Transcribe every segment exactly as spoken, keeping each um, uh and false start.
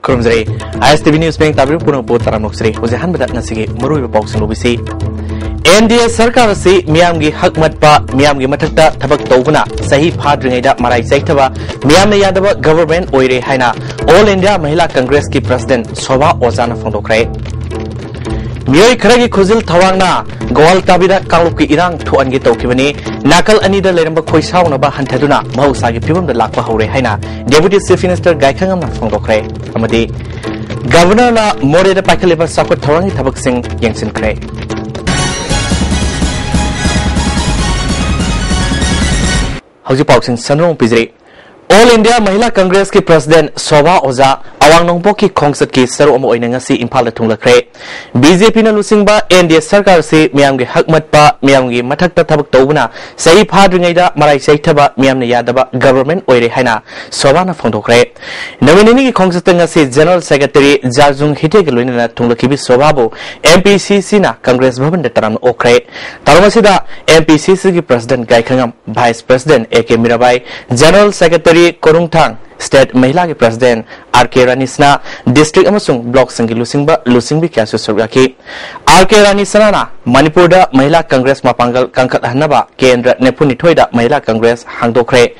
ꯈꯨꯔꯨꯝꯖꯔꯤ꯫ ꯑꯥꯏ S T V news ꯃꯤꯠꯌꯦꯡ ꯇꯥꯕꯤꯔꯤꯕ ꯄꯨꯝꯅꯃꯛꯄꯨ ꯇꯔꯥꯝꯅ ꯑꯣꯛꯆꯔꯤ꯫ ꯍꯧꯖꯤꯛ ꯑꯍꯥꯟꯕꯗ ꯉꯁꯤꯒꯤ ꯃꯔꯨꯑꯣꯏꯕ ꯄꯥꯎꯁꯤꯡ ꯂꯧꯕꯤꯁꯤ꯫ ꯑꯦꯟ ꯗꯤ ꯑꯦ ꯁꯔꯀꯥꯔ ꯑꯁꯤ ꯃꯤꯌꯥꯝꯒꯤ ꯍꯛ ꯃꯠꯄ, ꯃꯤꯌꯥꯝꯒꯤ ꯃꯊꯛꯇ ꯊꯕꯛ ꯇꯧꯕꯅ ꯆꯍꯤ ꯐꯥꯗ꯭ꯔꯤꯉꯩꯗ ꯃꯔꯥꯏ ꯆꯩꯊꯕ, ꯃꯤꯌꯥꯝꯅ ꯌꯥꯗꯕ ꯒꯚꯔꯟꯃꯦꯟꯠ ꯑꯣꯏꯔꯦ ꯍꯥꯏꯅ ꯑꯣꯜ ꯏꯟꯗꯤꯌꯥ ꯃꯍꯤꯂꯥ ꯀꯪꯒ꯭ꯔꯦꯁꯀꯤ ꯄ꯭ꯔꯁꯤꯗꯦꯟꯠ ꯁꯣꯚꯥ ꯑꯣꯖꯥꯅ ꯐꯣꯡꯗꯣꯛꯈ꯭ꯔꯦ꯫ ꯃꯤꯑꯣꯏ ꯈꯔꯒꯤ ꯈꯨꯖꯤꯜ ꯊꯧꯔꯥꯡꯅ ꯒꯣꯋꯥꯜꯇꯥꯕꯤꯗ ꯀꯥꯡꯂꯨꯞꯀꯤ ꯏꯔꯥꯡ ꯊꯣꯛꯍꯟꯒꯦ ꯇꯧꯈꯤꯕꯅꯤ꯫ ꯅꯥꯀꯜ ꯑꯅꯤꯗ ꯂꯩꯔꯝꯕ ꯈꯣꯏꯁꯥꯎꯅꯕ ꯍꯟꯊꯗꯨꯅ ꯃꯍꯧꯁꯥꯒꯤ ꯐꯤꯕꯝꯗ ꯂꯥꯛꯄ ꯍꯧꯔꯦ ꯍꯥꯏꯅ ꯗꯦꯄꯨꯇꯤ ꯆꯤꯐ ꯃꯤꯅꯤꯁꯇꯔ ꯒꯥꯏꯈꯪꯉꯝꯅ ꯐꯣꯡꯗꯣꯛꯈ꯭ꯔꯦ꯫ ꯑꯃꯗꯤ ꯒꯚꯔꯅꯔꯅ ꯃꯣꯔꯦꯗ ꯄꯥꯏꯈꯠꯂꯤꯕ ꯆꯥꯎꯈꯠ ꯊꯧꯔꯥꯡꯒꯤ ꯊꯕꯛꯁꯤꯡ ꯌꯦꯡꯁꯤꯟꯈ꯭ꯔꯦ꯫ ꯍꯧꯖꯤꯛ ꯄꯥꯎꯁꯤꯡ ꯁꯟꯗꯣꯛꯅ ꯄꯤꯖꯔꯤ꯫ ꯑꯣꯜ ꯏꯟꯗꯤꯌꯥ ꯃꯍꯤꯂꯥ ꯀꯪꯒ꯭ꯔꯦꯁꯀꯤ ꯄ꯭ꯔꯁꯤꯗꯦꯟꯠ ꯁꯣꯚꯥ ꯑꯣꯖꯥ ꯑꯋꯥꯡ ꯅꯣꯡꯄꯣꯛꯀꯤ ꯈꯣꯡꯆꯠꯀꯤ ꯁꯔꯨꯛ ꯑꯃ ꯑꯣꯏꯅ ꯉꯁꯤ ꯏꯝꯐꯥꯜꯗ ꯊꯨꯡꯂꯈ꯭ꯔꯦ꯫ ꯕꯤ ꯖꯦ ꯄꯤꯅ ꯂꯨꯆꯤꯡꯕ ꯑꯦꯟ ꯗꯤ ꯑꯦ ꯁꯔꯀꯥꯔ ꯑꯁꯤ ꯃꯤꯌꯥꯝꯒꯤ ꯍꯛ ꯃꯠꯄ, ꯃꯤꯌꯥꯝꯒꯤ ꯃꯊꯛꯇ ꯊꯕꯛ ꯇꯧꯕꯅ ꯆꯍꯤ ꯐꯥꯗ꯭ꯔꯤꯉꯩꯗ ꯃꯔꯥꯏ ꯆꯩꯊꯕ, ꯃꯤꯌꯥꯝꯅ ꯌꯥꯗꯕ ꯒꯚꯔꯟꯃꯦꯟꯠ ꯑꯣꯏꯔꯦ ꯍꯥꯏꯅ ꯁꯣꯚꯥꯅ ꯐꯣꯡꯗꯣꯛꯈ꯭ꯔꯦ꯫ ꯅꯨꯃꯤꯠ ꯅꯤꯅꯤꯒꯤ ꯈꯣꯡꯆꯠꯇ ꯉꯁꯤ ꯖꯦꯅꯔꯦꯜ ꯁꯦꯀ꯭ꯔꯦꯇꯔꯤ ꯖꯥꯔꯖꯨꯡ ꯍꯤꯇꯦꯒ ꯂꯣꯏꯅꯅ ꯊꯨꯡꯂꯈꯤꯕ ꯁꯣꯚꯥꯕꯨ ꯑꯦꯝ ꯄꯤ ꯁꯤ ꯁꯤꯅ ꯀꯪꯒ꯭ꯔꯦꯁ ꯚꯕꯟꯗ ꯇꯔꯥꯝꯅ ꯑꯣꯛꯈ꯭ꯔꯦ꯫ ꯊꯧꯔꯝ ꯑꯁꯤꯗ ꯑꯦꯝ ꯄꯤ ꯁꯤ ꯁꯤꯒꯤ president Gaikhangam, vice president A K Mirabai, general secretary Korungthang, state ꯃꯍꯤꯂꯥꯒꯤ president R K Rani Sana, district ꯑꯃꯁꯨꯡ ꯕ꯭ꯂꯣꯛꯁꯤꯡꯒꯤ ꯂꯨꯆꯤꯡꯕ, ꯂꯨꯆꯤꯡꯕꯤ ꯀꯌꯥꯁꯨ ꯁꯔꯨꯛ ꯌꯥꯈꯤ꯫ ꯑꯥꯔ ꯀꯦ ꯔꯥꯅꯤ ꯁꯅꯥꯅ ꯃꯅꯤꯄꯨꯔꯗ ꯃꯍꯤꯂꯥ ꯀꯪꯒ꯭ꯔꯦꯁ ꯃꯄꯥꯡꯒꯜ ꯀꯟꯈꯠꯍꯟꯅꯕ ꯀꯦꯟꯗ꯭ꯔ ꯅꯤꯐꯨ ꯅꯤꯊꯣꯏꯗ ꯃꯍꯤꯂꯥ ꯀꯪꯒ꯭ꯔꯦꯁ ꯍꯥꯡꯗꯣꯛꯈ꯭ꯔꯦ꯫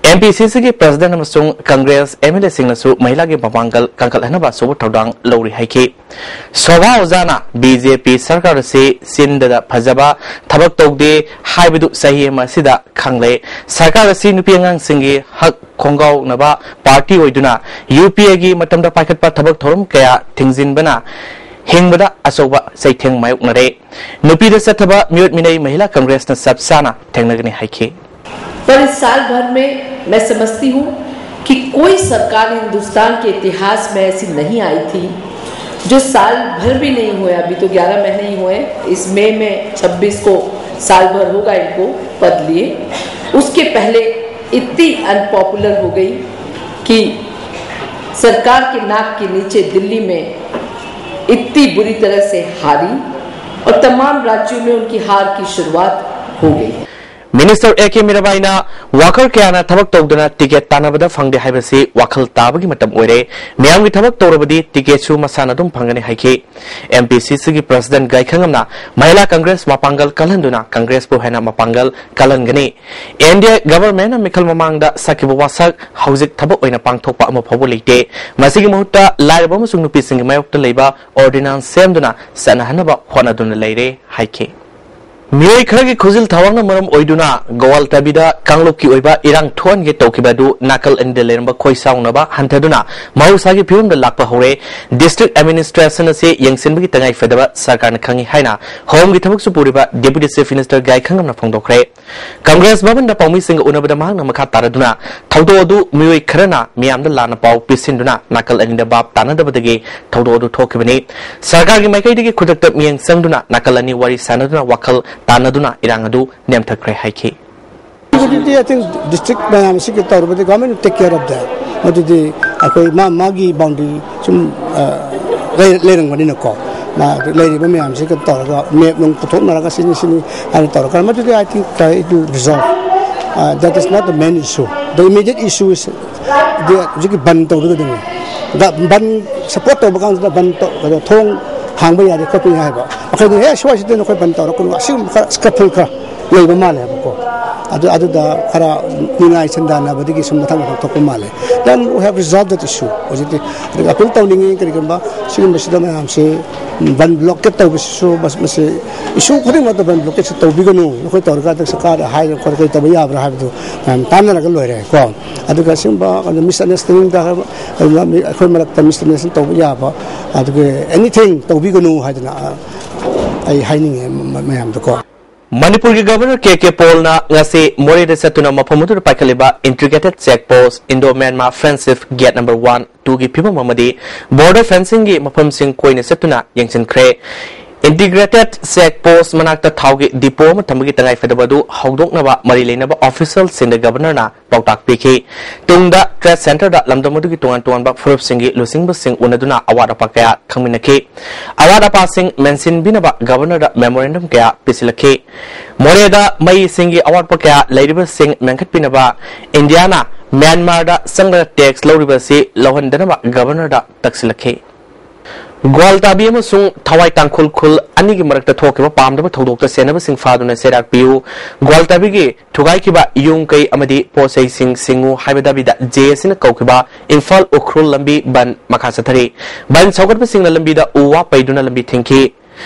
ꯑꯦꯝ ꯄꯤ ꯁꯤ ꯁꯤꯒꯤ ꯄ꯭ꯔꯁꯤꯗꯦꯟꯠ ꯑꯃꯁꯨꯡ ꯀꯪꯒ꯭ꯔꯦꯁ ꯑꯦꯝ ꯑꯦꯜ ꯑꯦꯁꯤꯡꯅꯁꯨ ꯃꯍꯤꯂꯥꯒꯤ ꯃꯄꯥꯡꯒꯜ ꯀꯟꯈꯠꯍꯟꯅꯕ ꯑꯆꯧꯕ ꯊꯧꯗꯥꯡ ꯂꯧꯔꯤ ꯍꯥꯏꯈꯤ꯫ ꯁꯣꯚꯥ ꯑꯣꯖꯥꯅ ꯕꯤ ꯖꯦ ꯄꯤ ꯁꯔꯀꯥꯔ ꯑꯁꯤ ꯆꯤꯟꯗꯗ ꯐꯖꯕ ꯊꯕꯛ ꯇꯧꯗꯦ ꯍꯥꯏꯕꯗꯨ ꯆꯍꯤ ꯑꯃ ꯑꯁꯤꯗ ꯈꯪꯂꯦ꯫ ꯁꯔꯀꯥꯔ ꯑꯁꯤ ꯅꯨꯄꯤ ꯑꯉꯥꯡꯁꯤꯡꯒꯤ ꯍꯛ ꯈꯣꯡꯒꯥꯎꯅꯕ ꯄꯥꯔꯇꯤ ꯑꯣꯏꯗꯨꯅ ꯌꯨ ꯄꯤ ꯑꯦꯒꯤ ꯃꯇꯝꯗ ꯄꯥꯏꯈꯠꯄ ꯊꯕꯛ ꯊꯧꯔꯝ ꯀꯌꯥ ꯊꯤꯡꯖꯤꯟꯕꯅ ꯍꯤꯡꯕꯗ ꯑꯆꯧꯕ ꯆꯩꯊꯦꯡ ꯃꯥꯌꯣꯛꯅꯔꯦ꯫ ꯅꯨꯄꯤꯗ ꯆꯠꯊꯕ ꯃꯤꯑꯣꯠ ꯃꯤꯅꯩ ꯃꯍꯤꯂꯥ ꯀꯪꯒ꯭ꯔꯦꯁꯅ ꯆꯞ ꯆꯥꯅ ꯊꯦꯡꯅꯒꯅꯤ ꯍꯥꯏꯈꯤ꯫ पर इस साल भर में मैं समझती हूँ कि कोई सरकार हिंदुस्तान के इतिहास में ऐसी नहीं आई थी, जो साल भर भी नहीं हुए, अभी तो ग्यारह महीने ही हुए, इस मई में छब्बीस को साल भर होगा इनको पद लिए, उसके पहले इतनी अनपॉपुलर हो गई कि सरकार के नाक के नीचे दिल्ली में इतनी बुरी तरह से हारी और तमाम राज्यों में उनकी हार की शुरुआत हो गई। ꯃꯤꯅꯤꯁꯇꯔ ꯑꯦ ꯀꯦ ꯃꯤꯔꯥꯕꯥꯏꯅ ꯋꯥꯀꯔ ꯀꯌꯥꯅ ꯊꯕꯛ ꯇꯧꯗꯅ ꯇꯤꯀꯦꯠ ꯇꯥꯟꯅꯕꯗ ꯐꯪꯗꯦ ꯍꯥꯏꯕꯁꯤ ꯋꯥꯈꯜ ꯇꯥꯕꯒꯤ ꯃꯇꯝ ꯑꯣꯏꯔꯦ꯫ ꯃꯤꯌꯥꯝꯒꯤ ꯊꯕꯛ ꯇꯧꯔꯕꯗꯤ ꯇꯤꯀꯦꯠꯁꯨ ꯃꯁꯥꯅ ꯑꯗꯨꯝ ꯐꯪꯒꯅꯤ ꯍꯥꯏꯈꯤ꯫ ꯑꯦꯝ ꯄꯤ ꯁꯤ ꯁꯤꯒꯤ ꯄ꯭ꯔꯁꯤꯗꯦꯟ ꯒꯥꯏꯈꯪꯉꯝꯅ ꯃꯍꯤꯂꯥ ꯀꯪꯒ꯭ꯔꯦꯁ ꯃꯄꯥꯡꯒꯜ ꯀꯜꯍꯟꯗꯨꯅ ꯀꯪꯒ꯭ꯔꯦꯁꯄꯨ ꯍꯦꯟꯅ ꯃꯄꯥꯡꯒꯜ ꯀꯜꯍꯟꯒꯅꯤ꯫ ꯑꯦꯟ ꯗꯤ ꯑꯦ ꯒꯚꯔꯟꯃꯦꯟꯠꯅ ꯃꯤꯈꯜ ꯃꯃꯥꯡꯗ ꯁꯛꯈꯤꯕ ꯋꯥꯁꯛ ꯍꯧꯖꯤꯛ ꯊꯕꯛ ꯑꯣꯏꯅ ꯄꯥꯡꯊꯣꯛꯄ ꯑꯃ ꯐꯥꯎꯕ ꯂꯩꯇꯦ꯫ ꯃꯁꯤꯒꯤ ꯃꯍꯨꯠꯇ ꯂꯥꯏꯔꯕ ꯑꯃꯁꯨꯡ ꯅꯨꯄꯤꯁꯤꯡꯒꯤ ꯃꯥꯌꯣꯛꯇ ꯂꯩꯕ ꯑꯣꯔꯗꯤꯅꯥꯟꯁ ꯁꯦꯝꯗꯨꯅ ꯆꯠꯅꯍꯟꯅꯕ ꯍꯣꯠꯅꯗꯨꯅ ꯂꯩꯔꯦ ꯍꯥꯏꯈꯤ꯫ ꯃꯤꯑꯣꯏ ꯈꯔꯒꯤ ꯈꯨꯖꯤꯜ ꯊꯥꯋꯥꯡꯅ ꯃꯔꯝ ꯑꯣꯏꯗꯨꯅ ꯒꯣꯋꯥꯜꯇꯕꯤꯗ ꯀꯥꯡꯂꯨꯞꯀꯤ ꯑꯣꯏꯕ ꯏꯔꯥꯡ ꯊꯣꯛꯍꯟꯒꯦ ꯇꯧꯈꯤꯕ ꯑꯗꯨ ꯅꯥꯀꯜ ꯑꯅꯤꯗ ꯂꯩꯔꯝꯕ ꯈꯣꯏ ꯆꯥꯎꯅꯕ ꯍꯟꯊꯗꯨꯅ ꯃꯍꯧꯁꯥꯒꯤ ꯐꯤꯕꯝꯗ ꯂꯥꯛꯄ ꯍꯧꯔꯦ꯫ ꯗꯤꯁꯇ꯭ꯔꯤꯛ ꯑꯦꯗꯃꯤꯅꯤꯁꯇ꯭ꯔꯦꯁꯟ ꯑꯁꯤ ꯌꯦꯡꯁꯤꯟꯕꯒꯤ ꯇꯉꯥꯏ ꯐꯗꯕ ꯁꯔꯀꯥꯔꯅ ꯈꯪꯏ ꯍꯥꯏꯅ ꯍꯣꯝꯒꯤ ꯊꯕꯛꯁꯨ ꯄꯨꯔꯤꯕ ꯗꯦꯄꯨꯇꯤ ꯆꯤꯐ ꯃꯤꯅꯤꯁꯇꯔ ꯒꯥꯏꯈꯪꯉꯝꯅ ꯐꯣꯡꯗꯣꯛꯈ꯭ꯔꯦ꯫ ꯀꯪꯒ꯭ꯔꯦꯁ ꯚꯕꯟꯗ ꯄꯥꯎꯃꯤꯁꯤꯡꯒ ꯎꯅꯕꯗ ꯃꯍꯥꯛꯅ ꯃꯈꯥ ꯇꯥꯔꯗꯨꯅ ꯊꯧꯗꯣꯛ ꯑꯗꯨ ꯃꯤꯑꯣꯏ ꯈꯔꯅ ꯃꯤꯌꯥꯝꯗ ꯂꯥꯟꯅ ꯄꯥꯎ ꯄꯤꯁꯤꯟꯗꯨꯅ ꯅꯥꯀꯜ ꯑꯅꯤꯗ ꯚꯥꯞ ꯇꯥꯅꯗꯕꯗꯒꯤ ꯊꯧꯗꯣꯛ ꯑꯗꯨ ꯊꯣꯛꯈꯤꯕꯅꯤ꯫ ꯁꯔꯀꯥꯔꯒꯤ ꯃꯥꯏꯀꯩꯗꯒꯤ ꯈꯨꯗꯛꯇ ꯃꯤꯠꯌꯦꯡ ꯆꯪꯗꯨꯅ ꯅꯥꯀꯜ ꯑꯅꯤ ꯋꯥꯔꯤ ꯁꯥꯅꯗꯨꯅ ꯋꯥꯈꯜ ꯇꯥꯅꯗꯨꯅ ꯏꯔꯥꯡ ꯑꯗꯨ ꯅꯦꯝꯊꯈ꯭ꯔꯦ ꯍꯥꯏꯈꯤ꯫ Security, I think, district ꯃꯌꯥꯝ ꯑꯁꯤꯒꯤ ꯇꯧꯔꯕꯗꯤ government take care of that. ꯃꯗꯨꯗꯤ ꯑꯩꯈꯣꯏ ꯃꯥ ꯃꯥꯒꯤ boundary ꯁꯨꯝ, ꯑ, ꯂꯩ-, ꯂꯩꯔꯝꯒꯅꯤꯅꯀꯣ꯫ ꯃꯥ ꯂꯩꯔꯤꯕ ꯃꯌꯥꯝꯁꯤ ꯀꯩꯅꯣ ꯇꯧꯔꯒ map ꯅꯨꯡ ꯄꯨꯊꯣꯛꯅꯔꯒ ꯁꯤꯅꯤ ꯁꯤꯅꯤ ꯍꯥꯏꯅ ꯇꯧꯔꯒ ꯃꯗꯨꯗꯤ, I think, uh, it will resolve. Uh, that is not the main issue. The immediate issue is the ꯍꯧꯖꯤꯛꯀꯤ ꯕꯟ ꯇꯧꯔꯒꯗꯣꯏꯅꯤ꯫ ꯕꯟ support ꯇꯧꯕ ꯀꯥꯟꯁꯤꯗ ꯕꯟ ꯇꯧ-, ꯀꯩꯅꯣ, ꯊꯣꯡ ꯍꯥꯡꯕ ꯌꯥꯗꯦ ꯈꯣꯠꯄ ꯌꯥꯏ ꯍꯥꯏꯕ꯫ ꯑꯩꯈꯣꯏꯅ, "ꯍꯦ, ꯁ꯭ꯋꯥꯏꯁꯤꯗ ꯅꯈꯣꯏ ꯕꯟ ꯇꯧꯔꯛꯀꯅꯨ", ꯑꯁꯤꯒꯨꯝꯕ ꯈꯔ ꯁ꯭ꯀꯦꯐꯨꯜ ꯈꯔ ꯂꯩꯕ ꯃꯥꯜꯂꯦꯕꯀꯣ꯫ ꯑꯗꯨ, ꯑꯗꯨꯗ ꯈꯔ ꯅꯤꯡꯉꯥꯏ ꯁꯟꯗꯥꯟꯅꯕꯗꯒꯤ ꯁꯨꯝ ꯃꯊꯪ ꯃꯊꯪ ꯊꯣꯛꯄ ꯃꯥꯜꯂꯦ꯫ Then we have resolved that issue꯫ ꯍꯧꯖꯤꯛꯇꯤ ꯑꯗꯨꯒ appeal ꯇꯧꯅꯤꯡꯉꯤ, ꯀꯔꯤꯒꯨꯝꯕ ꯁꯤꯒꯨꯝꯕꯁꯤꯗ ꯃꯌꯥꯝꯁꯦ ꯕꯟ blockade ꯇꯧꯕꯁꯤꯁꯨ ꯃꯁ-, ꯃꯁꯤ issue ꯈꯨꯗꯤꯡꯃꯛꯇ ꯕꯟ blockadeꯁꯤ ꯇꯧꯕꯤꯒꯅꯨ, ꯅꯈꯣꯏ ꯇꯧꯔꯀꯥꯟꯗ ꯁꯔꯀꯥꯔꯗ ꯍꯥꯏꯗꯅ ꯈꯣꯠꯇꯅ ꯀꯔꯤ ꯇꯧꯕ ꯌꯥꯕ꯭ꯔꯥ ꯍꯥꯏꯕꯗꯨ ꯃꯌꯥꯝ ꯇꯥꯟꯅꯔꯒ ꯂꯣꯏꯔꯦ ꯀꯣ꯫ ꯑꯗꯨꯒ ꯁꯤꯒꯨꯝꯕ misunderstandingꯗ ꯑꯩꯈꯣꯏ ꯃꯔꯛꯇ misunderstanding ꯇꯧꯕ ꯌꯥꯕ, ꯑꯗꯨꯒ anything ꯇꯧꯕꯤꯒꯅꯨ ꯍꯥꯏꯗꯅ, ꯑ, ꯑꯩ ꯍꯥꯏꯅꯤꯡꯉꯦ ꯃ-, ꯃꯌꯥꯝꯗꯀꯣ꯫ ꯃꯅꯤꯄꯨꯔꯒꯤ ꯒꯚꯔꯅꯔ ꯀꯦ ꯀꯦ ꯄꯣꯜꯅ ꯉꯁꯤ ꯃꯣꯔꯦꯗ ꯆꯠꯇꯨꯅ ꯃꯐꯝ ꯑꯗꯨꯗ ꯄꯥꯏꯈꯠꯂꯤꯕ integrated check post, Indo Myanmar Friendship Gate number one, two ꯒꯤ ꯐꯤꯕꯝ ꯑꯃꯗꯤ border fencingꯒꯤ ꯃꯐꯝꯁꯤꯡ ꯀꯣꯏꯅ ꯆꯠꯇꯨꯅ ꯌꯦꯡꯁꯤꯟꯈ꯭ꯔꯦ꯫ Integrated Check Post ꯃꯅꯥꯛꯇ ꯊꯥꯎꯒꯤ depot ꯑꯃ ꯊꯝꯕꯒꯤ ꯇꯉꯥꯏꯐꯗꯕ ꯑꯗꯨ ꯍꯧꯗꯣꯛꯅꯕ ꯃꯔꯤ ꯂꯩꯅꯕ officialꯁꯤꯡꯗ Governorꯅ ꯄꯥꯎꯇꯥꯛ ꯄꯤꯈꯤ꯫ ꯇꯨꯡꯗ trade centreꯗ ꯂꯝꯗꯝ ꯑꯗꯨꯒꯤ ꯇꯣꯉꯥꯟ ꯇꯣꯉꯥꯟꯕ ꯐꯨꯔꯨꯞꯁꯤꯡꯒꯤ ꯂꯨꯆꯤꯡꯕꯁꯤꯡ ꯎꯅꯗꯨꯅ ꯑꯋꯥꯠ ꯑꯄꯥ ꯀꯌꯥ ꯈꯪꯃꯤꯟꯅꯈꯤ꯫ ꯑꯋꯥꯠ ꯑꯄꯥꯁꯤꯡ ꯃꯦꯟꯁꯤꯟꯕꯤꯅꯕ Governorꯗ memorandum ꯀꯌꯥ ꯄꯤꯁꯤꯜꯂꯛꯈꯤ꯫ ꯃꯣꯔꯦꯗ ꯃꯩ ꯏꯁꯤꯡꯒꯤ ꯑꯋꯥꯠꯄ ꯀꯌꯥ ꯂꯩꯔꯤꯕꯁꯤꯡ ꯃꯦꯟꯈꯠꯄꯤꯅꯕ ꯏꯟꯗꯤꯌꯥꯅ ꯃ꯭ꯌꯥꯟꯃꯥꯔꯗ ꯆꯪꯂꯒ tax ꯂꯧꯔꯤꯕ ꯑꯁꯤ ꯂꯧꯍꯟꯗꯅꯕ Governorꯗ ꯇꯛꯁꯤꯜꯂꯛꯈꯤ꯫ ꯒ꯭ꯋꯥꯜꯇꯥꯕꯤ ꯑꯃꯁꯨꯡ ꯊꯋꯥꯏ ꯇꯥꯡꯈꯨꯜ ꯈꯨꯜ ꯑꯅꯤꯒꯤ ꯃꯔꯛꯇ ꯊꯣꯛꯈꯤꯕ ꯄꯥꯝꯗꯕ ꯊꯧꯗꯣꯛꯇ ꯁꯦꯟꯅꯕꯁꯤꯡ ꯐꯥꯗꯨꯅ ꯆꯩꯔꯥꯛ ꯄꯤꯌꯨ, ꯒ꯭ꯋꯥꯜꯇꯥꯕꯤꯒꯤ ꯊꯨꯒꯥꯏꯈꯤꯕ ꯌꯨꯝ ꯀꯩ ꯑꯃꯗꯤ ꯄꯣꯠ ꯆꯩꯁꯤꯡ ꯁꯤꯡꯉꯨ ꯍꯥꯏꯕ ꯗꯥꯕꯤꯗ JACꯅ ꯀꯧꯈꯤꯕ ꯏꯝꯐꯥꯜ ꯎꯈ꯭ꯔꯨꯜ ꯂꯝꯕꯤ ꯕꯟ ꯃꯈꯥ ꯆꯠꯊꯔꯤ꯫ ꯕꯟ ꯁꯧꯒꯠꯄꯁꯤꯡꯅ ꯂꯝꯕꯤꯗ ꯎ ꯋꯥ ꯄꯩꯗꯨꯅ ꯂꯝꯕꯤ ꯊꯤꯡꯈꯤ꯫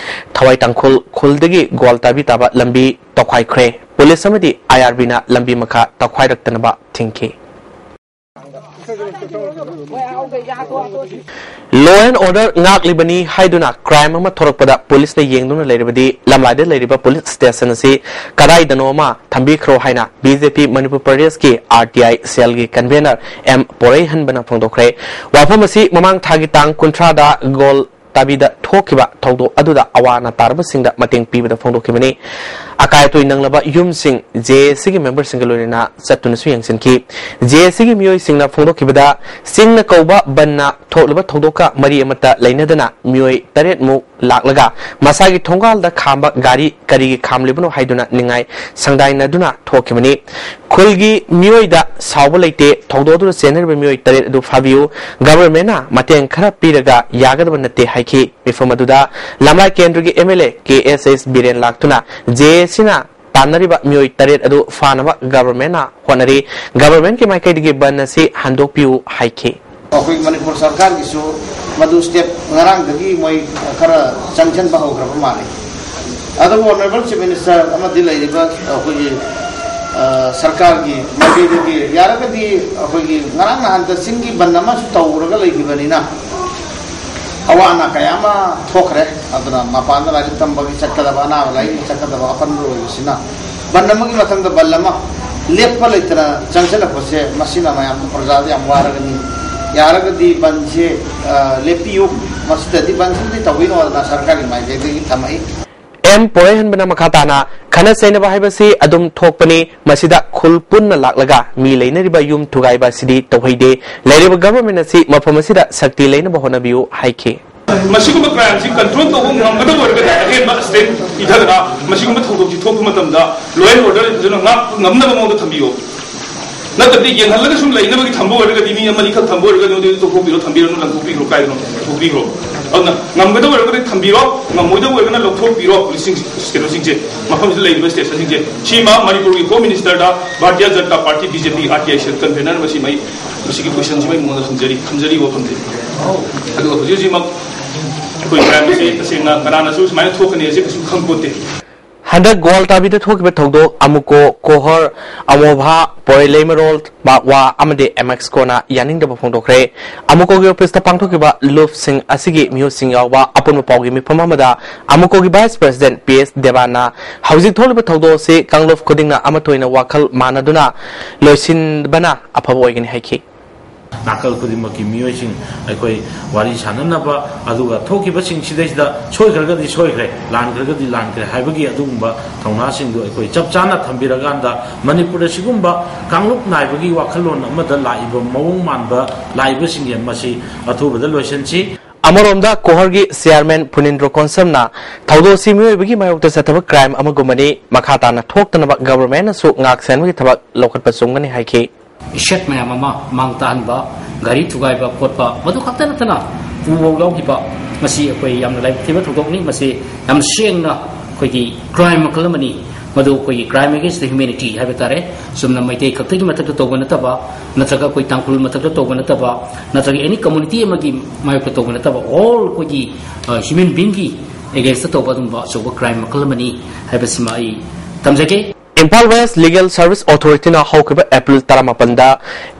ꯊꯋꯥꯏ ꯇꯥꯡꯈꯨꯜ ꯈꯨꯜꯗꯒꯤ ꯒ꯭ꯋꯥꯜꯇꯥꯕꯤ ꯇꯥꯕ ꯂꯝꯕꯤ ꯇꯧꯈꯥꯏꯈ꯭ꯔꯦ꯫ ꯄꯨꯂꯤꯁ ꯑꯃꯗꯤ IRBꯅ ꯂꯝꯕꯤ ꯃꯈꯥ ꯇꯧꯈꯥꯏꯔꯛꯇꯅꯕ ꯊꯤꯡꯈꯤ꯫ Law and order ꯉꯥꯛꯂꯤꯕꯅꯤ ꯍꯥꯏꯗꯨꯅ crime ꯑꯃ ꯊꯣꯔꯛꯄꯗ ꯄꯨꯂꯤꯁꯅ ꯌꯦꯡꯗꯨꯅ ꯂꯩꯔꯕꯗꯤ ꯂꯝꯂꯥꯏꯗ ꯂꯩꯔꯤꯕ ꯄꯨꯂꯤꯁ ꯁ꯭ꯇꯦꯁꯟ ꯑꯁꯤ ꯀꯗꯥꯏꯗꯅꯣ ꯑꯃ ꯊꯝꯕꯤꯈ꯭ꯔꯣ ꯍꯥꯏꯅ BJP ꯃꯅꯤꯄꯨꯔ ꯄ꯭ꯔꯗꯦꯁꯀꯤ RTI cellꯒꯤ convener M ꯄꯣꯔꯩꯍꯟꯕꯅ ꯐꯣꯡꯗꯣꯛꯈ꯭ꯔꯦ꯫ ꯋꯥꯐꯝ ꯑꯁꯤ ꯃꯃꯥꯡ ꯊꯥꯒꯤ ꯇꯥꯡ ꯀꯨꯟꯊ꯭ꯔꯥꯗ ꯒꯣꯜ ꯇꯥꯕꯤꯗ ꯊꯣꯛꯈꯤꯕ ꯊꯧꯗꯣꯛ ꯑꯗꯨꯗ ꯑꯋꯥ ꯑꯅꯥ ꯇꯥꯔꯕꯁꯤꯡꯗ ꯃꯇꯦꯡ ꯄꯤꯕꯗ ꯐꯣꯡꯗꯣꯛꯈꯤꯕꯅꯤ꯫ ꯑꯀꯥꯏ ꯑꯇꯣꯏ ꯅꯪꯂꯕ ꯌꯨꯝꯁꯤꯡ JACꯒꯤ memberꯁꯤꯡꯒ ꯂꯣꯏꯅꯅ ꯆꯠꯇꯨꯅꯁꯨ ꯌꯦꯡꯁꯤꯟꯈꯤ꯫ JACꯒꯤ ꯃꯤꯑꯣꯏꯁꯤꯡꯅ ꯐꯣꯡꯗꯣꯛꯈꯤꯕꯗ ꯆꯤꯡꯅ ꯀꯧꯕ ꯕꯟꯅ ꯊꯣꯛꯂꯤꯕ ꯊꯧꯗꯣꯛꯀ ꯃꯔꯤ ꯑꯃꯠꯇ ꯂꯩꯅꯗꯅ ꯃꯤꯑꯣꯏ ꯇꯔꯦꯠꯃꯨꯛ ꯂꯥꯛꯂꯒ ꯃꯁꯥꯒꯤ ꯊꯣꯡꯒꯥꯜꯗ ꯈꯥꯝꯕ ꯒꯥꯔꯤ ꯀꯔꯤꯒꯤ ꯈꯥꯝꯂꯤꯕꯅꯣ ꯍꯥꯏꯗꯨꯅ ꯅꯤꯡꯉꯥꯏ ꯁꯪꯗꯥꯏꯅꯗꯨꯅ ꯊꯣꯛꯈꯤꯕꯅꯤ꯫ ꯈꯨꯜꯒꯤ ꯃꯤꯑꯣꯏꯗ ꯁꯥꯎꯕ ꯂꯩꯇꯦ꯫ ꯊꯧꯗꯣꯛ ꯑꯗꯨꯗ ꯆꯦꯟꯅꯔꯤꯕ ꯃꯤꯑꯣꯏ ꯇꯔꯦꯠ ꯑꯗꯨ ꯐꯥꯕꯤꯌꯨ꯫ Governmentꯅ ꯃꯇꯦꯡ ꯈꯔ ꯄꯤꯔꯒ ꯌꯥꯒꯗꯕ ꯅꯠꯇꯦ ꯍꯥꯏꯈꯤ꯫ ꯃꯤꯐꯝ ꯑꯗꯨꯗ ꯂꯝꯂꯥꯏ ꯀꯦꯟꯗ꯭ꯔꯒꯤ MLA KSH ꯕꯤꯔꯦꯟ ꯂꯥꯛꯇꯨꯅ JACꯅ ꯇꯥꯟꯅꯔꯤꯕ ꯃꯤꯑꯣꯏ ꯇꯔꯦꯠ ꯑꯗꯨ ꯐꯥꯅꯕ governmentꯅ ꯍꯣꯠꯅꯔꯤ꯫ Governmentꯀꯤ ꯃꯥꯏꯀꯩꯗꯒꯤ ꯕꯟ ꯑꯁꯤ ꯍꯟꯗꯣꯛꯄꯤꯌꯨ ꯍꯥꯏꯈꯤ꯫ ꯑꯩꯈꯣꯏ ꯃꯅꯤꯄꯨꯔ ꯁꯔꯀꯥꯔꯒꯤꯁꯨ ꯃꯗꯨ step ꯉꯔꯥꯡꯗꯒꯤ ꯃꯣꯏ ꯈꯔ ꯆꯪꯁꯤꯟꯕ ꯍꯧꯈ꯭ꯔꯕ ꯃꯥꯜꯂꯤ꯫ ꯑꯗꯨꯕꯨ Honourable Chief Minister ꯑꯃꯗꯤ ꯂꯩꯔꯤꯕ ꯑꯩꯈꯣꯏꯒꯤ, ꯑ, ꯁꯔꯀꯥꯔꯒꯤ ꯃꯥꯏꯀꯩꯗꯒꯤ ꯌꯥꯔꯒꯗꯤ ꯑꯩꯈꯣꯏꯒꯤ ꯉꯔꯥꯡ ꯅꯍꯥꯟꯗ ꯆꯤꯡꯒꯤ ꯕꯟ ꯑꯃꯁꯨ ꯇꯧꯔꯒ ꯂꯩꯈꯤꯕꯅꯤꯅ ꯑꯋꯥ ꯑꯅꯥ ꯀꯌꯥ ꯑꯃ ꯊꯣꯛꯈ꯭ꯔꯦ꯫ ꯑꯗꯨꯅ ꯃꯄꯥꯟꯗ ꯂꯥꯏꯔꯤꯛ ꯇꯝꯕꯒꯤ ꯆꯠꯀꯗꯕ, ꯑꯅꯥꯕ ꯂꯥꯏꯌꯦꯡꯕ ꯆꯠꯀꯗꯕ ꯑꯄꯟꯕ ꯑꯣꯏꯕꯁꯤꯅ ꯕꯟ ꯑꯃꯒꯤ ꯃꯊꯪꯗ ꯕꯟ ꯑꯃ ꯂꯦꯞꯄ ꯂꯩꯇꯅ ꯆꯪꯁꯤꯜꯂꯛꯄꯁꯦ ꯃꯁꯤꯅ ꯃꯌꯥꯝ ꯄ꯭ꯔꯖꯥꯗ ꯌꯥꯝ ꯋꯥꯔꯒꯅꯤ꯫ ꯌꯥꯔꯒꯗꯤ ꯕꯟꯁꯦ, ꯑ, ꯂꯦꯞꯄꯤꯌꯨ꯫ ꯃꯁꯤꯗꯗꯤ ꯕꯟꯁꯤꯃꯗꯤ ꯇꯧꯕꯤꯅꯣ ꯍꯥꯏꯗꯅ ꯁꯔꯀꯥꯔꯒꯤ ꯃꯥꯏꯀꯩꯗꯒꯤ ꯊꯝꯃꯛꯏ꯫ ꯑꯦꯝ ꯄꯣꯏꯍꯟꯕꯅ ꯃꯈꯥ ꯇꯥꯅ, "ꯈꯠꯅ ꯆꯩꯅꯕ ꯍꯥꯏꯕꯁꯤ ꯑꯗꯨꯝ ꯊꯣꯛꯄꯅꯤ꯫ ꯃꯁꯤꯗ ꯈꯨꯜ ꯄꯨꯟꯅ ꯂꯥꯛꯂꯒ ꯃꯤ ꯂꯩꯅꯔꯤꯕ ꯌꯨꯝ ꯊꯨꯒꯥꯏꯕ ꯑꯁꯤꯗꯤ ꯇꯧꯍꯩꯗꯦ꯫ ꯂꯩꯔꯤꯕ ꯒꯚꯔꯟꯃꯦꯟ ꯑꯁꯤ ꯃꯐꯝ ꯑꯁꯤꯗ ꯁꯛꯇꯤ ꯂꯩꯅꯕ ꯍꯣꯠꯅꯕꯤꯌꯨ" ꯍꯥꯏꯈꯤ꯫ ꯃꯁꯤꯒꯨꯝꯕ ꯀ꯭ꯔꯥꯏꯝꯁꯤ ꯀꯟꯇ꯭ꯔꯣꯜ ꯇꯧꯕ ꯉꯝꯒꯗꯕ ꯑꯣꯏꯔꯒꯗꯤ ꯑꯍꯦꯟꯕ ꯁ꯭ꯇꯦꯞ ꯄꯤꯊꯗꯅ ꯃꯁꯤꯒꯨꯝꯕ ꯊꯧꯗꯣꯛꯁꯤ ꯊꯣꯛꯄ ꯃꯇꯝꯗ ꯂꯣ ꯑꯦꯟ ꯑꯣꯔꯗꯔ ꯐꯖꯅ ꯉꯥꯛꯄ ꯉꯝꯅꯕ ꯃꯑꯣꯡꯗ ꯊꯝꯕꯤꯌꯨ꯫ ꯅꯠꯇ꯭ꯔꯗꯤ ꯌꯦꯡꯍꯜꯂꯒ ꯁꯨꯝ ꯂꯩꯅꯕꯒꯤ ꯊꯝꯕ ꯑꯣꯏꯔꯒꯗꯤ, ꯃꯤ ꯑꯃꯅꯤꯈꯛ ꯊꯝꯕ ꯑꯣꯏꯔꯒꯗꯤ, "ꯑꯗꯨ ꯇꯣꯛꯊꯣꯛꯄꯤꯔꯣ, ꯊꯝꯕꯤꯔꯅꯨ, ꯂꯪꯊꯣꯛꯄꯤꯈ꯭ꯔꯣ, ꯀꯥꯏꯗꯅꯣ ꯊꯝꯕꯤꯈ꯭ꯔꯣ"꯫ ꯑꯗꯨꯅ ꯉꯝꯒꯗꯕ ꯑꯣꯏꯔꯒꯗꯤ ꯊꯝꯕꯤꯔꯣ, ꯉꯝꯃꯣꯏꯗꯕ ꯑꯣꯏꯔꯒꯅ ꯂꯧꯊꯣꯛꯄꯤꯔꯣ꯫ ꯄꯨꯂꯤꯁꯁꯤꯡ, ꯀꯩꯅꯣꯁꯤꯡꯁꯦ, ꯃꯐꯝꯁꯤꯗ ꯂꯩꯔꯤꯕ ꯁ꯭ꯇꯦꯁꯟꯁꯤꯡꯁꯦ, ꯁꯤꯃ ꯃꯅꯤꯄꯨꯔꯒꯤ home ꯃꯤꯅꯤꯁꯇꯔꯗ Bharatiya Janata party, B J ꯄꯤ, ꯑꯥꯔ ꯇꯤ ꯑꯥꯏ ꯁꯦꯜ ꯀꯟꯚꯦꯅꯔ ꯃꯁꯤ ꯃꯩ, ꯃꯁꯤꯒꯤ ꯀꯣꯏꯁꯟꯁꯤ ꯃꯩ ꯃꯉꯣꯟꯗ ꯍꯪꯖꯔꯤ, ꯊꯝꯖꯔꯤ ꯋꯥꯐꯝꯁꯦ꯫ ꯑꯗꯨꯒ ꯍꯧꯖꯤꯛ ꯍꯧꯖꯤꯛꯃꯛ ꯑꯩꯈꯣꯏ ꯀ꯭ꯔꯥꯏꯝꯁꯤ ꯇꯁꯦꯡꯅ ꯀꯅꯥꯅꯁꯨ ꯁꯨꯃꯥꯏꯅ ꯊꯣꯛꯀꯅꯤ ꯍꯥꯏꯁꯦ ꯀꯩꯁꯨ ꯈꯪꯄꯣꯠꯇꯦ꯫ ꯍꯟꯗꯛ ꯒ꯭ꯋꯥꯜꯇꯥꯕꯤꯗ ꯊꯣꯛꯈꯤꯕ ꯊꯧꯗꯣꯛ ꯑꯃꯨꯀꯣ, ꯀꯣꯍꯔ, ꯑꯃꯣꯚꯥ, ꯄꯣꯏꯂꯩꯃꯔꯣꯜ, ꯃꯥꯛꯋꯥ ꯑꯃꯗꯤ ꯑꯦꯝꯑꯦꯛꯁꯀꯣꯅ ꯌꯥꯅꯤꯡꯗꯕ ꯐꯣꯡꯗꯣꯛꯈ꯭ꯔꯦ꯫ ꯑꯃꯨꯀꯣꯒꯤ ꯑꯣꯐꯤꯁꯇ ꯄꯥꯡꯊꯣꯛꯈꯤꯕ ꯂꯨꯞꯁꯤꯡ ꯑꯁꯤꯒꯤ ꯃꯤꯑꯣꯏꯁꯤꯡ ꯌꯥꯎꯕ ꯑꯄꯨꯟꯕ ꯄꯥꯎꯒꯤ ꯃꯤꯐꯝ ꯑꯃꯗ ꯑꯃꯨꯀꯣꯒꯤ ꯚꯥꯏꯁ ꯄ꯭ꯔꯁꯤꯗꯦꯟꯠ ꯄꯤ ꯑꯦꯁ ꯗꯦꯕꯥꯟꯅ ꯍꯧꯖꯤꯛ ꯊꯣꯛꯂꯤꯕ ꯊꯧꯗꯣꯛ ꯑꯁꯤ ꯀꯥꯡꯂꯨꯞ ꯈꯨꯗꯤꯡꯅ ꯑꯃꯠꯇ ꯑꯣꯏꯅ ꯋꯥꯈꯜ ꯃꯥꯟꯅꯗꯨꯅ ꯂꯣꯏꯁꯤꯟꯕꯅ ꯑꯐꯕ ꯑꯣꯏꯒꯅꯤ ꯍꯥꯏꯈꯤ꯫ ꯅꯥꯀꯜ ꯈꯨꯗꯤꯡꯃꯛꯀꯤ ꯃꯤꯑꯣꯏꯁꯤꯡ ꯑꯩꯈꯣꯏ ꯋꯥꯔꯤ ꯁꯥꯅꯅꯕ, ꯑꯗꯨꯒ ꯊꯣꯛꯈꯤꯕꯁꯤꯡꯁꯤꯗꯩꯁꯤꯗ ꯁꯣꯏꯈ꯭ꯔꯒꯗꯤ ꯁꯣꯏꯈ꯭ꯔꯦ, ꯂꯥꯟꯈ꯭ꯔꯒꯗꯤ ꯂꯥꯟꯈ꯭ꯔꯦ ꯍꯥꯏꯕꯒꯤ ꯑꯗꯨꯒꯨꯝꯕ ꯊꯧꯅꯥꯁꯤꯡꯗꯨ ꯑꯩꯈꯣꯏ ꯆꯞ ꯆꯥꯅ ꯊꯝꯕꯤꯔꯀꯥꯟꯗ, ꯃꯅꯤꯄꯨꯔꯗ ꯁꯤꯒꯨꯝꯕ ꯀꯥꯡꯂꯨꯞ ꯅꯥꯏꯕꯒꯤ ꯋꯥꯈꯜꯂꯣꯟ ꯑꯃꯗ ꯂꯥꯛꯏꯕ ꯃꯑꯣꯡ ꯃꯥꯟꯕ ꯂꯥꯛꯏꯕꯁꯤꯡꯁꯦ ꯃꯁꯤ ꯑꯊꯨꯕꯗ ꯂꯣꯏꯁꯤꯟꯁꯤ꯫ ꯑꯃꯔꯣꯝꯗ ꯀꯣꯍꯔꯒꯤ ꯆꯤꯌꯥꯔꯃꯦꯟ ꯐꯨꯅꯤꯟꯗ꯭ꯔꯣ ꯀꯣꯟꯁꯝꯅ ꯊꯧꯗꯣꯛꯁꯤ ꯃꯤꯑꯣꯏꯕꯒꯤ ꯃꯥꯌꯣꯛꯇ ꯆꯠꯊꯕ ꯀ꯭ꯔꯥꯏꯝ ꯑꯃꯒꯨꯝꯕꯅꯤ, ꯃꯈꯥ ꯇꯥꯅ ꯊꯣꯛꯇꯅꯕ ꯒꯚꯔꯟꯃꯦꯟꯠꯅꯁꯨ ꯉꯥꯛ ꯁꯦꯟꯕꯒꯤ ꯊꯕꯛ ꯂꯧꯈꯠꯄ ꯆꯨꯝꯒꯅꯤ ꯍꯥꯏꯈꯤ꯫ ꯏꯁꯦꯠ ꯃꯌꯥꯝ ꯑꯃ ꯃꯥꯡ ꯇꯥꯍꯟꯕ, ꯒꯥꯔꯤ ꯊꯨꯒꯥꯏꯕ ꯈꯣꯠꯄ, ꯃꯗꯨ ꯈꯛꯇ ꯅꯠꯇꯅ ꯎꯐꯧ ꯌꯥꯎꯈꯤꯕ, ꯃꯁꯤ ꯑꯩꯈꯣꯏ ꯌꯥꯝꯅ ꯂꯥꯏꯕꯛ ꯊꯤꯕ ꯊꯧꯗꯣꯛꯅꯤ꯫ ꯃꯁꯤ ꯌꯥꯝ ꯁꯦꯡꯅ ꯑꯩꯈꯣꯏꯒꯤ ꯀ꯭ꯔꯥꯏꯝ ꯃꯈꯜ ꯑꯃꯅꯤ꯫ ꯃꯗꯨ ꯑꯩꯈꯣꯏꯒꯤ crime against the humanity ꯍꯥꯏꯕ ꯇꯥꯔꯦ꯫ ꯆꯨꯝꯅ ꯃꯩꯇꯩ ꯈꯛꯇꯒꯤ ꯃꯊꯛꯇ ꯇꯧꯕ ꯅꯠꯇꯕ, ꯅꯠꯇ꯭ꯔꯒ ꯑꯩꯈꯣꯏ ꯇꯥꯡꯈꯨꯜ ꯃꯊꯛꯇ ꯇꯧꯕ ꯅꯠꯇꯕ, ꯅꯠꯇ꯭ꯔꯒ any community ꯑꯃꯒꯤ ꯃꯥꯌꯣꯛꯇ ꯇꯧꯕ ꯅꯠꯇꯕ, all ꯑꯩꯈꯣꯏꯒꯤ, ꯑ, human beingꯒꯤ againstꯇ ꯇꯧꯕ ꯑꯗꯨꯒꯨꯝꯕ ꯑꯆꯧꯕ crime ꯃꯈꯜ ꯑꯃꯅꯤ ꯍꯥꯏꯕꯁꯤꯃ ꯑꯩ ꯊꯝꯖꯒꯦ꯫ ꯏꯝꯐꯥꯜ ꯋꯦꯁ ꯂꯤꯒꯦꯜ ꯁꯔꯚꯤꯁ ꯑꯣꯊꯣꯔꯤꯇꯤꯅ ꯍꯧꯈꯤꯕ April ꯇꯔꯥꯃꯥꯄꯟꯗ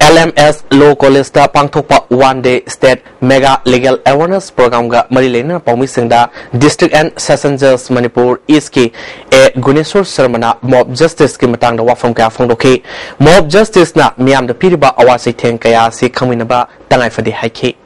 L M S Law College ꯇ ꯄꯥꯡꯊꯣꯛꯄ One Day State Mega Legal Awareness Program ꯒ ꯃꯔꯤ ꯂꯩꯅꯅ ꯄꯥꯎꯃꯤꯁꯤꯡꯗ District and Session Judge Manipur ꯏꯁꯀꯤ ꯑꯦ ꯒꯨꯅꯦꯁꯣꯔ ꯁꯔꯃꯅ mob justice ꯀꯤ ꯃꯇꯥꯡꯗ ꯋꯥꯐꯝ ꯀꯌꯥ ꯐꯣꯡꯗꯣꯛꯈꯤ꯫ Mob justice ꯅ ꯃꯤꯌꯥꯝꯗ ꯄꯤꯔꯤꯕ ꯑꯋꯥ ꯆꯩꯊꯦꯡ ꯀꯌꯥ ꯑꯁꯤ ꯈꯪꯃꯤꯟꯅꯕ ꯇꯉꯥꯏ ꯐꯗꯦ ꯍꯥꯏꯈꯤ꯫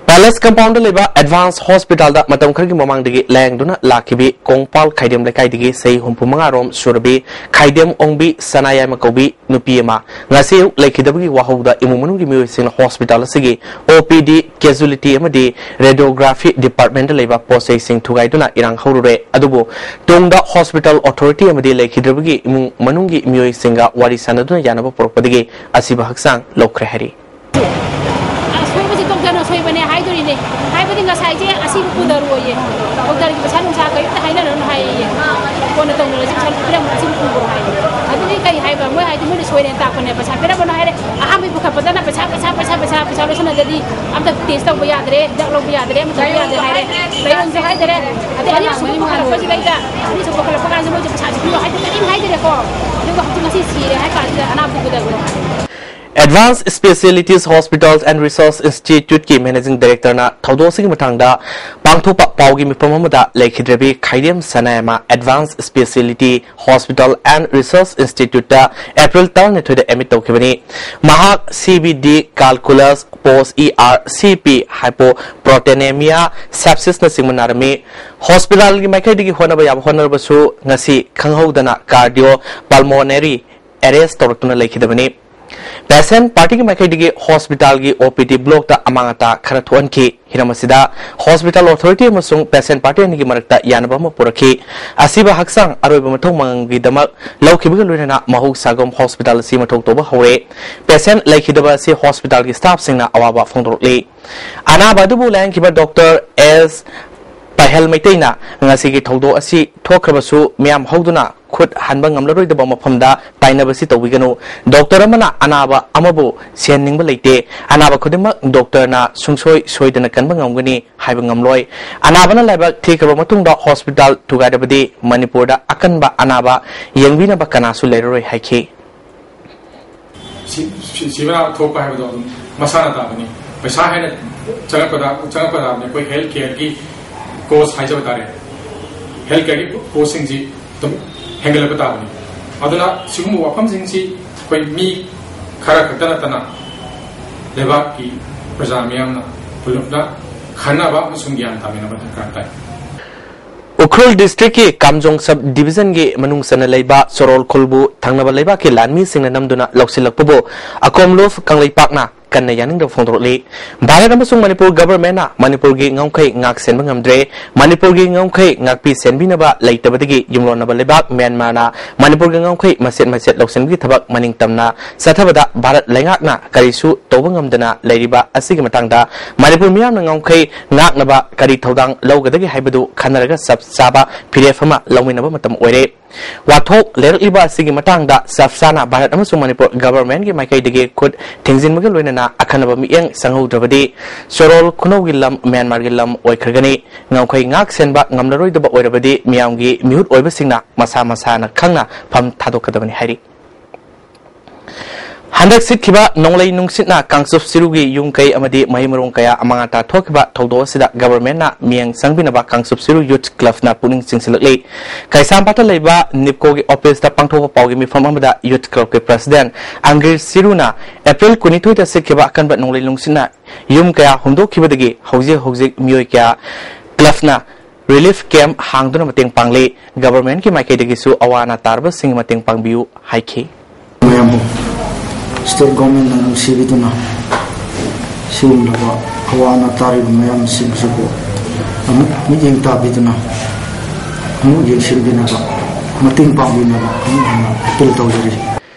Palace Compound ꯗ ꯂꯩꯕ Advance Hospital ꯗ ꯃꯇꯝ ꯈꯔꯒꯤ ꯃꯃꯥꯡꯗꯒꯤ ꯂꯥꯌꯦꯡꯗꯨꯅ ꯂꯥꯛꯈꯤꯕꯤ ꯀꯣꯡꯄꯥꯜ ꯈꯥꯏꯗꯦꯝ ꯂꯩꯀꯥꯏꯗꯒꯤ ꯆꯍꯤ ꯍꯨꯝꯐꯨ ꯃꯉꯥ ꯔꯣꯝ ꯁꯨꯔꯕꯤ ꯈꯥꯏꯗꯦꯝ ꯑꯣꯡꯕꯤ ꯁꯅꯥꯌꯥꯏꯃ ꯀꯧꯕꯤ ꯅꯨꯄꯤ ꯑꯃ ꯉꯁꯤ ꯑꯌꯨꯛ ꯂꯩꯈꯤꯗꯕꯒꯤ ꯋꯥꯍꯧꯗ ꯏꯃꯨꯡ ꯃꯅꯨꯡꯒꯤ ꯃꯤꯑꯣꯏꯁꯤꯡꯅ hospital ꯑꯁꯤꯒꯤ O P D, casualty ꯑꯃꯗꯤ radiography department ꯗ ꯂꯩꯕ ꯄꯣꯠꯆꯩꯁꯤꯡ ꯊꯨꯒꯥꯏꯗꯨꯅ ꯏꯔꯥꯡ ꯍꯧꯔꯨꯔꯦ꯫ ꯑꯗꯨꯕꯨ ꯇꯨꯡꯗ hospital authority ꯑꯃꯗꯤ ꯂꯩꯈꯤꯗ꯭ꯔꯕꯒꯤ ꯏꯃꯨꯡ ꯃꯅꯨꯡꯒꯤ ꯃꯤꯑꯣꯏꯁꯤꯡꯒ ꯋꯥꯔꯤ ꯁꯥꯟꯅꯗꯨꯅ ꯌꯥꯅꯕ ꯄꯨꯔꯛꯄꯗꯒꯤ ꯑꯁꯤꯕ ꯍꯛꯆꯥꯡ ꯂꯧꯈ꯭ꯔꯦ ꯍꯥꯏꯔꯤ꯫ ꯑꯁꯣꯏꯕꯁꯤ doctor ꯅ ꯁꯣꯏꯕꯅꯦ ꯍꯥꯏꯗꯣꯔꯤꯅꯦ꯫ ꯍꯥꯏꯕꯗꯤ ꯉꯁꯥꯏꯁꯦ ꯑꯁꯤꯕꯨ ꯄꯨꯊꯔꯣꯏꯌꯦ꯫ Doctor ꯒꯤ ꯄꯩꯁꯥ ꯅꯨꯡꯁꯥ ꯀꯔꯤꯝꯇ ꯍꯥꯏꯅꯔꯨꯅꯨ ꯍꯥꯏꯌꯦ꯫ ꯀꯣꯟꯅ ꯇꯧꯅꯔꯁꯤ, ꯄꯩꯁꯥ ꯄꯤꯔꯝꯃꯣ, ꯑꯁꯤꯕꯨ ꯄꯨꯈ꯭ꯔꯣ ꯍꯥꯏꯌꯦ꯫ ꯑꯗꯨꯗꯤ ꯀꯩ ꯍꯥꯏꯕ? ꯃꯣꯏ ꯍꯥꯏꯗꯤ ꯃꯣꯏꯅ ꯁꯣꯏꯔꯦꯅ ꯇꯥꯛꯄꯅꯦ꯫ ꯄꯩꯁꯥ ꯄꯤꯔꯝꯃꯅꯨ ꯍꯥꯏꯔꯦ꯫ ꯑꯍꯥꯟꯕꯒꯤ ꯄꯨꯈꯠꯄꯗꯅ ꯄꯩꯁꯥ, ꯄꯩꯁꯥ, ꯄꯩꯁꯥ, ꯄꯩꯁꯥ, ꯄꯩꯁꯥ ꯂꯣꯏꯁꯤꯟꯅꯗ꯭ꯔꯗꯤ ꯑꯝꯇ test ꯇꯧꯕ ꯌꯥꯗ꯭ꯔꯦ, ꯍꯤꯗꯥꯛ ꯂꯧꯕ ꯌꯥꯗ꯭ꯔꯦ, ꯑꯃ ꯇꯧꯕ ꯌꯥꯗ꯭ꯔꯦ ꯍꯥꯏꯔꯦ꯫ ꯂꯩꯔꯣꯡꯁꯨ ꯍꯥꯏꯗꯔꯦ꯫ ꯑꯗꯩ ꯑꯅꯤꯔꯛꯁꯨꯕ ꯄꯨꯈꯠꯂꯛꯄꯁꯤꯗꯩꯗ, ꯑꯅꯤꯔꯛꯁꯨꯕ ꯄꯨꯈꯠꯂꯛꯄ ꯀꯥꯟꯁꯤꯗ ꯃꯣꯏꯁꯦ ꯄꯩꯁꯥꯁꯦ ꯄꯤꯌꯣ ꯍꯥꯏꯗꯤ ꯀꯔꯤꯝ ꯍꯥꯏꯗꯔꯦꯀꯣ꯫ ꯑꯗꯨꯒ ꯍꯧꯖꯤꯛ ꯉꯁꯤ ꯁꯤꯔꯦ ꯍꯥꯏ ꯀꯥꯟꯁꯤꯗ ꯑꯅꯥꯕꯗꯨ ꯄꯨꯊꯈ꯭ꯔꯣ ꯍꯥꯏ꯫ Advanced Specialities Hospitals and Research Institute ꯀꯤ Managing Director ꯅ ꯊꯧꯗꯣꯛ ꯑꯁꯤꯒꯤ ꯃꯇꯥꯡꯗ ꯄꯥꯡꯊꯣꯛꯄ ꯄꯥꯎꯒꯤ ꯃꯤꯐꯝ ꯑꯃꯗ ꯂꯩꯈꯤꯗ꯭ꯔꯕꯤ ꯈꯥꯏꯗꯦꯝ ꯁꯅꯥꯌꯥꯏꯃ Advanced Speciality Hospital and Research Institute ꯇ ꯑꯦꯄ꯭ꯔꯤꯜ ꯇꯔꯥꯅꯤꯊꯣꯏꯗ admit ꯇꯧꯈꯤꯕꯅꯤ꯫ ꯃꯍꯥꯛ C B D, calculus, post E R, C P, hypoprotonemia, sepsis ꯅꯆꯤꯡꯕ ꯅꯥꯔꯝꯃꯤ꯫ Hospital ꯒꯤ ꯃꯥꯏꯀꯩꯗꯒꯤ ꯍꯣꯠꯅꯕ ꯌꯥꯕ ꯍꯣꯠꯅꯔꯕꯁꯨ ꯉꯁꯤ ꯈꯪꯍꯧꯗꯅ cardiopulmonary arrest ꯇꯧꯔꯛꯇꯨꯅ ꯂꯩꯈꯤꯗꯕꯅꯤ꯫ Patient party ꯒꯤ ꯃꯥꯏꯀꯩꯗꯒꯤ hospital ꯒꯤ O P D block ꯇ ꯑꯃꯥꯡ ꯑꯇꯥ ꯈꯔ ꯊꯣꯛꯍꯟꯈꯤ꯫ ꯍꯤꯔꯝ ꯑꯁꯤꯗ hospital authority ꯑꯃꯁꯨꯡ patient party ꯑꯅꯤꯒꯤ ꯃꯔꯛꯇ ꯌꯥꯅꯕ ꯑꯃ ꯄꯨꯔꯛꯈꯤ꯫ ꯑꯁꯤꯕ ꯍꯛꯆꯥꯡ ꯑꯔꯣꯏꯕ ꯃꯊꯧ ꯃꯉꯝꯒꯤꯗꯃꯛ ꯂꯧꯈꯤꯕꯒ ꯂꯣꯏꯅꯅ ꯃꯍꯧꯁꯥꯒꯨꯝ hospital ꯑꯁꯤ ꯃꯊꯧ ꯇꯧꯕ ꯍꯧꯔꯦ꯫ Patient ꯂꯩꯈꯤꯗꯕ ꯑꯁꯤ hospital ꯒꯤ staff ꯁꯤꯡꯅ ꯑꯋꯥꯕ ꯐꯣꯡꯗꯣꯔꯛꯂꯤ꯫ ꯑꯅꯥꯕ ꯑꯗꯨꯕꯨ ꯂꯥꯌꯦꯡꯈꯤꯕ doctor S ꯍꯦꯜ ꯃꯩꯇꯩꯅ ꯉꯁꯤꯒꯤ ꯊꯧꯗꯣꯛ ꯑꯁꯤ ꯊꯣꯛꯈ꯭ꯔꯕꯁꯨ ꯃꯤꯌꯥꯝ ꯍꯧꯗꯨꯅ ꯈꯨꯠ ꯍꯟꯕ ꯉꯝꯂꯔꯣꯏꯗꯕ ꯃꯐꯝꯗ ꯇꯥꯏꯅꯕꯁꯤ ꯇꯧꯕꯤꯒꯅꯨ꯫ ꯗꯣꯛꯇꯔ ꯑꯃꯅ ꯑꯅꯥꯕ ꯑꯃꯕꯨ ꯁꯦꯟꯅꯤꯡꯕ ꯂꯩꯇꯦ꯫ ꯑꯅꯥꯕ ꯈꯨꯗꯤꯡꯃꯛ ꯗꯣꯛꯇꯔꯅ ꯁꯨꯡꯁꯣꯏ ꯁꯣꯏꯗꯅ ꯀꯟꯕ ꯉꯝꯒꯅꯤ ꯍꯥꯏꯕ ꯉꯝꯂꯣꯏ꯫ ꯑꯅꯥꯕꯅ ꯂꯥꯏꯕꯛ ꯊꯤꯈ꯭ꯔꯕ ꯃꯇꯨꯡꯗ ꯍꯣꯁꯄꯤꯇꯥꯜ ꯊꯨꯒꯥꯏꯔꯕꯗꯤ ꯃꯅꯤꯄꯨꯔꯗ ꯑꯀꯟꯕ ꯑꯅꯥꯕ ꯌꯦꯡꯕꯤꯅꯕ ꯀꯅꯥꯁꯨ ꯂꯩꯔꯔꯣꯏ ꯍꯥꯏꯈꯤ꯫ ꯁꯤ-, ꯁꯤ-, ꯁꯤꯕ ꯅꯥꯕ ꯊꯣꯛꯄ ꯍꯥꯏꯕꯗꯣ ꯑꯗꯨꯝ ꯃꯁꯥꯅ ꯇꯥꯕꯅꯤ꯫ ꯄꯩꯁꯥ ꯍꯦꯟꯅ ꯆꯪꯉꯛꯄꯗ, ꯆꯪꯉꯛꯄ ꯇꯥꯕꯅꯤ꯫ ꯑꯩꯈꯣꯏ ꯍꯦꯜꯊ ꯀꯦꯌꯔꯒꯤ ꯀꯣꯁ ꯍꯥꯏꯖꯕ ꯇꯥꯔꯦ, ꯍꯦꯜꯊ ꯀꯦꯌꯔꯒꯤ ꯀꯣꯁꯁꯤꯡꯁꯤ ꯑꯗꯨꯝ ꯍꯦꯟꯒꯠꯂꯛꯄ ꯇꯥꯕꯅꯤ꯫ ꯑꯗꯨꯅ ꯁꯤꯒꯨꯝꯕ ꯋꯥꯐꯝꯁꯤꯡꯁꯤ ꯑꯩꯈꯣꯏ ꯃꯤ ꯈꯔ ꯈꯛꯇ ꯅꯠꯇꯅ ꯂꯩꯕꯥꯛꯀꯤ ꯄ꯭ꯔꯖꯥ ꯃꯤꯌꯥꯝꯅ ꯄꯨꯂꯞꯅ ꯈꯟꯅꯕ ꯑꯃꯁꯨꯡ ꯒ꯭ꯌꯥꯟ ꯇꯥꯃꯤꯟꯅꯕ ꯗꯔꯀꯥꯔ ꯇꯥꯏ꯫ ꯎꯈ꯭ꯔꯨꯜ ꯗꯤꯁꯇ꯭ꯔꯤꯛꯀꯤ ꯀꯥꯝꯖꯣꯡ ꯁꯕ ꯗꯤꯕꯤꯖꯟꯒꯤ ꯃꯅꯨꯡ ꯆꯟꯅ ꯂꯩꯕ ꯆꯣꯔꯣꯜ ꯈꯨꯜꯕꯨ ꯊꯪꯅꯕ ꯂꯩꯕꯥꯛꯀꯤ ꯂꯥꯟꯃꯤꯁꯤꯡꯅ ꯅꯝꯗꯨꯅ ꯂꯧꯁꯤꯜꯂꯛꯄꯕꯨ ꯑꯀꯣꯝꯂꯨꯐ ꯀꯪꯂꯩꯄꯥꯛꯅ ꯀꯟꯅ ꯌꯥꯅꯤꯡꯗꯕ ꯐꯣꯡꯗꯣꯔꯛꯂꯤ꯫ ꯚꯥꯔꯠ ꯑꯃꯁꯨꯡ ꯃꯅꯤꯄꯨꯔ ꯒꯚꯔꯟꯃꯦꯟꯠꯅ ꯃꯅꯤꯄꯨꯔꯒꯤ ꯉꯝꯈꯩ ꯉꯥꯛ ꯁꯦꯟꯕ ꯉꯝꯗ꯭ꯔꯦ꯫ ꯃꯅꯤꯄꯨꯔꯒꯤ ꯉꯝꯈꯩ ꯉꯥꯛꯄꯤ ꯁꯦꯟꯕꯤꯅꯕ ꯂꯩꯇꯕꯗꯒꯤ ꯌꯨꯝꯂꯣꯟꯅꯕ ꯂꯩꯕꯥꯛ ꯃ꯭ꯌꯥꯟꯃꯥꯔꯅ ꯃꯅꯤꯄꯨꯔꯒꯤ ꯉꯝꯈꯩ ꯃꯆꯦꯠ ꯃꯆꯦꯠ ꯂꯧꯁꯤꯟꯕꯒꯤ ꯊꯕꯛ ꯃꯅꯤꯡ ꯇꯝꯅ ꯆꯠꯊꯕꯗ ꯚꯥꯔꯠ ꯂꯩꯉꯥꯛꯅ ꯀꯔꯤꯁꯨ ꯇꯧꯕ ꯉꯝꯗꯅ ꯂꯩꯔꯤꯕ ꯑꯁꯤꯒꯤ ꯃꯇꯥꯡꯗ ꯃꯅꯤꯄꯨꯔ ꯃꯤꯌꯥꯝꯅ ꯉꯝꯈꯩ ꯉꯥꯛꯅꯕ ꯀꯔꯤ ꯊꯧꯗꯥꯡ ꯂꯧꯒꯗꯒꯦ ꯍꯥꯏꯕꯗꯨ ꯈꯟꯅꯔꯒ ꯆꯞ ꯆꯥꯕ ꯐꯤꯔꯦꯞ ꯑꯃ ꯂꯧꯃꯤꯟꯅꯕ ꯃꯇꯝ ꯑꯣꯏꯔꯦ꯫ ꯋꯥꯊꯣꯛ ꯂꯩꯔꯛꯂꯤꯕ ꯑꯁꯤꯒꯤ ꯃꯇꯥꯡꯗ ꯆꯞ ꯆꯥꯅ ꯚꯥꯔꯠ ꯑꯃꯁꯨꯡ ꯃꯅꯤꯄꯨꯔ ꯒꯚꯔꯟꯃꯦꯟꯠꯀꯤ ꯃꯥꯏꯀꯩꯗꯒꯤ ꯈꯨꯠ ꯊꯤꯡꯖꯤꯟꯕꯒ ꯂꯣꯏꯅꯅ ꯑꯈꯟꯅꯕ ꯃꯤꯠꯌꯦꯡ ꯆꯪꯍꯧꯗ꯭ꯔꯕꯗꯤ ꯆꯣꯔꯣꯜ ꯈꯨꯅꯧꯒꯤ ꯂꯝ ꯃ꯭ꯌꯥꯟꯃꯥꯔꯒꯤ ꯂꯝ ꯑꯣꯏꯈ꯭ꯔꯒꯅꯤ꯫ ꯉꯝꯈꯩ ꯉꯥꯛ ꯁꯦꯟꯕ ꯉꯝꯂꯔꯣꯏꯗꯕ ꯑꯣꯏꯔꯕꯗꯤ ꯃꯤꯌꯥꯝꯒꯤ ꯃꯤꯍꯨꯠ ꯑꯣꯏꯕꯁꯤꯡꯅ ꯃꯁꯥ ꯃꯁꯥꯅ ꯈꯪꯅ ꯐꯝ ꯊꯥꯗꯣꯛꯀꯗꯕꯅꯤ ꯍꯥꯏꯔꯤ꯫ ꯍꯟꯗꯛ ꯁꯤꯠꯈꯤꯕ ꯅꯣꯡꯂꯩ ꯅꯨꯡꯁꯤꯠꯅ ꯀꯥꯡꯆꯨꯞ ꯆꯤꯔꯨꯒꯤ ꯌꯨꯝ ꯀꯩ ꯑꯃꯗꯤ ꯃꯍꯩ ꯃꯔꯣꯡ ꯀꯌꯥ ꯑꯃꯥꯡ ꯑꯇꯥ ꯊꯣꯛꯈꯤꯕ ꯊꯧꯗꯣꯛ ꯑꯁꯤꯗ ꯒꯚꯔꯟꯃꯦꯟꯠꯅ ꯃꯤꯠꯌꯦꯡ ꯆꯪꯕꯤꯅꯕ ꯀꯥꯡꯆꯨꯞ ꯆꯤꯔꯨ ꯌꯨꯊ ꯀ꯭ꯂꯕꯅ ꯄꯨꯛꯅꯤꯡ ꯆꯤꯡꯁꯤꯜꯂꯛꯂꯤ꯫ ꯀꯩꯁꯥꯝꯄꯥꯠꯇ ꯂꯩꯕ ꯅꯤꯞꯀꯣꯒꯤ ꯑꯣꯐꯤꯁꯇ ꯄꯥꯡꯊꯣꯛꯄ ꯄꯥꯎꯒꯤ ꯃꯤꯐꯝ ꯑꯃꯗ ꯌꯨꯊ ꯀ꯭ꯂꯕꯀꯤ ꯄ꯭ꯔꯁꯤꯗꯦꯟꯠ ꯑꯪꯒꯤꯔ ꯆꯤꯔꯨꯅ ꯑꯦꯄ꯭ꯔꯤꯜ ꯀꯨꯟꯅꯤꯊꯣꯏꯗ ꯁꯤꯠꯈꯤꯕ ꯑꯀꯟꯕ ꯅꯣꯡꯂꯩ ꯅꯨꯡꯁꯤꯠꯅ ꯌꯨꯝ ꯀꯌꯥ ꯍꯨꯝꯗꯣꯛꯈꯤꯕꯗꯒꯤ ꯍꯧꯖꯤꯛ ꯍꯧꯖꯤꯛ ꯃꯤꯑꯣꯏ ꯀꯌꯥ ꯀ꯭ꯂꯕꯅ ꯔꯤꯂꯤꯐ ꯀꯦꯝꯞ ꯍꯥꯡꯗꯨꯅ ꯃꯇꯦꯡ ꯄꯥꯡꯂꯤ꯫ ꯒꯚꯔꯟꯃꯦꯟꯠꯀꯤ ꯃꯥꯏꯀꯩꯗꯒꯤꯁꯨ ꯑꯋꯥ ꯑꯅꯥ ꯇꯥꯔꯕꯁꯤꯡꯒꯤ ꯃꯇꯦꯡ ꯄꯥꯡꯕꯤꯌꯨ ꯍꯥꯏꯈꯤ꯫ ꯃꯌꯥꯝꯕꯨ ꯁ꯭ꯇꯦꯠ ꯒꯣꯔꯃꯦꯟꯅ ꯅꯨꯡꯁꯤꯕꯤꯗꯨꯅ ꯁꯤꯒꯨꯝꯂꯕ ꯑꯋꯥ ꯑꯅꯥ ꯇꯥꯔꯤꯕ ꯃꯌꯥꯝꯁꯤꯡꯁꯤꯕꯨ ꯑꯃꯨꯛ ꯃꯤꯠꯌꯦꯡ ꯇꯥꯕꯤꯗꯨꯅ ꯑꯃꯨꯛ ꯌꯦꯡꯁꯤꯟꯕꯤꯅꯕ, ꯃꯇꯦꯡ ꯄꯥꯡꯕꯤꯅꯕ ꯑꯃꯨꯛ ꯍꯟꯅ ꯑꯄꯤꯜ ꯇꯧꯖꯔꯤ꯫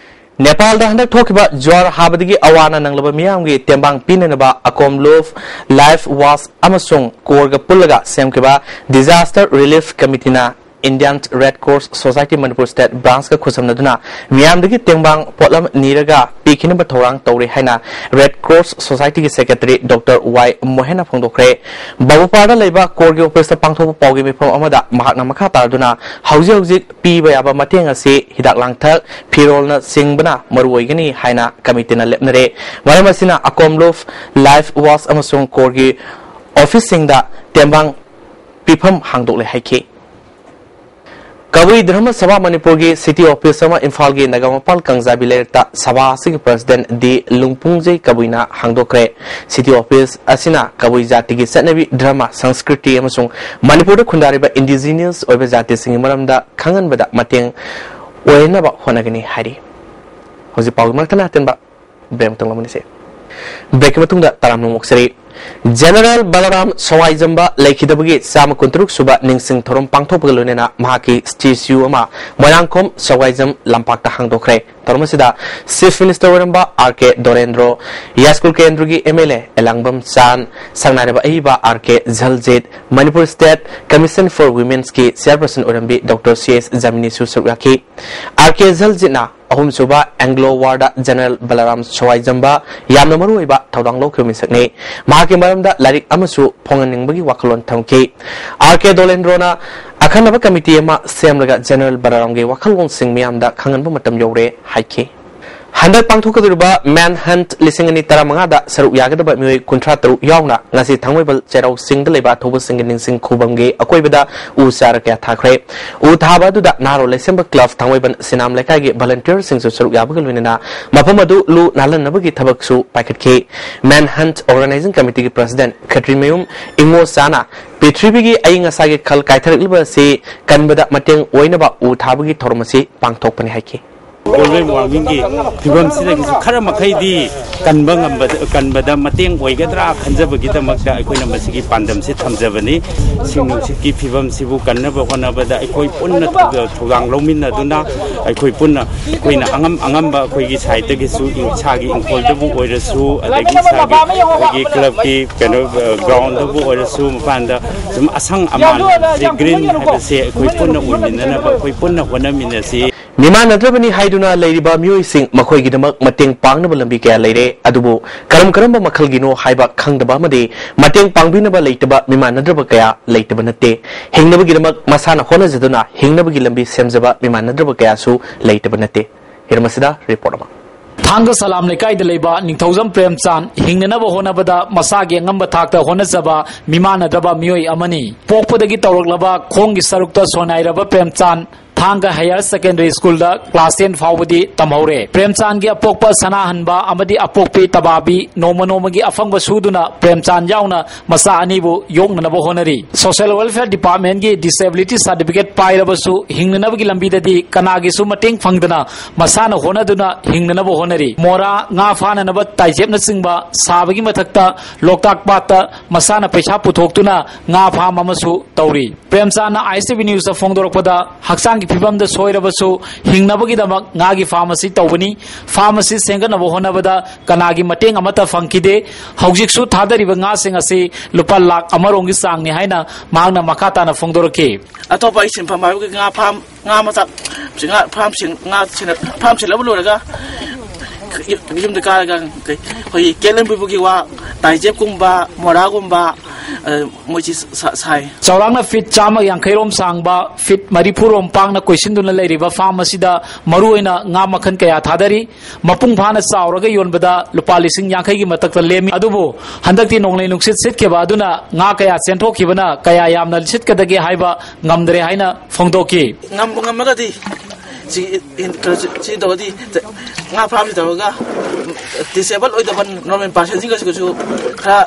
ꯅꯦꯄꯥꯜꯗ ꯍꯟꯗꯛ ꯊꯣꯛꯈꯤꯕ ꯖ꯭ꯋꯥꯔ ꯍꯥꯕꯗꯒꯤ ꯑꯋꯥ ꯑꯅꯥ ꯅꯪꯂꯕ ꯃꯤꯌꯥꯝꯒꯤ ꯇꯦꯡꯕꯥꯡ ꯄꯤꯅꯅꯕ ꯑꯀꯣꯝ ꯂꯨꯐ, ꯂꯥꯏꯐ ꯋꯥꯁ ꯑꯃꯁꯨꯡ ꯀꯣꯔꯒ ꯄꯨꯜꯂꯒ ꯁꯦꯝꯈꯤꯕ ꯗꯤꯖꯥꯁꯇꯔ ꯔꯤꯂꯤꯐ ꯀꯃꯤꯇꯤꯅ Indian red cross society Manipur state ꯕ꯭ꯔꯥꯟꯁꯀ ꯈꯨꯠꯁꯝꯅꯗꯨꯅ ꯃꯤꯌꯥꯝꯗꯒꯤ ꯇꯦꯡꯕꯥꯡ ꯄꯣꯠꯂꯝ ꯅꯤꯔꯒ ꯄꯤꯈꯤꯅꯕ ꯊꯧꯔꯥꯡ ꯇꯧꯔꯤ ꯍꯥꯏꯅ ꯔꯦꯗ ꯀ꯭ꯔꯣꯁ ꯁꯣꯁꯥꯏꯇꯤꯒꯤ ꯁꯦꯀ꯭ꯔꯦꯇꯔꯤ ꯗꯣꯛꯇꯔ ꯋꯥꯏ ꯃꯣꯍꯦꯟꯅ ꯐꯣꯡꯗꯣꯛꯈ꯭ꯔꯦ꯫ ꯕꯥꯕꯨꯄꯥꯔꯗ ꯂꯩꯕ ꯀꯣꯔꯒꯤ ꯑꯣꯐꯤꯁꯇ ꯄꯥꯡꯊꯣꯛꯄ ꯄꯥꯎꯒꯤ ꯃꯤꯐꯝ ꯑꯃꯗ ꯃꯍꯥꯛꯅ ꯃꯈꯥ ꯇꯥꯔꯗꯨꯅ ꯍꯧꯖꯤꯛ ꯍꯧꯖꯤꯛ ꯄꯤꯕ ꯌꯥꯕ ꯃꯇꯦꯡ ꯑꯁꯤ ꯍꯤꯗꯥꯛ ꯂꯥꯡꯊꯛ, ꯐꯤꯔꯣꯜꯅꯆꯤꯡꯕꯅ ꯃꯔꯨ ꯑꯣꯏꯒꯅꯤ ꯍꯥꯏꯅ ꯀꯃꯤꯇꯤꯅ ꯂꯦꯞꯅꯔꯦ꯫ ꯃꯔꯝ ꯑꯁꯤꯅ ꯑꯀꯣꯝ ꯂꯨꯐ, ꯂꯥꯏꯐ ꯋꯥꯁ ꯑꯃꯁꯨꯡ ꯀꯣꯔꯒꯤ ꯑꯣꯐꯤꯁꯁꯤꯡꯗ ꯇꯦꯡꯕꯥꯡ ꯄꯤꯐꯝ ꯍꯥꯡꯗꯣꯛꯂꯦ ꯍꯥꯏꯈꯤ꯫ ꯀꯕꯨꯏ ꯙꯔꯃ ꯁꯚꯥ ꯃꯅꯤꯄꯨꯔꯒꯤ ꯁꯤꯇꯤ ꯑꯣꯐꯤꯁ ꯑꯃ ꯏꯝꯐꯥꯜꯒꯤ ꯅꯒꯥꯃꯄꯥꯜ ꯀꯥꯡꯖꯥꯕꯤ ꯂꯩꯔꯛꯇ ꯁꯚꯥ ꯑꯁꯤꯒꯤ ꯄ꯭ꯔꯁꯤꯗꯦꯟ ꯗꯤ ꯂꯨꯡꯄꯨꯡꯖꯩ ꯀꯕꯨꯏꯅ ꯍꯥꯡꯗꯣꯛꯈ꯭ꯔꯦ꯫ ꯁꯤꯇꯤ ꯑꯣꯐꯤꯁ ꯑꯁꯤꯅ ꯀꯕꯨꯏ ꯖꯥꯇꯤꯒꯤ ꯆꯠꯅꯕꯤ, ꯙꯔꯃ, ꯁꯪꯁꯀ꯭ꯔꯤꯇꯤ ꯑꯃꯁꯨꯡ ꯃꯅꯤꯄꯨꯔꯗ ꯈꯨꯟꯗꯥꯔꯤꯕ ꯏꯟꯗꯤꯖꯤꯅ꯭ꯌꯁ ꯑꯣꯏꯕ ꯖꯥꯇꯤꯁꯤꯡꯒꯤ ꯃꯔꯝꯗ ꯈꯪꯍꯟꯕꯗ ꯃꯇꯦꯡ ꯑꯣꯏꯅꯕ ꯍꯣꯠꯅꯒꯅꯤ ꯍꯥꯏꯔꯤ꯫ ꯍꯧꯖꯤꯛ ꯄꯥꯎꯒꯤ ꯃꯔꯛꯇꯅ ꯑꯇꯦꯟꯕ ꯕ꯭ꯔꯦꯛ ꯑꯃꯇꯪ ꯂꯧꯃꯤꯟꯅꯁꯤ꯫ ꯕ꯭ꯔꯦꯛꯀꯤ ꯃꯇꯨꯡꯗ ꯇꯔꯥꯝꯅ ꯑꯣꯛꯆꯔꯤ꯫ ꯖꯦꯅꯔꯦꯜ ꯕꯂꯔꯥꯝ ꯁꯋꯥꯏꯖꯝꯕ ꯂꯩꯈꯤꯗꯕꯒꯤ ꯆꯥꯝꯃ ꯀꯨꯟꯇꯔꯨꯛ ꯁꯨꯕ ꯅꯤꯡꯁꯤꯡ ꯊꯧꯔꯝ ꯄꯥꯡꯊꯣꯛꯄꯒ ꯂꯣꯏꯅꯅ ꯃꯍꯥꯛꯀꯤ ꯁ꯭ꯇꯦꯆꯨ ꯑꯃ ꯃꯣꯏꯔꯥꯡꯈꯣꯝ ꯁꯋꯥꯏꯖꯝ ꯂꯝꯄꯥꯛꯇ ꯍꯥꯡꯗꯣꯛꯈ꯭ꯔꯦ꯫ ꯊꯧꯔꯝ ꯑꯁꯤꯗ ꯆꯤꯐ ꯃꯤꯅꯤꯁꯇꯔ ꯑꯣꯏꯔꯝꯕ ꯑꯥꯔ ꯀꯦ ꯗꯣꯔꯦꯟꯗ꯭ꯔꯣ, ꯌꯥꯏꯁ꯭ꯀꯨꯜ ꯀꯦꯟꯗ꯭ꯔꯒꯤ M L A Elangbam Chand, ꯁꯛꯅꯥꯏꯔꯕ ꯑꯏꯕ R K Jaljit, Manipur state commission for ꯋꯤꯃꯦꯟꯁꯀꯤ ꯆꯤꯌꯔꯄꯔꯁꯟ ꯑꯣꯏꯔꯝꯕꯤ ꯗꯣꯛꯇꯔ ꯁꯤ ꯑꯦꯁ ꯖꯥꯃꯤꯅꯤꯁꯨ ꯁꯔꯨꯛ ꯌꯥꯈꯤ꯫ ꯑꯥꯔ ꯀꯦ ꯖꯜꯖꯤꯠꯅ ꯑꯍꯨꯝꯁꯨꯕ ꯑꯦꯡꯒ꯭ꯂꯣ ꯋꯥꯔꯗ ꯖꯦꯅꯔꯦꯜ ꯕꯂꯔꯥꯝ ꯁꯋꯥꯏꯖꯝꯕ ꯌꯥꯝꯅ ꯃꯔꯨꯑꯣꯏꯕ ꯊꯧꯗꯥꯡ ꯂꯧꯈꯤꯕ ꯃꯤꯁꯛꯅꯤ꯫ ꯃꯍꯥꯛꯀꯤ ꯃꯔꯝꯗ ꯂꯥꯏꯔꯤꯛ ꯑꯃꯁꯨ ꯐꯣꯡꯍꯟꯅꯤꯡꯕꯒꯤ ꯋꯥꯈꯜꯂꯣꯟ ꯊꯝꯈꯤ꯫ ꯑꯥꯔ ꯀꯦ ꯗꯣꯂꯦꯟꯗ꯭ꯔꯣꯅ ꯑꯈꯟꯅꯕ ꯀꯃꯤꯇꯤ ꯑꯃ ꯁꯦꯝꯂꯒ ꯖꯦꯅꯔꯦꯜ ꯕꯂꯔꯥꯝꯒꯤ ꯋꯥꯈꯜꯂꯣꯟꯁꯤꯡ ꯃꯤꯌꯥꯝꯗ ꯈꯪꯍꯟꯕ ꯃꯇꯝ ꯌꯧꯔꯦ ꯍꯥꯏꯈꯤ꯫ ꯍꯟꯗꯛ ꯄꯥꯡꯊꯣꯛꯀꯗꯧꯔꯤꯕ ꯃꯦꯟ ꯍꯟꯠ ꯂꯤꯁꯤꯡ ꯑꯅꯤ ꯇꯔꯥꯃꯉꯥꯗ ꯁꯔꯨꯛ ꯌꯥꯒꯗꯕ ꯃꯤꯑꯣꯏ ꯀꯨꯟꯊ꯭ꯔꯥ ꯇꯔꯨꯛ ꯌꯥꯎꯅ ꯉꯁꯤ ꯊꯥꯡꯃꯩꯕꯟ ꯆꯩꯔꯥꯎ ꯆꯤꯡꯗ ꯂꯩꯕ ꯊꯧꯕꯁꯤꯡꯒꯤ ꯅꯤꯡꯁꯤꯡ ꯈꯨꯕꯝꯒꯤ ꯑꯀꯣꯏꯕꯗ ꯎ ꯆꯥꯔ ꯀꯌꯥ ꯊꯥꯈ꯭ꯔꯦ꯫ ꯎ ꯊꯥꯕ ꯑꯗꯨꯗ ꯅꯍꯥꯔꯣꯜ ꯂꯩꯁꯦꯝꯕ ꯀ꯭ꯂꯕ ꯊꯥꯡꯃꯩꯕꯟ ꯁꯤꯅꯥꯝ ꯂꯩꯀꯥꯏꯒꯤ ꯚꯣꯂꯨꯟꯇꯤꯌꯔꯁꯤꯡꯁꯨ ꯁꯔꯨꯛ ꯌꯥꯕꯒ ꯂꯣꯏꯅꯅ ꯃꯐꯝ ꯑꯗꯨ ꯂꯨ ꯅꯥꯜꯍꯟꯅꯕꯒꯤ ꯊꯕꯛꯁꯨ ꯄꯥꯏꯈꯠꯈꯤ꯫ ꯃꯦꯟ ꯍꯟꯠ ꯑꯣꯔꯒꯅꯥꯏꯖꯤꯡ ꯀꯃꯤꯇꯤꯒꯤ ꯄ꯭ꯔꯁꯤꯗꯦꯟ ꯈꯦꯇ꯭ꯔꯤꯃꯌꯨꯝ ꯏꯉꯣꯆꯥꯅ ꯄ꯭ꯔꯤꯊꯤꯕꯤꯒꯤ ꯑꯏꯪ ꯑꯁꯥꯒꯤ ꯈꯜ ꯀꯥꯏꯊꯔꯛꯂꯤꯕ ꯑꯁꯤ ꯀꯟꯕꯗ ꯃꯇꯦꯡ ꯑꯣꯏꯅꯕ ꯎ ꯊꯥꯕꯒꯤ ꯊꯧꯔꯝ ꯑꯁꯤ ꯄꯥꯡꯊꯣꯛꯄꯅꯤ ꯍꯥꯏꯈꯤ꯫ Global warmingꯒꯤ ꯐꯤꯕꯝꯁꯤꯗꯒꯤꯁꯨ ꯈꯔ ꯃꯈꯩꯗꯤ ꯀꯟꯕ ꯉꯝꯕꯗ, ꯀꯟꯕꯗ ꯃꯇꯦꯡ ꯑꯣꯏꯒꯗ꯭ꯔꯥ ꯈꯟꯖꯕꯒꯤꯗꯃꯛꯇ ꯑꯩꯈꯣꯏꯅ ꯃꯁꯤꯒꯤ ꯄꯥꯟꯗꯝꯁꯤ ꯊꯝꯖꯕꯅꯤ꯫ ꯏꯁꯤꯡ ꯅꯨꯡꯁꯤꯠꯀꯤ ꯐꯤꯕꯝꯁꯤꯕꯨ ꯀꯟꯅꯕ ꯍꯣꯠꯅꯕꯗ ꯑꯩꯈꯣꯏ ꯄꯨꯟꯅ ꯊꯧ-, ꯊꯧꯗꯥꯡ ꯂꯧꯃꯤꯟꯅꯗꯨꯅ ꯑꯩꯈꯣꯏ ꯄꯨꯟꯅ, ꯑꯩꯈꯣꯏꯅ ꯑꯉꯝ ꯑꯉꯝꯕ ꯑꯩꯈꯣꯏꯒꯤ ꯁꯥꯏꯠꯇꯒꯤꯁꯨ ꯏꯁꯥꯒꯤ ꯏꯪꯈꯣꯜꯗꯕꯨ ꯑꯣꯏꯔꯁꯨ, ꯑꯗꯒꯤ ꯏꯁꯥꯒꯤ ꯑꯩꯈꯣꯏꯒꯤ ꯀ꯭ꯂꯕꯀꯤ ꯀꯩꯅꯣ, ꯒ꯭ꯔꯥꯎꯟꯗꯕꯨ ꯑꯣꯏꯔꯁꯨ, ꯃꯄꯥꯟꯗ ꯁꯨꯝ ꯑꯁꯪ ꯑꯃꯥꯟꯁꯦ, ꯒ꯭ꯔꯤꯟ ꯍꯥꯏꯕꯁꯦ ꯑꯩꯈꯣꯏ ꯄꯨꯟꯅ ꯑꯣꯏꯃꯤꯟꯅꯅꯕ, ꯑꯩꯈꯣꯏ ꯄꯨꯟꯅ ꯍꯣꯠꯅꯃꯤꯟꯅꯁꯤ꯫ ꯃꯤꯃꯥꯟꯅꯗ꯭ꯔꯕꯅꯤ ꯍꯥꯏꯗꯨꯅ ꯂꯩꯔꯤꯕ ꯃꯤꯑꯣꯏꯁꯤꯡ, ꯃꯈꯣꯏꯒꯤꯗꯃꯛ ꯃꯇꯦꯡ ꯄꯥꯡꯅꯕ ꯂꯝꯕꯤ ꯀꯌꯥ ꯂꯩꯔꯦ, ꯑꯗꯨꯕꯨ ꯀꯔꯝ ꯀꯔꯝꯕ ꯃꯈꯜꯒꯤꯅꯣ ꯍꯥꯏꯕ ꯈꯪꯗꯕ ꯑꯃꯗꯤ ꯃꯇꯦꯡ ꯄꯥꯡꯕꯤꯅꯕ ꯂꯩꯇꯕ ꯃꯤꯃꯥꯟꯅꯗ꯭ꯔꯕ ꯀꯌꯥ ꯂꯩꯇꯕ ꯅꯠꯇꯦ꯫ ꯍꯤꯡꯅꯕꯒꯤꯗꯃꯛ ꯃꯁꯥꯅ ꯍꯣꯠꯅꯖꯗꯨꯅ ꯍꯤꯡꯅꯕꯒꯤ ꯂꯝꯕꯤ ꯁꯦꯝꯖꯕ ꯃꯤꯃꯥꯟꯅꯗ꯭ꯔꯕ ꯀꯌꯥꯁꯨ ꯂꯩꯇꯕ ꯅꯠꯇꯦ꯫ ꯍꯤꯔꯃꯁꯤꯗ ꯔꯤꯄꯣꯔꯠ ꯑꯃ꯫ ꯊꯥꯡꯒ ꯁꯂꯥꯝ ꯂꯩꯀꯥꯏꯗ ꯂꯩꯕ ꯅꯤꯡꯊꯧꯖꯝ ꯄ꯭ꯔꯦꯝꯆꯥꯟ ꯍꯤꯡꯅꯅꯕ ꯍꯣꯠꯅꯕꯗ ꯃꯁꯥꯒꯤ ꯑꯉꯝꯕ ꯊꯥꯛꯇ ꯍꯣꯠꯅꯖꯕ ꯃꯤꯃꯥꯟꯅꯗ꯭ꯔꯕ ꯃꯤꯑꯣꯏ ꯑꯃꯅꯤ꯫ ꯄꯣꯛꯄꯗꯒꯤ ꯇꯧꯔꯛꯂꯕ ꯈꯣꯡꯒꯤ ꯁꯔꯨꯛꯇ ꯁꯣꯟꯅꯥꯏꯔꯕ ꯄ꯭ꯔꯦꯝꯆꯥꯟ ꯊꯥꯡꯒ ꯍꯥꯌꯔ ꯁꯦꯀꯦꯟꯗꯔꯤ ꯁ꯭ꯀꯨꯜꯗ ꯀ꯭ꯂꯥꯁ ꯇꯦꯟ ꯐꯥꯎꯕꯗꯤ ꯇꯝꯍꯧꯔꯦ꯫ ꯄ꯭ꯔꯦꯝꯆꯥꯟꯒꯤ ꯑꯄꯣꯛꯄ ꯁꯅꯥꯍꯟꯕ ꯑꯃꯗꯤ ꯑꯄꯣꯛꯄꯤ ꯇꯕꯥꯕꯤ ꯅꯣꯡꯃ ꯅꯣꯡꯃꯒꯤ ꯑꯐꯪꯕ ꯁꯨꯗꯨꯅ ꯄ꯭ꯔꯦꯝꯆꯥꯟ ꯌꯥꯎꯅ ꯃꯆꯥ ꯑꯅꯤꯕꯨ ꯌꯣꯛꯅꯅꯕ ꯍꯣꯠꯅꯔꯤ꯫ ꯁꯣꯁꯤꯌꯦꯜ ꯋꯦꯜꯐꯤꯌꯔ ꯗꯤꯄꯥꯔꯠꯃꯦꯟꯒꯤ ꯗꯤꯁꯦꯕꯤꯂꯤꯇꯤ ꯁꯥꯔꯇꯤꯐꯤꯀꯦꯠ ꯄꯥꯏꯔꯕꯁꯨ ꯍꯤꯡꯅꯅꯕꯒꯤ ꯂꯝꯕꯤꯗꯗꯤ ꯀꯅꯥꯒꯤꯁꯨ ꯃꯇꯦꯡ ꯐꯪꯗꯅ ꯃꯁꯥꯅ ꯍꯣꯠꯅꯗꯨꯅ ꯍꯤꯡꯅꯅꯕ ꯍꯣꯠꯅꯔꯤ꯫ ꯃꯣꯔꯥ, ꯉꯥ ꯐꯥꯅꯅꯕ ꯇꯥꯏꯖꯦꯞꯅꯆꯤꯡꯕ ꯁꯥꯕꯒꯤ ꯃꯊꯛꯇ ꯂꯣꯛꯇꯥꯛ ꯄꯥꯠꯇ ꯃꯁꯥꯅ ꯄꯩꯁꯥ ꯄꯨꯊꯣꯛꯇꯨꯅ ꯉꯥ ꯐꯥꯝ ꯑꯃꯁꯨ ꯇꯧꯔꯤ꯫ ꯄ꯭ꯔꯦꯝꯆꯥꯟꯅ ꯑꯥꯏ ꯑꯦꯁ ꯇꯤ ꯚꯤ ꯅ꯭ꯌꯨꯁꯇ ꯐꯣꯡꯗꯣꯔꯛꯄꯗ, ꯍꯛꯆꯥꯡꯒꯤ ꯐꯤꯕꯝꯗ ꯁꯣꯏꯔꯕꯁꯨ ꯍꯤꯡꯅꯕꯒꯤꯗꯃꯛ ꯉꯥꯒꯤ ꯐꯥꯔꯝ ꯑꯁꯤ ꯇꯧꯕꯅꯤ꯫ ꯐꯥꯔꯝ ꯑꯁꯤ ꯁꯦꯝꯒꯠꯅꯕ ꯍꯣꯠꯅꯕꯗ ꯀꯅꯥꯒꯤ ꯃꯇꯦꯡ ꯑꯃꯠꯇ ꯐꯪꯈꯤꯗꯦ꯫ ꯍꯧꯖꯤꯛꯁꯨ ꯊꯥꯗꯔꯤꯕ ꯉꯥꯁꯤꯡ ꯑꯁꯤ ꯂꯨꯄꯥ ꯂꯥꯈ ꯑꯃꯔꯣꯝꯒꯤ ꯆꯥꯡꯅꯤ ꯍꯥꯏꯅ ꯃꯍꯥꯛꯅ ꯃꯈꯥ ꯇꯥꯅ ꯐꯣꯡꯗꯣꯔꯛꯈꯤ꯫ ꯑꯇꯣꯞꯄ ꯑꯩ ꯁꯤꯟꯐꯝ ꯍꯥꯏꯕꯒꯤ ꯉꯥ ꯐꯥꯔꯝ, ꯉꯥ ꯃꯆꯥ, ꯉꯥ ꯐꯥꯔꯝ ꯁꯦꯝ-, ꯉꯥ ꯁꯦꯟꯅ-, ꯐꯥꯔꯝ ꯁꯦꯟꯅꯕ ꯂꯣꯏꯔꯒ ꯌꯨꯝꯗ ꯀꯥꯔꯒ ꯀꯩ, ꯑꯩꯈꯣꯏꯒꯤ ꯀꯦꯂꯦꯟ ꯄꯨꯕꯒꯤ ꯋꯥ, ꯇꯥꯏꯖꯦꯞꯀꯨꯝꯕ, ꯃꯣꯔꯥꯒꯨꯝꯕ, ꯑ, ꯃꯣꯏꯁꯤ ꯁꯥ-, ꯁꯥꯏ꯫ ꯆꯥꯎꯔꯥꯛꯅ ꯐꯤꯠ ꯆꯥꯝꯃ ꯌꯥꯡꯈꯩ ꯔꯣꯝ ꯁꯥꯡꯕ, ꯐꯤꯠ ꯃꯔꯤꯐꯨ ꯔꯣꯝ ꯄꯥꯛꯅ ꯀꯣꯏꯁꯤꯟꯗꯨꯅ ꯂꯩꯔꯤꯕ ꯐꯥꯔꯝ ꯑꯁꯤꯗ ꯃꯔꯨꯑꯣꯏꯅ ꯉꯥ ꯃꯈꯜ ꯀꯌꯥ ꯊꯥꯗꯔꯤ꯫ ꯃꯄꯨꯡ ꯐꯥꯅ ꯆꯥꯎꯔꯒ ꯌꯣꯟꯕꯗ ꯂꯨꯄꯥ ꯂꯤꯁꯤꯡ ꯌꯥꯡꯈꯩꯒꯤ ꯃꯊꯛꯇ ꯂꯦꯝꯃꯤ꯫ ꯑꯗꯨꯕꯨ ꯍꯟꯗꯛꯇꯤ ꯅꯣꯡꯂꯩ ꯅꯨꯡꯁꯤꯠ ꯁꯤꯠꯈꯤꯕ ꯑꯗꯨꯅ ꯉꯥ ꯀꯌꯥ ꯆꯦꯟꯊꯣꯛꯈꯤꯕꯅ ꯀꯌꯥ ꯌꯥꯝꯅ ꯁꯤꯠꯀꯗꯒꯦ ꯍꯥꯏꯕ ꯉꯝꯗ꯭ꯔꯦ ꯍꯥꯏꯅ ꯐꯣꯡꯗꯣꯛꯈꯤ꯫ ꯉꯝꯕꯨ ꯉꯝꯃꯒꯗꯤ ꯁꯤ, ꯁꯤ ꯇꯧꯔꯗꯤ ꯉꯥ ꯐꯥꯔꯝꯁꯤ ꯇꯧꯔꯒ ꯗꯤꯁꯦꯕꯜ ꯑꯣꯏꯗꯕ ꯅꯣꯔꯃꯦꯜ ꯄꯥꯔꯁꯟꯁꯤꯡꯒꯁꯨ ꯈꯔ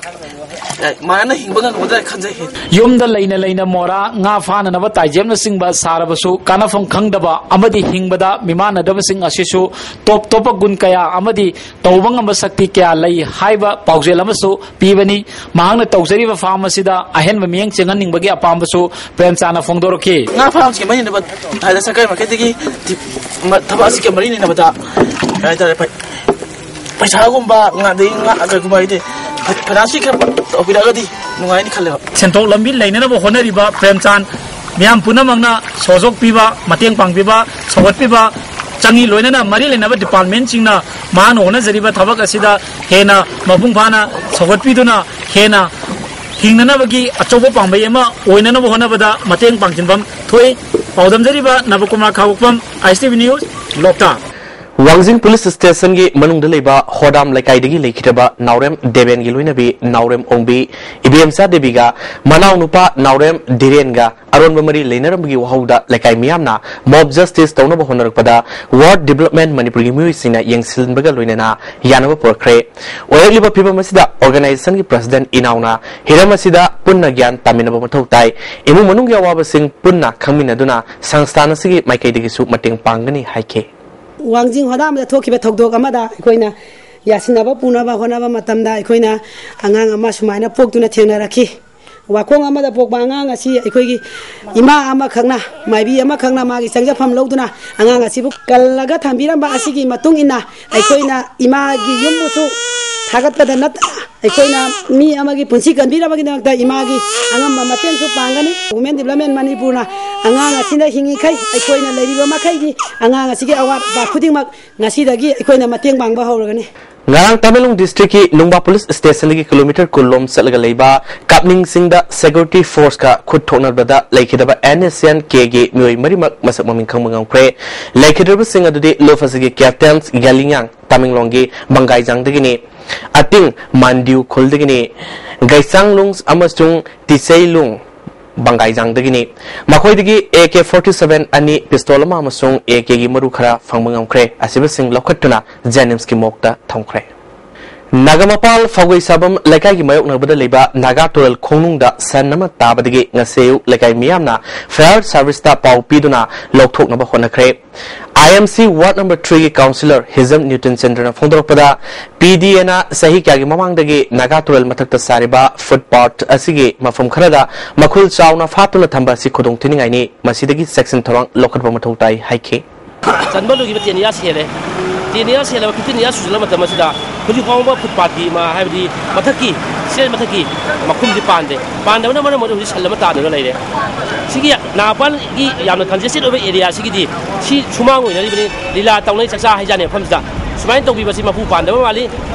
ꯃꯥꯅ ꯍꯤꯡꯕ ꯉꯝꯒꯗ꯭ꯔꯥ ꯈꯟꯖꯩ꯫ ꯌꯨꯝꯗ ꯂꯩꯅ ꯂꯩꯅ ꯃꯣꯔꯥ, ꯉꯥ ꯐꯥꯅꯅꯕ ꯇꯥꯏꯖꯦꯞꯅꯆꯤꯡꯕ ꯁꯥꯔꯕꯁꯨ, ꯀꯥꯟꯅꯐꯝ ꯈꯪꯗꯕ ꯑꯃꯗꯤ ꯍꯤꯡꯕꯗ ꯃꯤꯃꯥꯟꯅꯗꯕꯁꯤꯡ ꯑꯁꯤꯁꯨ ꯇꯣꯞ ꯇꯣꯞꯄ ꯒꯨꯟ ꯀꯌꯥ ꯑꯃꯗꯤ ꯇꯧꯕ ꯉꯝꯕ ꯁꯛꯇꯤ ꯀꯌꯥ ꯂꯩ ꯍꯥꯏꯕ ꯄꯥꯎꯖꯦꯜ ꯑꯃꯁꯨ ꯄꯤꯕꯅꯤ꯫ ꯃꯍꯥꯛꯅ ꯇꯧꯖꯔꯤꯕ ꯐꯥꯔꯝ ꯑꯁꯤꯗ ꯑꯍꯦꯟꯕ ꯃꯤꯠꯌꯦꯡ ꯆꯪꯍꯟꯅꯤꯡꯕꯒꯤ ꯑꯄꯥꯝꯕꯁꯨ ꯄ꯭ꯔꯦꯝꯆꯥꯟꯅ ꯐꯣꯡꯗꯣꯔꯛꯈꯤ꯫ ꯉꯥ ꯐꯥꯔꯝꯁꯤꯒ ꯃꯔꯤ ꯂꯩꯅꯕ ꯍꯥꯏꯗꯤ ꯁꯔꯀꯥꯔ ꯃꯥꯏꯀꯩꯗꯒꯤ ꯊꯕꯛ ꯑꯁꯤꯒ ꯃꯔꯤ ꯂꯩꯅꯕꯗ ꯀꯩ ꯍꯥꯏꯇꯥꯔꯦ, ꯄꯩꯁꯥꯒꯨꯝꯕ, ꯉꯥ, ꯑꯗꯩ ꯉꯥ ꯀꯩꯒꯨꯝꯕ ꯍꯥꯏꯗꯤ ꯐꯥꯏꯅꯥꯟꯁꯀꯤ ꯈꯔ ꯇꯧꯕꯤꯔꯛꯑꯒꯗꯤ ꯅꯨꯡꯉꯥꯏꯅꯤ ꯈꯜꯂꯦꯕ꯫ ꯁꯦꯟꯊꯣꯛ ꯂꯝꯕꯤ ꯂꯩꯅꯅꯕ ꯍꯣꯠꯅꯔꯤꯕ ꯄ꯭ꯔꯦꯝꯆꯥꯟ ꯃꯤꯌꯥꯝ ꯄꯨꯝꯅꯃꯛꯅ ꯁꯍꯌꯣꯒ ꯄꯤꯕ, ꯃꯇꯦꯡ ꯄꯥꯡꯕꯤꯕ, ꯁꯧꯒꯠꯄꯤꯕ ꯆꯪꯏ꯫ ꯂꯣꯏꯅꯅ ꯃꯔꯤ ꯂꯩꯅꯕ ꯗꯤꯄꯥꯔꯠꯃꯦꯟꯁꯤꯡꯅ ꯃꯍꯥꯛꯅ ꯍꯣꯠꯅꯖꯔꯤꯕ ꯊꯕꯛ ꯑꯁꯤꯗ ꯍꯦꯟꯅ ꯃꯄꯨꯡ ꯐꯥꯅ ꯁꯧꯒꯠꯄꯤꯗꯨꯅ ꯍꯦꯟꯅ ꯍꯤꯡꯅꯅꯕꯒꯤ ꯑꯆꯧꯕ ꯄꯥꯝꯕꯩ ꯑꯃ ꯑꯣꯏꯅꯅꯕ ꯍꯣꯠꯅꯕꯗ ꯃꯇꯦꯡ ꯄꯥꯡꯁꯤꯟꯐꯝ ꯊꯣꯛꯏ꯫ ꯄꯥꯎꯗꯝꯖꯔꯤꯕ ꯅꯕꯀꯨꯃꯥꯔ ꯈꯥꯕꯣꯛꯄꯝ, ꯑꯥꯏ ꯑꯦꯁ ꯇꯤ ꯚꯤ ꯅ꯭ꯌꯨꯁ, ꯂꯣꯛꯇꯥꯛ꯫ ꯋꯥꯡꯖꯤꯡ ꯄꯨꯂꯤꯁ ꯁ꯭ꯇꯦꯁꯟꯒꯤ ꯃꯅꯨꯡꯗ ꯂꯩꯕ ꯍꯣꯗꯥꯝ ꯂꯩꯀꯥꯏꯗꯒꯤ ꯂꯩꯈꯤꯗ꯭ꯔꯕ ꯅꯥꯎꯔꯦꯝ ꯗꯦꯕꯦꯟꯒꯤ ꯂꯣꯏꯅꯕꯤ ꯅꯥꯎꯔꯦꯝ ꯑꯣꯡꯕꯤ ꯏꯕꯦꯝꯆꯥ ꯗꯦꯕꯤꯒ ꯃꯅꯥꯎꯅꯨꯄꯥ ꯅꯥꯎꯔꯦꯝ ꯙꯤꯔꯦꯟꯒ ꯑꯔꯣꯟꯕ ꯃꯔꯤ ꯂꯩꯅꯔꯝꯕꯒꯤ ꯋꯥꯍꯧꯗ ꯂꯩꯀꯥꯏ ꯃꯤꯌꯥꯝꯅ ꯃꯣꯕ ꯖꯁꯇꯤꯁ ꯇꯧꯅꯕ ꯍꯣꯠꯅꯔꯛꯄꯗ ꯋꯥꯔꯗ ꯗꯤꯕꯂꯞꯃꯦꯟ ꯃꯅꯤꯄꯨꯔꯒꯤ ꯃꯤꯑꯣꯏꯁꯤꯡꯅ ꯌꯦꯡꯁꯤꯟꯕꯒ ꯂꯣꯏꯅꯅ ꯌꯥꯅꯕ ꯄꯨꯔꯛꯈ꯭ꯔꯦ꯫ ꯑꯣꯏꯔꯛꯂꯤꯕ ꯐꯤꯕꯝ ꯑꯁꯤꯗ ꯑꯣꯔꯒꯅꯥꯏꯖꯦꯁꯟꯒꯤ ꯄ꯭ꯔꯁꯤꯗꯦꯟꯠ ꯏꯅꯥꯎꯅ ꯍꯤꯔꯝ ꯑꯁꯤꯗ ꯄꯨꯟꯅ ꯒ꯭ꯌꯥꯟ ꯇꯥꯃꯤꯟꯅꯕ ꯃꯊꯧ ꯇꯥꯏ꯫ ꯏꯃꯨꯡ ꯃꯅꯨꯡꯒꯤ ꯑꯋꯥꯕꯁꯤꯡ ꯄꯨꯟꯅ ꯈꯪꯃꯤꯟꯅꯗꯨꯅ ꯁꯪꯁꯊꯥꯟ ꯑꯁꯤꯒꯤ ꯃꯥꯏꯀꯩꯗꯒꯤꯁꯨ ꯃꯇꯦꯡ ꯄꯥꯡꯒꯅꯤ ꯍꯥꯏꯈꯤ꯫ ꯋꯥꯡꯖꯤꯡ ꯍꯣꯗꯥꯝꯗ ꯊꯣꯛꯈꯤꯕ ꯊꯧꯗꯣꯛ ꯑꯃꯗ ꯑꯩꯈꯣꯏꯅ ꯌꯥꯁꯤꯟꯅꯕ ꯄꯨꯅꯕ ꯍꯣꯠꯅꯕ ꯃꯇꯝꯗ ꯑꯩꯈꯣꯏꯅ ꯑꯉꯥꯡ ꯑꯃ ꯁꯨꯃꯥꯏꯅ ꯄꯣꯛꯇꯨꯅ ꯊꯦꯡꯅꯔꯛꯈꯤ꯫ ꯋꯥꯈꯣꯡ ꯑꯃꯗ ꯄꯣꯛꯄ ꯑꯉꯥꯡ ꯑꯁꯤ ꯑꯩꯈꯣꯏꯒꯤ ꯏꯃꯥ ꯑꯃꯈꯛꯅ, ꯃꯥꯏꯕꯤ ꯑꯃꯈꯛꯅ ꯃꯥꯒꯤ ꯆꯪꯖꯐꯝ ꯂꯧꯗꯨꯅ ꯑꯉꯥꯡ ꯑꯁꯤꯕꯨ ꯀꯜꯂꯒ ꯊꯝꯕꯤꯔꯝꯕ ꯑꯁꯤꯒꯤ ꯃꯇꯨꯡ ꯏꯟꯅ ꯑꯩꯈꯣꯏꯅ ꯏꯃꯥꯒꯤ ꯌꯨꯝꯕꯨꯁꯨ ꯊꯥꯒꯠꯄꯗ ꯅꯠꯇꯅ ꯑꯩꯈꯣꯏꯅ ꯃꯤ ꯑꯃꯒꯤ ꯄꯨꯟꯁꯤ ꯀꯟꯕꯤꯅꯕꯒꯤꯗꯃꯛꯇ ꯏꯃꯥꯒꯤ ꯑꯉꯝꯕ ꯃꯇꯦꯡꯁꯨ ꯄꯥꯡꯒꯅꯤ꯫ ꯋꯨꯃꯦꯟ ꯗꯤꯕꯂꯞꯃꯦꯟ ꯃꯅꯤꯄꯨꯔꯅ ꯑꯉꯥꯡ ꯑꯁꯤꯅ ꯍꯤꯡꯉꯤꯈꯩ ꯑꯩꯈꯣꯏꯅ ꯂꯩꯔꯤꯕ ꯃꯈꯩꯒꯤ ꯑꯉꯥꯡ ꯑꯁꯤꯒꯤ ꯑꯋꯥꯠ ꯑꯄꯥ ꯈꯨꯗꯤꯡꯃꯛ ꯉꯁꯤꯗꯒꯤ ꯑꯩꯈꯣꯏꯅ ꯃꯇꯦꯡ ꯄꯥꯡꯕ ꯍꯧꯔꯒꯅꯤ꯫ ꯉꯔꯥꯡ ꯇꯃꯦꯡꯂꯣꯡ ꯗꯤꯁꯇ꯭ꯔꯤꯛꯀꯤ ꯅꯨꯡꯕꯥ ꯄꯨꯂꯤꯁ ꯁ꯭ꯇꯦꯁꯟꯗꯒꯤ ꯀꯤꯂꯣꯃꯤꯇꯔ ꯀꯨꯟ ꯂꯣꯝ ꯆꯠꯂꯒ ꯂꯩꯕ ꯀꯥꯞꯅꯤꯡꯁꯤꯡꯗ ꯁꯦꯀ꯭ꯌꯨꯔꯤꯇꯤ ꯐꯣꯔꯁꯀ ꯈꯨꯠ ꯊꯣꯛꯅꯕꯗ ꯂꯩꯈꯤꯗꯕ ꯑꯦꯟ ꯑꯦꯁ ꯑꯦꯟ ꯀꯦꯒꯤ ꯃꯤꯑꯣꯏ ꯃꯔꯤꯃꯛ ꯃꯁꯛ ꯃꯃꯤꯡ ꯈꯪꯕ ꯉꯝꯈ꯭ꯔꯦ꯫ ꯂꯩꯈꯤꯗ꯭ꯔꯕꯁꯤꯡ ꯑꯗꯨꯗꯤ ꯂꯨꯞ ꯑꯁꯤꯒꯤ ꯀꯦꯞꯇꯦꯟ ꯒꯦꯂꯤꯡꯌꯥꯡ ꯇꯃꯦꯡꯂꯣꯡꯒꯤ ꯕꯪꯒꯥꯏꯖꯥꯡꯗꯒꯤꯅꯤ꯫ ꯑꯇꯤꯡ ꯃꯥꯟꯗꯤꯎ ꯈꯨꯜꯗꯒꯤꯅꯤ꯫ ꯒꯩꯆꯥꯡꯂꯨꯡ ꯑꯃꯁꯨꯡ ꯇꯤꯆꯩꯂꯨꯡ ꯕꯪꯒꯥꯏꯖꯥꯡꯗꯒꯤꯅꯤ꯫ ꯃꯈꯣꯏꯗꯒꯤ ꯑꯦ ꯀꯦ ꯐꯣꯔꯇꯤ ꯁꯚꯦꯟ ꯑꯅꯤ, ꯄꯤꯁꯇꯣꯜ ꯑꯃ ꯑꯃꯁꯨꯡ ꯑꯦ ꯀꯦꯒꯤ ꯃꯔꯨ ꯈꯔ ꯐꯪꯕ ꯉꯝꯈ꯭ꯔꯦ꯫ ꯑꯁꯤꯕꯁꯤꯡ ꯂꯧꯈꯠꯇꯨꯅ ꯖꯦꯅꯤꯝꯁꯀꯤ ꯃꯣꯔꯒꯇ ꯊꯝꯈ꯭ꯔꯦ꯫ ꯅꯥꯒꯥꯃꯄꯥꯜ ꯐꯧꯒꯩꯁꯥꯕꯝ ꯂꯩꯀꯥꯏꯒꯤ ꯃꯥꯌꯣꯛꯅꯕꯗ ꯂꯩꯕ ꯅꯥꯒꯥ ꯇꯨꯔꯦꯜ ꯈꯣꯡꯅꯨꯡꯗ ꯁꯟ ꯑꯃ ꯇꯥꯕꯗꯒꯤ ꯉꯁꯤ ꯑꯌꯨꯛ ꯂꯩꯀꯥꯏ ꯃꯤꯌꯥꯝꯅ fire serviceꯇ ꯄꯥꯎ ꯄꯤꯗꯨꯅ ꯂꯧꯊꯣꯛꯅꯕ ꯍꯣꯠꯅꯈ꯭ꯔꯦ꯫ I M C ward number threeꯒꯤ councillor Hijam ꯅ꯭ꯌꯨꯇꯟ ꯆꯟꯗ꯭ꯔꯅ ꯐꯣꯡꯗꯣꯔꯛꯄꯗ, P D Aꯅ ꯆꯍꯤ ꯀꯌꯥꯒꯤ ꯃꯃꯥꯡꯗꯒꯤ ꯅꯥꯒꯥ ꯇꯨꯔꯦꯜ ꯃꯊꯛꯇ ꯁꯥꯔꯤꯕ footpath ꯑꯁꯤꯒꯤ ꯃꯐꯝ ꯈꯔꯗ ꯃꯈꯨꯜ ꯆꯥꯎꯅ ꯐꯥꯠꯇꯨꯅ ꯊꯝꯕ ꯑꯁꯤ ꯈꯨꯗꯣꯡ ꯊꯤꯅꯤꯡꯉꯥꯏꯅꯤ, ꯃꯁꯤꯗꯒꯤ ꯆꯦꯛꯁꯤꯟ ꯊꯧꯔꯥꯡ ꯂꯧꯈꯠꯄ ꯃꯊꯧ ꯇꯥꯏ ꯍꯥꯏꯈꯤ꯫ ꯆꯟꯕ ꯂꯣꯏꯈꯤꯕ ten years ꯍꯦꯜꯂꯦ꯫ Ten years ꯍꯦꯜꯂꯕ, fifteen years ꯁꯨꯖꯜꯂꯕ ꯃꯇꯝ ꯑꯁꯤꯗ ꯍꯧꯖꯤꯛ ꯐꯥꯎꯕ footpathꯀꯤ ꯃ-, ꯍꯥꯏꯕꯗꯤ ꯃꯊꯛꯀꯤ, stair ꯃꯊꯛꯀꯤ ꯃꯈꯨꯝꯁꯤ ꯄꯥꯟꯗꯦ꯫ ꯄꯥꯟꯗꯕꯅ ꯃꯔꯝ ꯑꯣꯏꯔꯒ ꯍꯧꯖꯤꯛ ꯁꯟ ꯑꯃ ꯇꯥꯗꯨꯅ ꯂꯩꯔꯦ꯫ ꯁꯤꯒꯤ ꯅꯥꯒꯥꯃꯄꯥꯜꯒꯤ ꯌꯥꯝꯅ congested ꯑꯣꯏꯕ area ꯁꯤꯒꯤꯗꯤ ꯁꯤ ꯁꯨꯃꯥꯡ ꯑꯣꯏꯅꯔꯤꯕꯅꯤ, ꯂꯤꯂꯥ ꯇꯧꯅꯩ, ꯆꯥꯛꯆꯥ ꯍꯩꯖꯥꯅꯩ ꯃꯐꯝꯁꯤꯗ꯫ ꯁꯨꯃꯥꯏꯅ ꯇꯧꯕꯤꯕꯁꯤ ꯃꯄꯨ ꯄꯥꯟꯗꯕ ꯃꯥꯜꯂꯤ꯫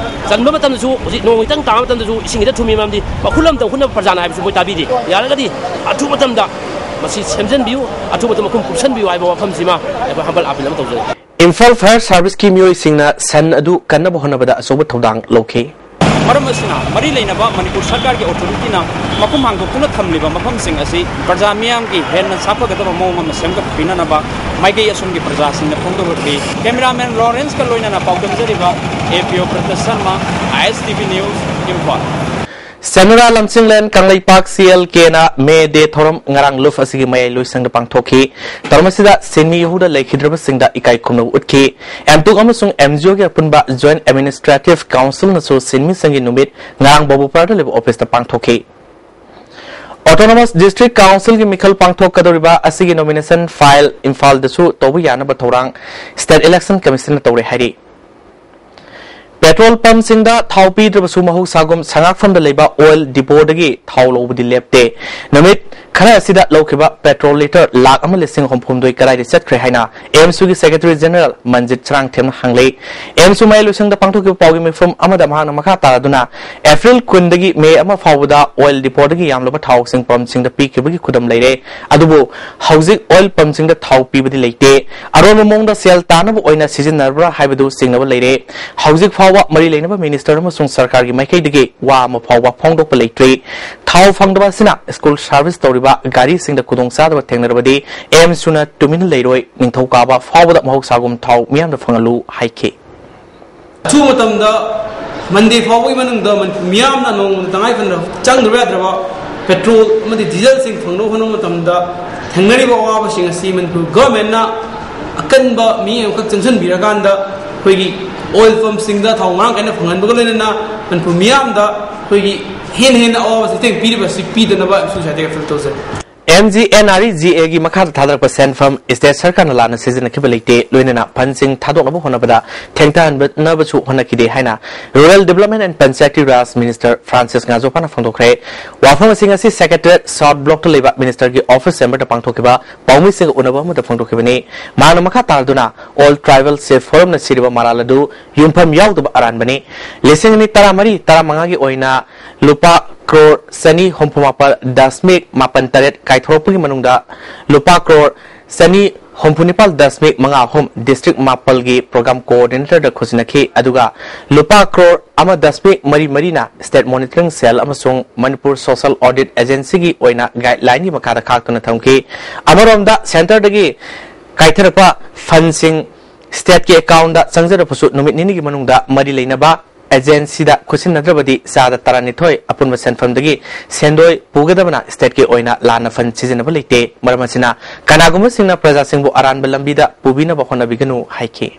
ꯆꯟꯕ ꯃꯇꯝꯗꯁꯨ, ꯍꯧꯖꯤꯛ ꯅꯣꯡ ꯈꯤꯇꯪ ꯇꯥꯕ ꯃꯇꯝꯗꯁꯨ ꯏꯁꯤꯡ ꯈꯤꯇꯪ ꯊꯨꯝꯃꯤ ꯃꯔꯝꯗꯤ ꯃꯈꯨꯜ ꯑꯃꯇꯪ ꯍꯨꯠꯅꯕ ꯄ꯭ꯔꯖꯥꯅ ꯍꯥꯏꯕꯁꯨ ꯃꯣꯏ ꯇꯥꯕꯤꯗꯦ꯫ ꯌꯥꯔꯒꯗꯤ ꯑꯊꯨꯕ ꯃꯇꯝꯗ ꯃꯁꯤ ꯁꯦꯝꯖꯤꯟꯕꯤꯌꯨ, ꯑꯊꯨꯕ ꯃꯇꯝꯗ ꯃꯈꯨꯝ ꯀꯨꯞꯁꯟꯕꯤꯌꯨ ꯍꯥꯏꯕ ꯋꯥꯐꯝꯁꯤꯃ ꯑꯩꯈꯣꯏ humble appeal ꯑꯃ ꯇꯧꯖꯔꯤ꯫ ꯏꯝꯐꯥꯜ fire serviceꯀꯤ ꯃꯤꯑꯣꯏꯁꯤꯡꯅ ꯁꯟ ꯑꯗꯨ ꯀꯟꯅꯕ ꯍꯣꯠꯅꯕꯗ ꯑꯆꯧꯕ ꯊꯧꯗꯥꯡ ꯂꯧꯈꯤ꯫ ꯃꯔꯝ ꯑꯁꯤꯅ, ꯃꯔꯤ ꯂꯩꯅꯕ ꯃꯅꯤꯄꯨꯔ ꯁꯔꯀꯥꯔꯒꯤ authorityꯅ ꯃꯈꯨꯝ ꯍꯥꯡꯗꯣꯛꯇꯨꯅ ꯊꯝꯂꯤꯕ ꯃꯐꯝꯁꯤꯡ ꯑꯁꯤ ꯄ꯭ꯔꯖꯥ ꯃꯤꯌꯥꯝꯒꯤ ꯍꯦꯟꯅ ꯁꯥꯐꯒꯗꯕ ꯃꯑꯣꯡ ꯑꯃ ꯁꯦꯝꯒꯠꯄꯤꯅꯅꯕ ꯃꯥꯏꯀꯩ ꯑꯁꯣꯝꯒꯤ ꯄ꯭ꯔꯖꯥꯁꯤꯡꯅ ꯐꯣꯡꯗꯣꯔꯛꯂꯤ꯫ Cameraman Lawrenceꯀ ꯂꯣꯏꯅꯅ ꯄꯥꯎꯗꯝꯖꯔꯤꯕ A P O ꯄ꯭ꯔꯇꯁ Sharma, I S T V News, Imphal. Sendra ꯂꯝꯖꯤꯡꯂꯦꯟ Kangleipak C L Kꯅ May Day ꯊꯧꯔꯝ ꯉꯔꯥꯡ ꯂꯨꯞ ꯑꯁꯤꯒꯤ ꯃꯌꯥꯏ ꯂꯣꯏꯁꯪꯗ ꯄꯥꯡꯊꯣꯛꯈꯤ꯫ ꯊꯧꯔꯝ ꯑꯁꯤꯗ ꯁꯤꯟꯃꯤ ꯌꯧꯍꯧꯗ ꯂꯩꯈꯤꯗ꯭ꯔꯕꯁꯤꯡꯗ ꯏꯀꯥꯏ ꯈꯨꯝꯅꯕ ꯎꯠꯈꯤ꯫ ꯑꯦꯝꯇꯨꯛ ꯑꯃꯁꯨꯡ M G Oꯒꯤ ꯑꯄꯨꯟꯕ Joint Administrative Councilꯅꯁꯨ ꯁꯤꯟꯃꯤꯁꯤꯡꯒꯤ ꯅꯨꯃꯤꯠ ꯉꯔꯥꯡ ꯕꯕꯨꯄꯥꯔꯗ ꯂꯩꯕ officeꯇ ꯄꯥꯡꯊꯣꯛꯈꯤ꯫ Autonomous District Councilꯒꯤ ꯃꯤꯈꯜ ꯄꯥꯡꯊꯣꯛꯀꯗꯧꯔꯤꯕ ꯑꯁꯤꯒꯤ nomination file ꯏꯝꯐꯥꯜꯗꯁꯨ ꯇꯧꯕ ꯌꯥꯅꯕ ꯊꯧꯔꯥꯡ State Election Commissionꯅ ꯇꯧꯔꯦ ꯍꯥꯏꯔꯤ꯫ Petrol pumpꯁꯤꯡꯗ ꯊꯥꯎ ꯄꯤꯗ꯭ꯔꯕꯁꯨ ꯃꯍꯧꯁꯥꯒꯨꯝ ꯁꯉꯥꯛꯐꯝꯗ ꯂꯩꯕ oil depotꯗꯒꯤ ꯊꯥꯎ ꯂꯧꯕꯗꯤ ꯂꯦꯞꯇꯦ꯫ ꯅꯨꯃꯤꯠ ꯈꯔ ꯑꯁꯤꯗ ꯂꯧꯈꯤꯕ petrol litre ꯂꯥꯈ ꯑꯃ ꯂꯤꯁꯤꯡ ꯍꯨꯝꯐꯨꯍꯨꯝꯗꯣꯏ ꯀꯗꯥꯏꯗ ꯆꯠꯈ꯭ꯔꯦ ꯍꯥꯏꯅ AMSUꯒꯤ Secretary General ꯃꯟꯖꯤꯠ ꯁꯔꯥꯡꯊꯦꯝꯅ ꯍꯪꯂꯦ꯫ AMSU ꯃꯌꯥꯏ ꯂꯣꯏꯁꯪꯗ ꯄꯥꯡꯊꯣꯛꯈꯤꯕ ꯄꯥꯎꯒꯤ ꯃꯤꯐꯝ ꯑꯃꯗ ꯃꯍꯥꯛꯅ ꯃꯈꯥ ꯇꯥꯔꯗꯨꯅ, April ꯀꯨꯟꯗꯒꯤ May ꯑꯃ ꯐꯥꯎꯕꯗ oil depotꯗꯒꯤ ꯌꯥꯝꯂꯕ ꯊꯥꯎꯁꯤꯡ pumpꯁꯤꯡꯗ ꯄꯤꯈꯤꯕꯒꯤ ꯈꯨꯗꯝ ꯂꯩꯔꯦ꯫ ꯑꯗꯨꯕꯨ ꯍꯧꯖꯤꯛ oil pumpꯁꯤꯡꯗ ꯊꯥꯎ ꯄꯤꯕꯗꯤ ꯂꯩꯇꯦ꯫ ꯑꯔꯣꯟꯕ ꯃꯑꯣꯡꯗ ꯁꯦꯜ ꯇꯥꯅꯕ ꯑꯣꯏꯅ ꯁꯤꯖꯤꯟꯅꯔꯕ꯭ꯔꯥ ꯍꯥꯏꯕꯗꯨ ꯆꯤꯡꯅꯕ ꯂꯩꯔꯦ꯫ ꯍꯧꯖꯤꯛ ꯐꯥꯎꯕ ꯃꯔꯤ ꯂꯩꯅꯕ minister ꯑꯃꯁꯨꯡ ꯁꯔꯀꯥꯔꯒꯤ ꯃꯥꯏꯀꯩꯗꯒꯤ ꯋꯥ ꯑꯃ ꯐꯥꯎꯕ ꯐꯣꯡꯗꯣꯛꯄ ꯂꯩꯇ꯭ꯔꯤ꯫ ꯊꯥꯎ ꯐꯪꯗꯕ ꯑꯁꯤꯅ school service ꯇꯧꯔꯤꯕ ꯒꯥꯔꯤꯁꯤꯡꯗ ꯈꯨꯗꯣꯡꯆꯥꯗꯕ ꯊꯦꯡꯅꯔꯕꯗꯤ AMSUꯅ ꯇꯨꯃꯤꯟꯅ ꯂꯩꯔꯣꯏ, ꯅꯤꯡꯊꯧꯀꯥꯕ ꯐꯥꯎꯕꯗ ꯃꯍꯧꯁꯥꯒꯨꯝ ꯊꯥꯎ ꯃꯤꯌꯥꯝꯗ ꯐꯪꯍꯜꯂꯨ ꯍꯥꯏꯈꯤ꯫ ꯑꯊꯨꯕ ꯃꯇꯝꯗ ꯃꯟꯗꯦ ꯐꯥꯎꯕꯒꯤ ꯃꯅꯨꯡꯗ ꯃꯅꯤꯄꯨꯔ ꯃꯤꯌꯥꯝꯅ ꯅꯣꯡꯃꯗ ꯇꯉꯥꯏ ꯐꯗꯅ ꯆꯪꯗꯕ ꯌꯥꯗ꯭ꯔꯕ ꯄꯦꯇ꯭ꯔꯣꯜ ꯑꯃꯗꯤ ꯗꯤꯖꯜꯁꯤꯡ ꯐꯪꯅꯕ ꯍꯣꯠꯅꯕ ꯃꯇꯝꯗ ꯊꯦꯡꯅꯔꯤꯕ ꯑꯋꯥꯕꯁꯤꯡ ꯑꯁꯤ ꯃꯅꯤꯄꯨꯔ ꯒꯣꯔꯃꯦꯟꯅ ꯑꯀꯟꯕ ꯃꯤ ꯑꯃꯈꯛ ꯆꯪꯁꯤꯟꯕꯤꯔꯀꯥꯟꯗ ꯑꯩꯈꯣꯏꯒꯤ ꯑꯣꯏꯜ ꯄꯝꯁꯤꯡꯗ ꯊꯥꯎ ꯃꯔꯥꯡ ꯀꯥꯏꯅ ꯐꯪꯍꯟꯕꯒ ꯂꯣꯏꯅꯅ ꯃꯅꯤꯄꯨꯔ ꯃꯤꯌꯥꯝꯗ ꯑꯩꯈꯣꯏꯒꯤ ꯍꯦꯟꯅ ꯍꯦꯟꯅ ꯑꯋꯥꯕ ꯆꯩꯊꯦꯡ ꯄꯤꯔꯤꯕ ꯑꯁꯤ ꯄꯤꯗꯅꯕ ꯑꯩꯈꯣꯏ ꯁ꯭ꯋꯥꯏꯗꯒꯤ ꯑꯄꯤꯜ ꯇꯧꯖꯔꯤ꯫ M G N R E G ꯑꯦꯒꯤ ꯃꯈꯥꯗ ꯊꯥꯗꯔꯛꯄ ꯁꯦꯟꯐꯝ ꯁ꯭ꯇꯦꯠ ꯁꯔꯀꯥꯔꯅ ꯂꯥꯟꯅ ꯁꯤꯖꯤꯟꯅꯈꯤꯕ ꯂꯩꯇꯦ, ꯂꯣꯏꯅꯅ ꯐꯟꯁꯤꯡ ꯊꯥꯗꯣꯛꯅꯕ ꯍꯣꯠꯅꯕꯗ ꯊꯦꯡꯊꯍꯟꯅꯕꯁꯨ ꯍꯣꯠꯅꯈꯤꯗꯦ ꯍꯥꯏꯅ Rural Development and Panchayati Raj Minister Francis ꯉꯥꯖꯣꯐꯥꯅ ꯐꯣꯡꯗꯣꯛꯈ꯭ꯔꯦ꯫ ꯋꯥꯐꯝꯁꯤꯡ ꯑꯁꯤ ꯁꯦꯀ꯭ꯔꯦꯇꯔꯤꯌꯦꯠ ꯁꯥꯎꯠ ꯕ꯭ꯂꯣꯛꯇ ꯂꯩꯕ ꯃꯤꯅꯤꯁꯇꯔꯒꯤ ꯑꯣꯐꯤꯁ ꯆꯦꯝꯕꯔꯗ ꯄꯥꯡꯊꯣꯛꯈꯤꯕ ꯄꯥꯎꯃꯤꯁꯤꯡꯒ ꯎꯅꯕ ꯑꯃꯗ ꯐꯣꯡꯗꯣꯛꯈꯤꯕꯅꯤ꯫ ꯃꯍꯥꯛꯅ ꯃꯈꯥ ꯇꯥꯔꯗꯨꯅ ꯑꯣꯜ ꯇ꯭ꯔꯥꯏꯕꯦꯜ ꯁꯦꯜꯐ ꯐꯣꯔꯝꯅ ꯁꯤꯔꯤꯕ ꯃꯔꯥꯜ ꯑꯗꯨ ꯌꯨꯝꯐꯝ ꯌꯥꯎꯗꯕ ꯑꯔꯥꯟꯕꯅꯤ꯫ ꯂꯤꯁꯤꯡ ꯑꯅꯤ ꯇꯔꯥꯃꯔꯤ ꯇꯔꯥꯃꯉꯥꯒꯤ ꯑꯣꯏꯅ ꯂꯨꯄꯥ ꯀ꯭ꯔꯣꯔ ꯆꯅꯤ ꯍꯨꯝꯐꯨ ꯃꯥꯄꯜ ꯗꯁꯃꯤꯛ ꯃꯥꯄꯜ ꯇꯔꯦꯠ ꯀꯥꯏꯊꯣꯔꯛꯄꯒꯤ ꯃꯅꯨꯡꯗ ꯂꯨꯄꯥ ꯀ꯭ꯔꯣꯔ ꯆꯅꯤ ꯍꯨꯝꯐꯨ ꯅꯤꯄꯥꯜ ꯗꯁꯃꯤꯛ ꯃꯉꯥ ꯑꯍꯨꯝ ꯗꯤꯁꯇ꯭ꯔꯤꯛ ꯃꯥꯄꯜꯒꯤ ꯄ꯭ꯔꯣꯒ꯭ꯔꯥꯝ ꯀꯣꯑꯣꯔꯗꯤꯅꯦꯇꯔꯗ ꯈꯨꯠꯁꯤꯟꯅꯈꯤ, ꯑꯗꯨꯒ ꯂꯨꯄꯥ ꯀ꯭ꯔꯣꯔ ꯑꯃ ꯗꯁꯃꯤꯛ ꯃꯔꯤ ꯃꯔꯤꯅ ꯁ꯭ꯇꯦꯠ ꯃꯣꯅꯤꯇꯔꯤꯡ ꯁꯦꯜ ꯑꯃꯁꯨꯡ ꯃꯅꯤꯄꯨꯔ ꯁꯣꯁꯦꯜ ꯑꯣꯗꯤꯠ ꯑꯦꯖꯦꯟꯁꯤꯒꯤ ꯑꯣꯏꯅ ꯒꯥꯏꯗꯂꯥꯏꯟꯒꯤ ꯃꯈꯥꯗ ꯈꯥꯛꯇꯨꯅ ꯊꯝꯈꯤ꯫ ꯑꯃꯔꯣꯝꯗ, ꯁꯦꯟꯇꯔꯗꯒꯤ ꯀꯥꯏꯊꯔꯛꯄ ꯐꯟꯁꯤꯡ ꯁ꯭ꯇꯦꯠꯀꯤ ꯑꯦꯀꯥꯎꯟꯗ ꯆꯪꯖꯔꯕꯁꯨ ꯅꯨꯃꯤꯠ ꯅꯤꯅꯤꯒꯤ ꯃꯅꯨꯡꯗ ꯃꯔꯤ ꯂꯩꯅꯕ ꯑꯦꯖꯦꯟꯁꯤꯗ ꯈꯨꯠꯁꯤꯟꯅꯗ꯭ꯔꯕꯗꯤ ꯆꯥꯗ ꯇꯔꯥꯅꯤꯊꯣꯏ ꯑꯄꯨꯟꯕ ꯁꯦꯟꯐꯝꯗꯒꯤ ꯁꯦꯟꯗꯣꯏ ꯄꯨꯒꯗꯕꯅ ꯁ꯭ꯇꯦꯠꯀꯤ ꯑꯣꯏꯅ ꯂꯥꯟꯅ ꯐꯟ ꯁꯤꯖꯤꯟꯅꯕ ꯂꯩꯇꯦ꯫ ꯃꯔꯝ ꯑꯁꯤꯅ ꯀꯅꯥꯒꯨꯝꯕꯁꯤꯡꯅ ꯄ꯭ꯔꯖꯥꯁꯤꯡꯕꯨ ꯑꯔꯥꯟꯕ ꯂꯝꯕꯤꯗ ꯄꯨꯕꯤꯅꯕ ꯍꯣꯠꯅꯕꯤꯒꯅꯨ ꯍꯥꯏꯈꯤ꯫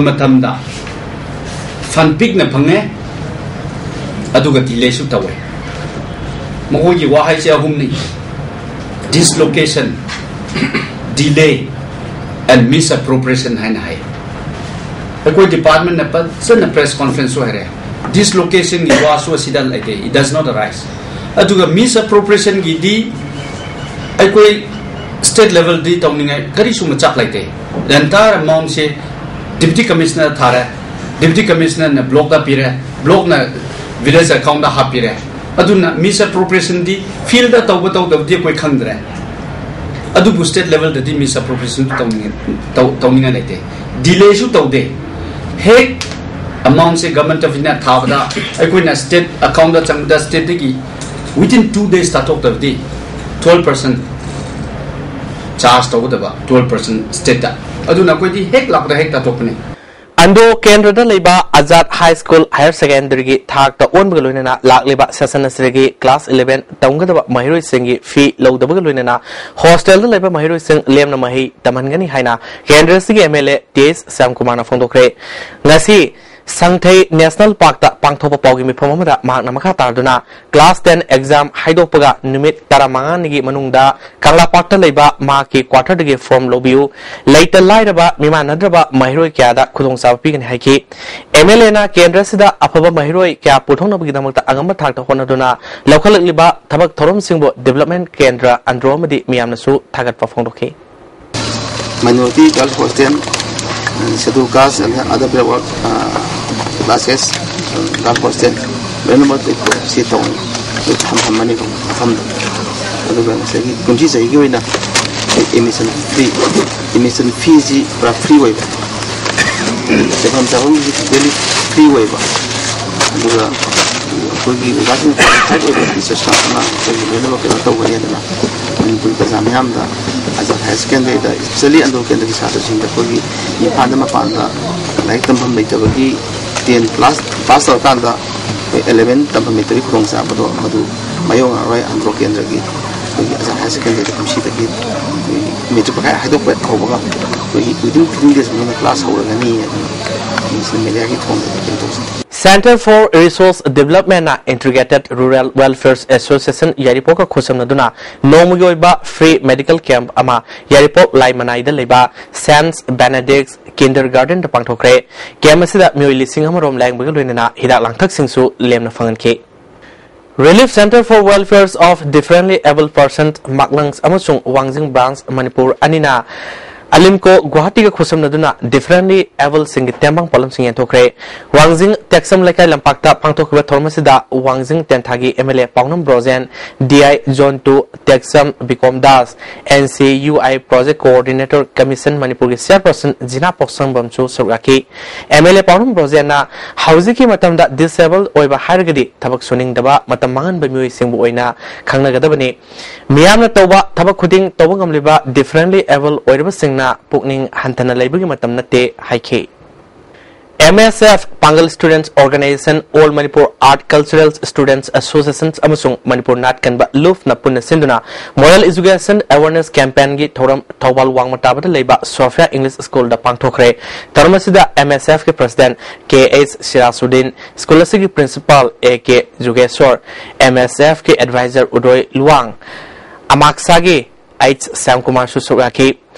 ꯃꯇꯝꯗ ꯐꯟ ꯄꯤꯛꯅ ꯐꯪꯉꯦ, ꯑꯗꯨꯒ ꯗꯤꯂꯦꯁꯨ ꯇꯧꯋꯦ꯫ ꯃꯈꯣꯏꯒꯤ ꯋꯥꯍꯩꯁꯦ ꯑꯍꯨꯝꯅꯤ: dislocation, delay and misappropriation ꯍꯥꯏꯅ ꯍꯥꯏ꯫ ꯑꯩꯈꯣꯏ ꯗꯤꯄꯥꯔꯠꯃꯦꯟꯅ ꯐꯖꯅ ꯄ꯭ꯔꯦꯁ ꯀꯣꯟꯐ꯭ꯔꯦꯟꯁꯁꯨ ꯍꯥꯏꯔꯦ꯫ ꯗꯤꯁꯂꯣꯀꯦꯁꯟꯒꯤ ꯋꯥꯁꯨ ꯑꯁꯤꯗ ꯂꯩꯇꯦ, it does not arise꯫ ꯑꯗꯨꯒ ꯃꯤꯁꯑꯦꯄ꯭ꯔꯣꯄ꯭ꯔꯤꯌꯦꯁꯟꯒꯤꯗꯤ ꯑꯩꯈꯣꯏ ꯁ꯭ꯇꯦꯠ ꯂꯦꯚꯦꯜꯗꯤ ꯇꯧꯅꯤꯡꯉꯥꯏ ꯀꯔꯤꯁꯨ ꯃꯆꯥꯛ ꯂꯩꯇꯦ꯫ ꯑꯦꯟꯇꯥꯌꯔ ꯑꯦꯃꯥꯎꯟꯁꯦ ꯗꯤꯄ꯭ꯌꯨꯇꯤ ꯀꯃꯤꯁꯅꯔ ꯊꯥꯔꯦ, ꯗꯤꯄ꯭ꯌꯨꯇꯤ ꯀꯃꯤꯁꯅꯔꯅ ꯕ꯭ꯂꯣꯛꯇ ꯄꯤꯔꯦ, ꯕ꯭ꯂꯣꯛꯅ ꯚꯤꯂꯦꯖ ꯑꯦꯀꯥꯎꯟꯗ ꯍꯥꯞꯄꯤꯔꯦ꯫ ꯑꯗꯨꯅ ꯃꯤꯁꯑꯦꯄ꯭ꯔꯣꯄ꯭ꯔꯤꯌꯦꯁꯟꯗꯤ ꯐꯤꯜꯗ ꯇꯧꯕ ꯇꯧꯗꯕꯗꯤ ꯑꯩꯈꯣꯏ ꯈꯪꯗ꯭ꯔꯦ, ꯑꯗꯨꯕꯨ ꯁ꯭ꯇꯦꯠ ꯂꯦꯚꯦꯜꯗꯗꯤ ꯃꯤꯁꯑꯦꯄ꯭ꯔꯣꯄ꯭ꯔꯤꯌꯦꯁꯟ ꯇꯧꯅꯤꯡꯉꯥꯏ, ꯇꯧ-, ꯇꯧꯅꯤꯡꯉꯥꯏ ꯂꯩꯇꯦ꯫ ꯗꯤꯂꯦꯁꯨ ꯇꯧꯗꯦ꯫ ꯍꯦꯛ ꯑꯦꯃꯥꯎꯟꯁꯦ ꯒꯚꯔꯟꯃꯦꯟꯠ ꯑꯣꯐ ꯏꯟꯗꯤꯌꯥ ꯊꯥꯕꯗ ꯑꯩꯈꯣꯏꯅ ꯁ꯭ꯇꯦꯠ ꯑꯦꯀꯥꯎꯟꯗ ꯆꯪꯕꯗ ꯁ꯭ꯇꯦꯠꯇꯒꯤ within two days ꯇꯥꯊꯣꯛꯇꯕꯗꯤ twelve percent charge ꯇꯧꯒꯗꯕ, twelve percent ꯁ꯭ꯇꯦꯠꯇ꯫ ꯑꯗꯨꯅ ꯑꯩꯈꯣꯏꯗꯤ ꯍꯦꯛ ꯂꯥꯛꯄꯗ ꯍꯦꯛ ꯇꯥꯊꯣꯛꯄꯅꯦ꯫ ꯑꯟꯗ꯭ꯔꯣ ꯀꯦꯟꯗ꯭ꯔꯗ ꯂꯩꯕ ꯑꯖꯥꯗ ꯍꯥꯏ ꯁ꯭ꯀꯨꯜ ꯍꯥꯌꯔ ꯁꯦꯀꯦꯟꯗꯔꯤꯒꯤ ꯊꯥꯛꯇ ꯑꯣꯟꯕꯒ ꯂꯣꯏꯅꯅ ꯂꯥꯛꯂꯤꯕ ꯁꯦꯁꯟ ꯑꯁꯤꯗꯒꯤ ꯀ꯭ꯂꯥꯁ ꯏꯂꯦꯚꯦꯟ ꯇꯝꯒꯗꯕ ꯃꯍꯩꯔꯣꯏꯁꯤꯡꯒꯤ ꯐꯤ ꯂꯧꯗꯕꯒ ꯂꯣꯏꯅꯅ ꯍꯣꯁꯇꯦꯜꯗ ꯂꯩꯕ ꯃꯍꯩꯔꯣꯏꯁꯤꯡ ꯂꯦꯝꯅ ꯃꯍꯩ ꯇꯝꯍꯟꯒꯅꯤ ꯍꯥꯏꯅ ꯀꯦꯟꯗ꯭ꯔ ꯑꯁꯤꯒꯤ M L A T H ꯁ꯭ꯌꯥꯝꯀꯨꯃꯥꯔꯅ ꯐꯣꯡꯗꯣꯛꯈ꯭ꯔꯦ꯫ ꯉꯁꯤ ꯁꯪꯊꯩ ꯅꯦꯁꯅꯦꯜ ꯄꯥꯔꯛꯇ ꯄꯥꯡꯊꯣꯛꯄ ꯄꯥꯎꯒꯤ ꯃꯤꯐꯝ ꯑꯃꯗ ꯃꯍꯥꯛꯅ ꯃꯈꯥ ꯇꯥꯗꯨꯅ ꯀ꯭ꯂꯥꯁ ꯇꯦꯟ ꯑꯦꯛꯖꯥꯝ ꯍꯥꯏꯗꯣꯛꯄꯒ ꯅꯨꯃꯤꯠ ꯇꯔꯥꯃꯉꯥꯅꯤꯒꯤ ꯃꯅꯨꯡꯗ ꯀꯪꯂꯥ ꯄꯥꯔꯛꯇ ꯂꯩꯕ ꯃꯍꯥꯛꯀꯤ ꯀ꯭ꯋꯥꯇꯔꯗꯒꯤ ꯐꯣꯔꯝ ꯂꯧꯕꯤꯌꯨ, ꯂꯩꯇ ꯂꯥꯏꯔꯕ ꯃꯤꯃꯥꯟꯅꯗ꯭ꯔꯕ ꯃꯍꯩꯔꯣꯏ ꯀꯌꯥꯗ ꯈꯨꯗꯣꯡꯆꯥꯕ ꯄꯤꯒꯅꯤ ꯍꯥꯏꯈꯤ꯫ ꯑꯦꯝ ꯑꯦꯜ ꯑꯦꯅ ꯀꯦꯟꯗ꯭ꯔ ꯑꯁꯤꯗ ꯑꯐꯕ ꯃꯍꯩꯔꯣꯏ ꯀꯌꯥ ꯄꯨꯊꯣꯛꯅꯕꯒꯤꯗꯃꯛꯇ ꯑꯉꯝꯕ ꯊꯥꯛꯇ ꯍꯣꯠꯅꯗꯨꯅ ꯂꯧꯈꯠꯂꯛꯂꯤꯕ ꯊꯕꯛ ꯊꯧꯔꯝꯁꯤꯡꯕꯨ ꯗꯤꯕꯦꯂꯞꯃꯦꯟ ꯀꯦꯟꯗ꯭ꯔ ꯑꯟꯗ꯭ꯔꯣ ꯑꯃꯗꯤ ꯃꯤꯌꯥꯝꯅꯁꯨ ꯊꯥꯒꯠꯄ ꯐꯣꯡꯗꯣꯛꯈꯤ꯫ Minority girls hostel, uh, schedule caste and other backward, uh, classes, uh, girls hostel, ꯂꯣꯏꯅꯃꯛ ꯁꯤ ꯇꯧꯅꯤ꯫ ꯑꯗꯨ ꯊꯝ-, ꯊꯝꯃꯅꯤꯀꯣ ꯃꯐꯝꯗ꯫ ꯑꯗꯨꯒ ꯉꯁꯥꯏꯒꯤ ꯀꯨꯝꯁꯤ ꯆꯍꯤꯒꯤ ꯑꯣꯏꯅ admission fee, admission feeꯁꯤ ꯄꯨꯔꯥ free ꯑꯣꯏꯕ꯫ ꯂꯩꯐꯝ ꯆꯥꯐꯝꯒꯤ totally free ꯑꯣꯏꯕ꯫ ꯑꯗꯨꯒ ꯑꯩꯈꯣꯏꯒꯤ ꯑꯣꯖꯥꯁꯤꯡ qualified ꯑꯣꯏꯕ teachersꯅ ꯑꯩꯈꯣꯏꯒꯤ ꯂꯣꯏꯅꯃꯛ ꯀꯩꯅꯣ ꯇꯧꯒꯅꯤ꯫ ꯑꯗꯨꯅ ꯃꯅꯤꯄꯨꯔꯒꯤ ꯄ꯭ꯔꯖꯥ ꯃꯤꯌꯥꯝꯗ ꯑꯖꯥꯗ ꯍꯥꯌꯔ ꯁꯦꯀꯦꯟꯗꯔꯤꯗ, especially ꯑꯟꯗ꯭ꯔꯣ ꯀꯦꯟꯗ꯭ꯔꯒꯤ ꯁꯥꯇ꯭ꯔꯁꯤꯡꯗ ꯑꯩꯈꯣꯏꯒꯤ ꯏꯝꯐꯥꯜꯗ ꯃꯄꯥꯟꯗ ꯂꯥꯏꯔꯤꯛ ꯇꯝꯐꯝ ꯂꯩꯇꯕꯒꯤ ten class pass ꯇꯧꯔꯀꯥꯟꯗ ꯑꯩꯈꯣꯏ eleven ꯇꯝꯐꯝ ꯂꯩꯇꯕꯒꯤ ꯈꯨꯗꯣꯡꯆꯥꯕꯗꯣ ꯃꯗꯨ ꯃꯥꯌꯣꯛꯅꯔꯔꯣꯏ꯫ ꯑꯟꯗ꯭ꯔꯣ ꯀꯦꯟꯗ꯭ꯔꯒꯤ ꯑꯩꯈꯣꯏꯒꯤ ꯑꯖꯥꯗ ꯍꯥꯌꯔ ꯁꯦꯀꯦꯟꯗꯔꯤꯗ ꯀꯨꯝꯁꯤꯗꯒꯤ ꯑꯩꯈꯣꯏꯒꯤ matric ꯄꯔꯤꯈꯥ ꯍꯥꯏꯗꯣꯛꯄ ꯍꯧꯕꯒ ꯑꯩꯈꯣꯏꯒꯤ within fifteen days ꯃꯅꯨꯡꯗ class ꯍꯧꯔꯒꯅꯤ꯫ ꯑꯗꯨꯅ ꯃꯁꯤꯗ mediaꯒꯤ ꯊꯣꯡꯗ ꯀꯩꯅꯣ ꯇꯧꯖꯩ꯫ Centre for Resource Developmentꯅ Integrated Rural Welfare Association ꯌꯥꯏꯔꯤꯄꯣꯛꯀ ꯈꯨꯠꯁꯝꯅꯗꯨꯅ ꯅꯣꯡꯃꯒꯤ ꯑꯣꯏꯕ free medical camp ꯑꯃ ꯌꯥꯏꯔꯤꯄꯣꯛ ꯂꯥꯏꯃꯅꯥꯏꯗ ꯂꯩꯕ Saint Benedict's Kindergartenꯗ ꯄꯥꯡꯊꯣꯛꯈ꯭ꯔꯦ꯫ Camp ꯑꯁꯤꯗ ꯃꯤꯑꯣꯏ ꯂꯤꯁꯤꯡ ꯑꯃꯔꯣꯝ ꯂꯥꯌꯦꯡꯕꯒ ꯂꯣꯏꯅꯅ ꯍꯤꯗꯥꯛ ꯂꯥꯡꯊꯛꯁꯤꯡꯁꯨ ꯂꯦꯝꯅ ꯐꯪꯍꯟꯈꯤ꯫ Relief Centre for Welfare of Differently Abled Persons, ꯃꯥꯛꯂꯪꯁ ꯑꯃꯁꯨꯡ ꯋꯥꯡꯖꯤꯡ branch ꯃꯅꯤꯄꯨꯔ ꯑꯅꯤꯅ ꯑꯂꯤꯝꯀꯣ ꯒꯨꯋꯥꯍꯥꯇꯤꯒ ꯈꯨꯠꯁꯝꯅꯗꯨꯅ differently abledꯁꯤꯡꯒꯤ ꯇꯦꯡꯕꯥꯡ ꯄꯣꯠꯂꯝꯁꯤꯡ ꯌꯦꯟꯊꯣꯛꯈ꯭ꯔꯦ꯫ ꯋꯥꯡꯖꯤꯡ ꯇꯦꯛꯁꯝ ꯂꯩꯀꯥꯏ ꯂꯝꯄꯥꯛꯇ ꯄꯥꯡꯊꯣꯛꯈꯤꯕ ꯊꯧꯔꯝ ꯑꯁꯤꯗ ꯋꯥꯡꯖꯤꯡ ꯇꯦꯟꯊꯥꯒꯤ M L A Paonam Brojen, D I Zone two Tekcham Bikom Das, N C U I project coordinator commission ꯃꯅꯤꯄꯨꯔꯒꯤ chairperson ꯖꯤꯅꯥ ꯄꯣꯛꯁꯪꯕꯝꯁꯨ ꯁꯔꯨꯛ ꯌꯥꯈꯤ꯫ ꯑꯦꯝ ꯑꯦꯜ ꯑꯦ ꯄꯥꯎꯅꯝ ꯕ꯭ꯔꯣꯖꯦꯟꯅ ꯍꯧꯖꯤꯛꯀꯤ ꯃꯇꯝꯗ disable ꯑꯣꯏꯕ ꯍꯥꯏꯔꯒꯗꯤ ꯊꯕꯛ ꯁꯨꯅꯤꯡꯗꯕ, ꯃꯇꯝ ꯃꯥꯡꯍꯟꯕ ꯃꯤꯑꯣꯏꯁꯤꯡꯕꯨ ꯑꯣꯏꯅ ꯈꯪꯅꯒꯗꯕꯅꯤ꯫ ꯃꯤꯌꯥꯝꯅ ꯇꯧꯕ ꯊꯕꯛ ꯈꯨꯗꯤꯡ ꯇꯧꯕ ꯉꯝꯂꯤꯕ differently abled ꯑꯣꯏꯔꯕꯁꯤꯡꯅ ꯄꯨꯛꯅꯤꯡ ꯍꯟꯊꯅ ꯂꯩꯕꯒꯤ ꯃꯇꯝ ꯅꯠꯇꯦ ꯍꯥꯏꯈꯤ꯫ ꯑꯦꯝ ꯑꯦꯁ F, Pangal Students Organisation, All Manipur Art Cultural Students Association ꯑꯃꯁꯨꯡ ꯃꯅꯤꯄꯨꯔ ꯅꯥꯠ ꯀꯟꯕ ꯂꯨꯞꯅ ꯄꯨꯟꯅ ꯁꯤꯟꯗꯨꯅ Moral Education Awareness Campaignꯒꯤ ꯊꯧꯔꯝ ꯊꯧꯕꯥꯜ ꯋꯥꯡꯃ ꯇꯥꯕꯗ ꯂꯩꯕ ꯁꯣꯐꯤꯌꯥ ꯏꯪꯂꯤꯁ ꯁ꯭ꯀꯨꯜꯗ ꯄꯥꯡꯊꯣꯛꯈ꯭ꯔꯦ꯫ ꯊꯧꯔꯝ ꯑꯁꯤꯗ ꯑꯦꯝ ꯑꯦꯁ ꯑꯦꯐꯀꯤ president K H Sirajuddin, school ꯑꯁꯤꯒꯤ principal A K Jugeshor, M S ꯑꯦꯐꯀꯤ ꯑꯦꯗꯚꯥꯏꯖꯔ ꯎꯗꯣꯏ ꯂꯨꯋꯥꯡ, ꯑꯃꯥꯛꯁꯥꯒꯤ ꯑꯩꯆ ꯁ꯭ꯌꯥꯝꯀꯨꯃꯥꯔꯁꯨ ꯁꯔꯨꯛ ꯌꯥꯈꯤ꯫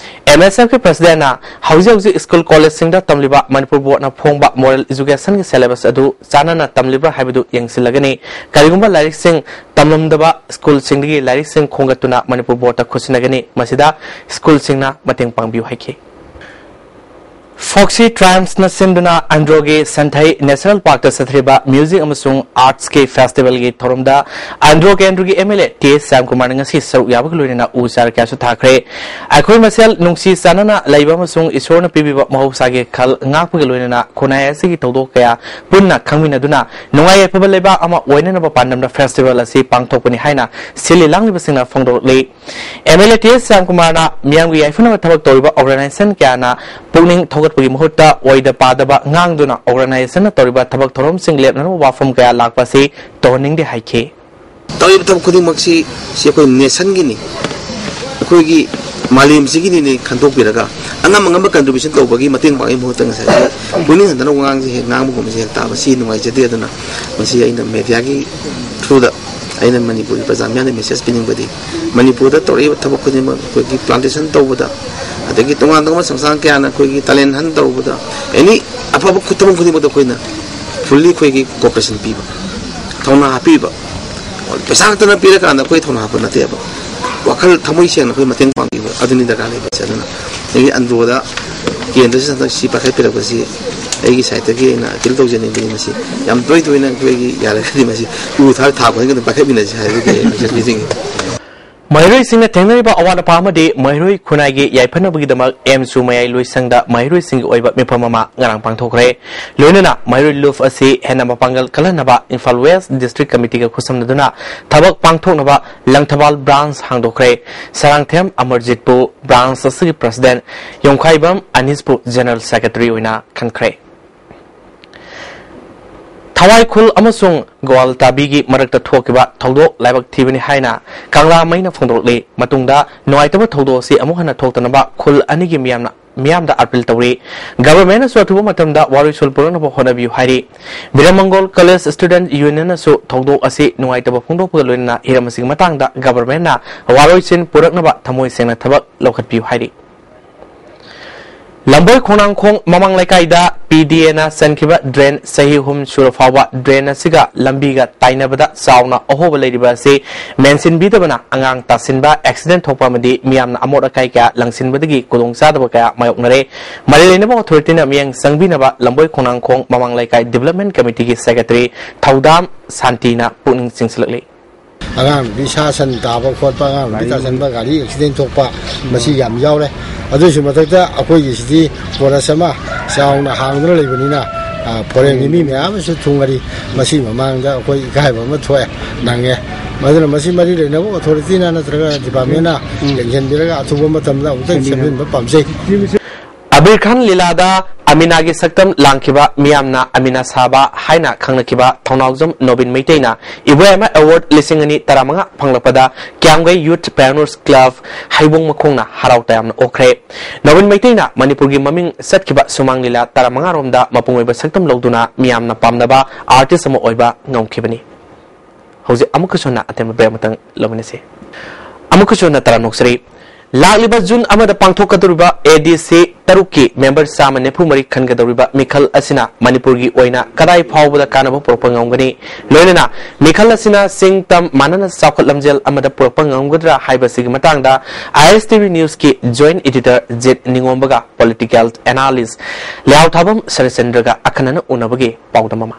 ꯑꯦꯝ ꯑꯦꯁ ꯑꯦꯐꯀꯤ ꯄ꯭ꯔꯁꯤꯗꯦꯟꯠꯅ ꯍꯧꯖꯤꯛ ꯍꯧꯖꯤꯛ ꯁ꯭ꯀꯨꯜ ꯀꯣꯂꯦꯖꯁꯤꯡꯗ ꯇꯝꯂꯤꯕ ꯃꯅꯤꯄꯨꯔ ꯕꯣꯔꯗꯅ ꯐꯣꯡꯕ ꯃꯣꯔꯦꯜ ꯑꯦꯖꯨꯀꯦꯁꯟꯒꯤ ꯁꯦꯂꯦꯕꯁ ꯑꯗꯨ ꯆꯥꯟꯅꯅ ꯇꯝꯂꯤꯕ꯭ꯔꯥ ꯍꯥꯏꯕꯗꯨ ꯌꯦꯡꯁꯤꯜꯂꯒꯅꯤ꯫ ꯀꯔꯤꯒꯨꯝꯕ ꯂꯥꯏꯔꯤꯛꯁꯤꯡ ꯇꯝꯂꯝꯗꯕ ꯁ꯭ꯀꯨꯜꯁꯤꯡꯗꯒꯤ ꯂꯥꯏꯔꯤꯛꯁꯤꯡ ꯈꯣꯝꯒꯠꯇꯨꯅ ꯃꯅꯤꯄꯨꯔ ꯕꯣꯔꯗꯇ ꯈꯨꯠꯁꯤꯟꯅꯒꯅꯤ꯫ ꯃꯁꯤꯗ ꯁ꯭ꯀꯨꯜꯁꯤꯡꯅ ꯃꯇꯦꯡ ꯄꯥꯡꯕꯤꯌꯨ ꯍꯥꯏꯈꯤ꯫ ꯐꯣꯛꯁꯤ ꯇ꯭ꯔꯥꯏꯝꯁꯅ ꯁꯤꯟꯗꯨꯅ ꯑꯟꯗ꯭ꯔꯣꯒꯤ ꯁꯟꯊꯩ ꯅꯦꯁꯅꯦꯜ ꯄꯥꯔꯛꯇ ꯆꯠꯊꯔꯤꯕ ꯃ꯭ꯌꯨꯖꯤꯛ ꯑꯃꯁꯨꯡ ꯑꯥꯔꯠꯁꯀꯤ ꯐꯦꯁꯇꯤꯚꯦꯜꯒꯤ ꯊꯧꯔꯝꯗ ꯑꯟꯗ꯭ꯔꯣ ꯀꯦꯟꯗ꯭ꯔꯒꯤ ꯑꯦꯝ ꯑꯦꯜ ꯑꯦ ꯇꯤ ꯑꯦꯁ ꯁ꯭ꯌꯥꯝꯀꯨꯃꯥꯔꯅ ꯉꯁꯤ ꯁꯔꯨꯛ ꯌꯥꯕꯒ ꯂꯣꯏꯅꯅ ꯎ ꯆꯥꯔ ꯀꯌꯥꯁꯨ ꯊꯥꯈ꯭ꯔꯦ꯫ ꯑꯩꯈꯣꯏ ꯃꯁꯦꯜ ꯅꯨꯡꯁꯤ ꯆꯥꯟꯅꯅ ꯂꯩꯕ ꯑꯃꯁꯨꯡ ꯏꯁꯣꯔꯅ ꯄꯤꯕꯤꯕ ꯃꯍꯧꯁꯥꯒꯤ ꯈꯜ ꯉꯥꯛꯄꯒ ꯂꯣꯏꯅꯅ ꯈꯨꯟꯅꯥꯏ ꯑꯁꯤꯒꯤ ꯊꯧꯗꯣꯛ ꯀꯌꯥ ꯄꯨꯟꯅ ꯈꯪꯃꯤꯟꯅꯗꯨꯅ ꯅꯨꯡꯉꯥꯏ ꯌꯥꯏꯐꯕ ꯂꯩꯕꯥꯛ ꯑꯃ ꯑꯣꯏꯅꯅꯕ ꯄꯥꯟꯗꯝꯗ ꯐꯦꯁꯇꯤꯚꯦꯜ ꯑꯁꯤ ꯄꯥꯡꯊꯣꯛꯄꯅꯤ ꯍꯥꯏꯅ ꯁꯤꯜꯂꯤ ꯂꯥꯡꯂꯤꯕꯁꯤꯡꯅ ꯐꯣꯡꯗꯣꯔꯛꯂꯤ꯫ ꯑꯦꯝ ꯑꯦꯜ ꯑꯦ ꯇꯤ ꯑꯦꯁ ꯁ꯭ꯌꯥꯝꯀꯨꯃꯥꯔꯅ ꯃꯤꯌꯥꯝꯒꯤ ꯌꯥꯏꯐꯅꯕ ꯊꯕꯛ ꯇꯧꯔꯤꯕ ꯑꯣꯔꯒꯅꯥꯏꯖꯦꯁꯟ ꯀꯌꯥꯅ ꯄꯨꯛꯅꯤꯡ ꯊꯧꯒꯠꯄꯒꯤ ꯃꯍꯨꯠꯇ ꯑꯣꯏꯗ ꯄꯥꯗꯕ ꯉꯥꯡꯗꯨꯅ ꯑꯣꯔꯒꯅꯥꯏꯖꯦꯁꯟꯅ ꯇꯧꯔꯤꯕ ꯊꯕꯛ ꯊꯧꯔꯝꯁꯤꯡ ꯂꯦꯞꯅꯅꯕ ꯋꯥꯐꯝ ꯀꯌꯥ ꯂꯥꯛꯄ ꯑꯁꯤ ꯇꯧꯍꯟꯅꯤꯡꯗꯦ ꯍꯥꯏꯈꯤ꯫ ꯇꯧꯔꯤꯕ ꯊꯕꯛ ꯈꯨꯗꯤꯡꯃꯛꯁꯤ ꯁꯤ ꯑꯩꯈꯣꯏ ꯅꯦꯁꯟꯒꯤꯅꯤ, ꯑꯩꯈꯣꯏꯒꯤ ꯃꯥꯂꯦꯝꯁꯤꯒꯤꯅꯤꯅꯦ ꯈꯟꯗꯣꯛꯄꯤꯔꯒ ꯑꯉꯝ ꯑꯉꯝꯕ ꯀꯟꯇ꯭ꯔꯤꯕ꯭ꯌꯨꯁꯟ ꯇꯧꯕꯒꯤ ꯃꯇꯦꯡ ꯄꯥꯡꯕꯒꯤ ꯃꯍꯨꯠꯇ ꯉꯁꯥꯏꯒꯤ ꯄꯨꯛꯅꯤꯡ ꯍꯟꯊꯅ ꯋꯥꯉꯥꯡꯁꯦ ꯍꯦꯛ ꯉꯥꯡꯕꯒꯨꯝꯕꯁꯦ ꯍꯦꯛ ꯇꯥꯕ ꯁꯤ ꯅꯨꯡꯉꯥꯏꯖꯗꯦ꯫ ꯑꯗꯨꯅ ꯃꯁꯤ ꯑꯩꯅ ꯃꯦꯗꯤꯌꯥꯒꯤ ꯊ꯭ꯔꯨꯗ ꯑꯩꯅ ꯃꯅꯤꯄꯨꯔꯒꯤ ꯄ꯭ꯔꯖꯥ ꯃꯤꯌꯥꯝꯗ ꯃꯦꯁꯦꯖ ꯄꯤꯅꯤꯡꯕꯗꯤ ꯃꯅꯤꯄꯨꯔꯗ ꯇꯧꯔꯛꯏꯕ ꯊꯕꯛ ꯈꯨꯗꯤꯡꯃꯛ ꯑꯩꯈꯣꯏꯒꯤ ꯄ꯭ꯂꯥꯟꯇꯦꯁꯟ ꯇꯧꯕꯗ ꯑꯗꯒꯤ ꯇꯣꯉꯥꯟ ꯇꯣꯉꯥꯟꯕ ꯁꯪꯁꯊꯥꯟ ꯀꯌꯥꯅ ꯑꯩꯈꯣꯏꯒꯤ ꯇꯦꯂꯦꯟ ꯍꯟ ꯇꯧꯕꯗ ꯑꯦꯅꯤ ꯑꯐꯕ ꯊꯕꯛ ꯈꯨꯗꯤꯡꯃꯛꯇ ꯑꯩꯈꯣꯏꯅ ꯐꯨꯜꯂꯤ ꯑꯩꯈꯣꯏꯒꯤ ꯀꯣꯑꯣꯄꯔꯦꯁꯟ ꯄꯤꯕ, ꯊꯧꯅꯥ ꯍꯥꯞꯄꯤꯕ, ꯄꯩꯁꯥ ꯈꯛꯇꯅ ꯄꯤꯔꯀꯥꯟꯗ ꯑꯩꯈꯣꯏ ꯊꯧꯅꯥ ꯍꯥꯞꯄ ꯅꯠꯇꯦꯕ, ꯋꯥꯈꯜ ꯊꯃꯣꯏ ꯁꯦꯡꯅ ꯑꯩꯈꯣꯏ ꯃꯇꯦꯡ ꯄꯥꯡꯕꯤꯕ ꯑꯗꯨꯅꯤ ꯗꯔꯀꯥꯔ ꯂꯩꯕꯁꯦ꯫ ꯑꯗꯨꯅ ꯑꯩꯒꯤ ꯑꯟꯗ꯭ꯔꯣꯗ ꯀꯦꯟꯗ꯭ꯔꯁꯤ ꯍꯟꯗꯛ ꯁꯤ ꯄꯥꯏꯈꯠꯄꯤꯔꯛꯄꯁꯤ ꯑꯩꯒꯤ ꯁꯥꯏꯠꯇꯒꯤ ꯑꯩꯅ ꯑꯄꯤꯜ ꯇꯧꯖꯅꯤꯡꯕꯅꯤ꯫ ꯃꯁꯤ ꯌꯥꯝ ꯇꯣꯏ ꯇꯣꯏꯅ ꯑꯩꯈꯣꯏꯒꯤ ꯌꯥꯔꯒꯗꯤ ꯃꯁꯤ ꯎ ꯊꯥ ꯊꯥ ꯈꯨꯗꯤꯡꯒꯤ ꯑꯗꯨꯝ ꯄꯥꯏꯈꯠꯃꯤꯟꯅꯁꯤ ꯍꯥꯏꯕꯒꯤ ꯑꯩ ꯃꯦꯁꯦꯖ ꯄꯤꯖꯅꯤꯡꯉꯤ꯫ ꯃꯍꯩꯔꯣꯏꯁꯤꯡꯅ ꯊꯦꯡꯅꯔꯤꯕ ꯑꯋꯥꯠ ꯑꯄꯥ ꯑꯃꯗꯤ ꯃꯍꯩꯔꯣꯏ ꯈꯨꯟꯅꯥꯏꯒꯤ ꯌꯥꯏꯐꯅꯕꯒꯤꯗꯃꯛ ꯑꯦꯝꯁꯨ ꯃꯌꯥꯏ ꯂꯣꯏꯁꯪꯗ ꯃꯍꯩꯔꯣꯏꯁꯤꯡꯒꯤ ꯑꯣꯏꯕ ꯃꯤꯐꯝ ꯑꯃ ꯉꯔꯥꯡ ꯄꯥꯡꯊꯣꯛꯈ꯭ꯔꯦ꯫ ꯂꯣꯏꯅꯅ ꯃꯍꯩꯔꯣꯏ ꯂꯨꯞ ꯑꯁꯤ ꯍꯦꯟꯅ ꯃꯄꯥꯡꯒꯜ ꯀꯜꯍꯟꯅꯕ ꯏꯝꯐꯥꯜ ꯋꯦꯁ ꯗꯤꯁꯇ꯭ꯔꯤꯛ ꯀꯃꯤꯇꯤꯒ ꯈꯨꯠꯁꯝꯅꯗꯨꯅ ꯊꯕꯛ ꯄꯥꯡꯊꯣꯛꯅꯕ ꯂꯪꯊꯕꯥꯜ ꯕ꯭ꯔꯥꯟꯁ ꯍꯥꯡꯗꯣꯛꯈ꯭ꯔꯦ꯫ ꯁꯔꯥꯡꯊꯦꯝ ꯑꯃꯔꯖꯤꯠꯄꯨ ꯕ꯭ꯔꯥꯟꯁ ꯑꯁꯤꯒꯤ ꯄ꯭ꯔꯁꯤꯗꯦꯟꯠ, ꯌꯣꯡꯈꯥꯏꯕꯝ ꯑꯅꯤꯁꯄꯨ ꯖꯦꯅꯔꯦꯜ ꯁꯦꯀ꯭ꯔꯦꯇꯔꯤ ꯑꯣꯏꯅ ꯈꯟꯈ꯭ꯔꯦ꯫ ꯊꯋꯥꯏ ꯈꯨꯜ ꯑꯃꯁꯨꯡ ꯒꯣꯋꯥꯜꯇꯥꯕꯤꯒꯤ ꯃꯔꯛꯇ ꯊꯣꯛꯈꯤꯕ ꯊꯧꯗꯣꯛ ꯂꯥꯏꯕꯛ ꯊꯤꯕꯅꯤ ꯍꯥꯏꯅ ꯀꯪꯂꯥ ꯃꯩꯅ ꯐꯣꯡꯗꯣꯛꯂꯤ꯫ ꯃꯇꯨꯡꯗ ꯅꯨꯡꯉꯥꯏꯇꯕ ꯊꯧꯗꯣꯛ ꯑꯁꯤ ꯑꯃꯨꯛ ꯍꯟꯅ ꯊꯣꯛꯇꯅꯕ ꯈꯨꯜ ꯑꯅꯤꯒꯤ ꯃꯤꯌꯥꯝꯅ ꯃꯤꯌꯥꯝꯗ ꯑꯄꯤꯜ ꯇꯧꯔꯤ꯫ ꯒꯚꯔꯟꯃꯦꯟꯠꯅꯁꯨ ꯑꯊꯨꯕ ꯃꯇꯝꯗ ꯋꯥꯔꯣꯏꯁꯣꯟ ꯄꯨꯔꯛꯅꯕ ꯍꯣꯠꯅꯕꯤꯌꯨ ꯍꯥꯏꯔꯤ꯫ ꯕꯤꯔꯃꯪꯒꯣꯜ ꯀꯣꯂꯦꯖ ꯁ꯭ꯇꯨꯗꯦꯟꯠ ꯌꯨꯅꯤꯌꯟꯅꯁꯨ ꯊꯧꯗꯣꯛ ꯑꯁꯤ ꯅꯨꯡꯉꯥꯏꯇꯕ ꯐꯣꯡꯗꯣꯛꯄꯒ ꯂꯣꯏꯅꯅ ꯍꯤꯔꯝ ꯑꯁꯤꯒꯤ ꯃꯇꯥꯡꯗ ꯒꯚꯔꯟꯃꯦꯟꯠꯅ ꯋꯥꯔꯣꯏꯁꯤꯟ ꯄꯨꯔꯛꯅꯕ ꯊꯃꯣꯏ ꯁꯦꯡꯅ ꯊꯕꯛ ꯂꯧꯈꯠꯄꯤꯌꯨ ꯍꯥꯏꯔꯤ꯫ ꯂꯝꯕꯣꯏ ꯈꯣꯡꯅꯥꯡꯈꯣꯡ ꯃꯃꯥꯡ ꯂꯩꯀꯥꯏꯗ ꯄꯤ ꯗꯤ ꯑꯦꯅ ꯆꯟꯈꯤꯕ ꯗ꯭ꯔꯦꯟ ꯆꯍꯤ ꯑꯍꯨꯝ ꯁꯨꯔ ꯐꯥꯎꯕ ꯗ꯭ꯔꯦꯟ ꯑꯁꯤꯒ ꯂꯝꯕꯤꯒ ꯇꯥꯏꯅꯕꯗ ꯆꯥꯎꯅ ꯑꯍꯣꯕ ꯂꯩꯔꯤꯕ ꯑꯁꯤ ꯃꯦꯟꯁꯤꯟꯕꯤꯗꯕꯅ ꯑꯉꯥꯡ ꯇꯥꯁꯤꯟꯕ, ꯑꯦꯛꯁꯤꯗꯦꯟꯠ ꯊꯣꯛꯄ ꯑꯃꯗꯤ ꯃꯤꯌꯥꯝꯅ ꯑꯃꯣꯠ ꯑꯀꯥꯏ ꯀꯌꯥ ꯂꯪꯁꯤꯟꯕꯗꯒꯤ ꯈꯨꯗꯣꯡꯆꯥꯗꯕ ꯀꯌꯥ ꯃꯥꯌꯣꯛꯅꯔꯦ꯫ ꯃꯔꯤ ꯂꯩꯅꯕ ꯑꯣꯊꯣꯔꯤꯇꯤꯅ ꯃꯤꯠꯌꯦꯡ ꯆꯪꯕꯤꯅꯕ ꯂꯝꯕꯣꯏ ꯈꯣꯡꯅꯥꯡꯈꯣꯡ ꯃꯃꯥꯡ ꯂꯩꯀꯥꯏ ꯗꯤꯕꯂꯞꯃꯦꯟꯠ ꯀꯃꯤꯇꯤꯒꯤ ꯁꯦꯀ꯭ꯔꯦꯇꯔꯤ ꯊꯧꯗꯥꯝ ꯁꯥꯟꯇꯤꯅ ꯄꯨꯛꯅꯤꯡ ꯆꯤꯡꯁꯤꯜꯂꯛꯂꯤ꯫ ꯑꯉꯥꯡ ꯅꯨꯄꯤ ꯁꯥ ꯁꯟ ꯇꯥꯕ ꯈꯣꯠꯄ, ꯑꯉꯥꯡ ꯅꯨꯄꯤ ꯇꯥꯁꯟꯕ, ꯒꯥꯔꯤ ꯑꯦꯛꯁꯤꯗꯦꯟ ꯊꯣꯛꯄ, ꯃꯁꯤ ꯌꯥꯝ ꯌꯥꯎꯔꯦ꯫ ꯑꯗꯨꯒꯤꯁꯨ ꯃꯊꯛꯇ ꯑꯩꯈꯣꯏꯒꯤꯁꯤꯗꯤ ꯐꯣꯔꯦꯁ ꯑꯃ ꯆꯥꯎꯅ ꯍꯥꯡꯗꯨꯅ ꯂꯩꯕꯅꯤꯅ, ꯑ, ꯐꯣꯔꯦꯟꯒꯤ ꯃꯤ ꯃꯌꯥꯝ ꯑꯃꯁꯨ ꯊꯨꯡꯉꯔꯤ꯫ ꯃꯁꯤ ꯃꯃꯥꯡꯗ ꯑꯩꯈꯣꯏ ꯏꯀꯥꯏꯕ ꯑꯃ ꯊꯣꯛꯑꯦ, ꯅꯪꯉꯦ꯫ ꯃꯗꯨꯅ ꯃꯁꯤ ꯃꯔꯤ ꯂꯩꯅꯕ ꯑꯣꯊꯣꯔꯤꯇꯤꯅ ꯅꯠꯇ꯭ꯔꯒ ꯗꯤꯄꯥꯔꯠꯃꯦꯟꯅ ꯌꯦꯡꯁꯤꯟꯕꯤꯔꯒ ꯑꯊꯨꯕ ꯃꯇꯝꯗ ꯑꯃꯨꯛꯇꯪ ꯁꯦꯝꯖꯤꯟꯕ ꯄꯥꯝꯖꯩ꯫ ꯑꯕꯤꯔ ꯈꯥꯟ ꯂꯤꯂꯥꯗ ꯑꯃꯤꯅꯥꯒꯤ ꯁꯛꯇꯝ ꯂꯥꯡꯈꯤꯕ ꯃꯤꯌꯥꯝꯅ ꯑꯃꯤꯅꯥ ꯁꯥꯕ ꯍꯥꯏꯅ ꯈꯪꯅꯈꯤꯕ ꯊꯧꯅꯥꯎꯖꯝ ꯅꯣꯕꯤꯟ ꯃꯩꯇꯩꯅ ꯏꯕꯣꯌꯥꯏꯃ ꯑꯦꯋꯥꯔꯗ ꯂꯤꯁꯤꯡ ꯑꯅꯤ ꯇꯔꯥꯃꯉꯥ ꯐꯪꯂꯛꯄꯗ ꯀ꯭ꯌꯥꯝꯒꯩ ꯌꯨꯊ ꯄꯥꯏꯑꯣꯅꯤꯌꯔꯁ ꯀ꯭ꯂꯕ ꯍꯩꯕꯣꯡ ꯃꯈꯣꯡꯅ ꯍꯔꯥꯎ ꯇꯌꯥꯝꯅ ꯑꯣꯛꯈ꯭ꯔꯦ꯫ ꯅꯣꯕꯤꯟ ꯃꯩꯇꯩꯅ ꯃꯅꯤꯄꯨꯔꯒꯤ ꯃꯃꯤꯡ ꯆꯠꯈꯤꯕ ꯁꯨꯃꯥꯡ ꯂꯤꯂꯥ ꯇꯔꯥꯃꯉꯥ ꯔꯣꯝꯗ ꯃꯄꯨꯡ ꯑꯣꯏꯕ ꯁꯛꯇꯝ ꯂꯧꯗꯨꯅ ꯃꯤꯌꯥꯝꯅ ꯄꯥꯝꯅꯕ ꯑꯥꯔꯇꯤꯁ ꯑꯃ ꯑꯣꯏꯕ ꯉꯝꯈꯤꯕꯅꯤ꯫ ꯍꯧꯖꯤꯛ ꯑꯃꯨꯛꯀꯁꯨ ꯍꯟꯅ ꯑꯇꯦꯟꯕ ꯕ꯭ꯔꯦꯛ ꯑꯃꯇꯪ ꯂꯧꯃꯤꯟꯅꯁꯤ꯫ ꯑꯃꯨꯛꯀꯁꯨ ꯍꯟꯅ ꯇꯔꯥꯝꯅ ꯑꯣꯛꯆꯔꯤ꯫ ꯂꯥꯛꯂꯤꯕ ꯖꯨꯟ ꯑꯃꯗ ꯄꯥꯡꯊꯣꯛꯀꯗꯧꯔꯤꯕ ꯑꯦ ꯗꯤ ꯁꯤ ꯇꯔꯨꯛꯀꯤ ꯃꯦꯝꯕꯔ ꯆꯥꯝꯃ ꯅꯤꯐꯨ ꯃꯔꯤ ꯈꯟꯒꯗꯧꯔꯤꯕ ꯃꯤꯈꯜ ꯑꯁꯤꯅ ꯃꯅꯤꯄꯨꯔꯒꯤ ꯑꯣꯏꯅ ꯀꯗꯥꯏ ꯐꯥꯎꯕꯗ ꯀꯥꯟꯅꯕ ꯄꯨꯔꯛꯄ ꯉꯝꯒꯅꯤ? ꯂꯣꯏꯅꯅ ꯃꯤꯈꯜ ꯑꯁꯤꯅ ꯆꯤꯡ ꯇꯝ ꯃꯥꯟꯅꯅ ꯆꯥꯎꯈꯠ ꯂꯝꯖꯦꯜ ꯑꯃꯗ ꯄꯨꯔꯛꯄ ꯉꯝꯒꯗ꯭ꯔꯥ ꯍꯥꯏꯕꯁꯤꯒꯤ ꯃꯇꯥꯡꯗ ꯑꯥꯏ ꯑꯦꯁ ꯇꯤ ꯚꯤ ꯅ꯭ꯌꯨꯁꯀꯤ ꯖꯣꯏꯟꯠ ꯏꯗꯤꯇꯔ ꯖꯤꯠ ꯅꯤꯉꯣꯝꯕꯒ ꯄꯣꯂꯤꯇꯤꯀꯦꯜ ꯑꯦꯅꯥꯂꯤꯁ꯭ꯠ ꯂꯩꯍꯥꯎꯊꯥꯕꯝ ꯁꯔꯠꯆꯟꯗ꯭ꯔꯒ ꯑꯈꯟꯅꯅ ꯎꯅꯕꯒꯤ ꯄꯥꯎꯗꯝ ꯑꯃ꯫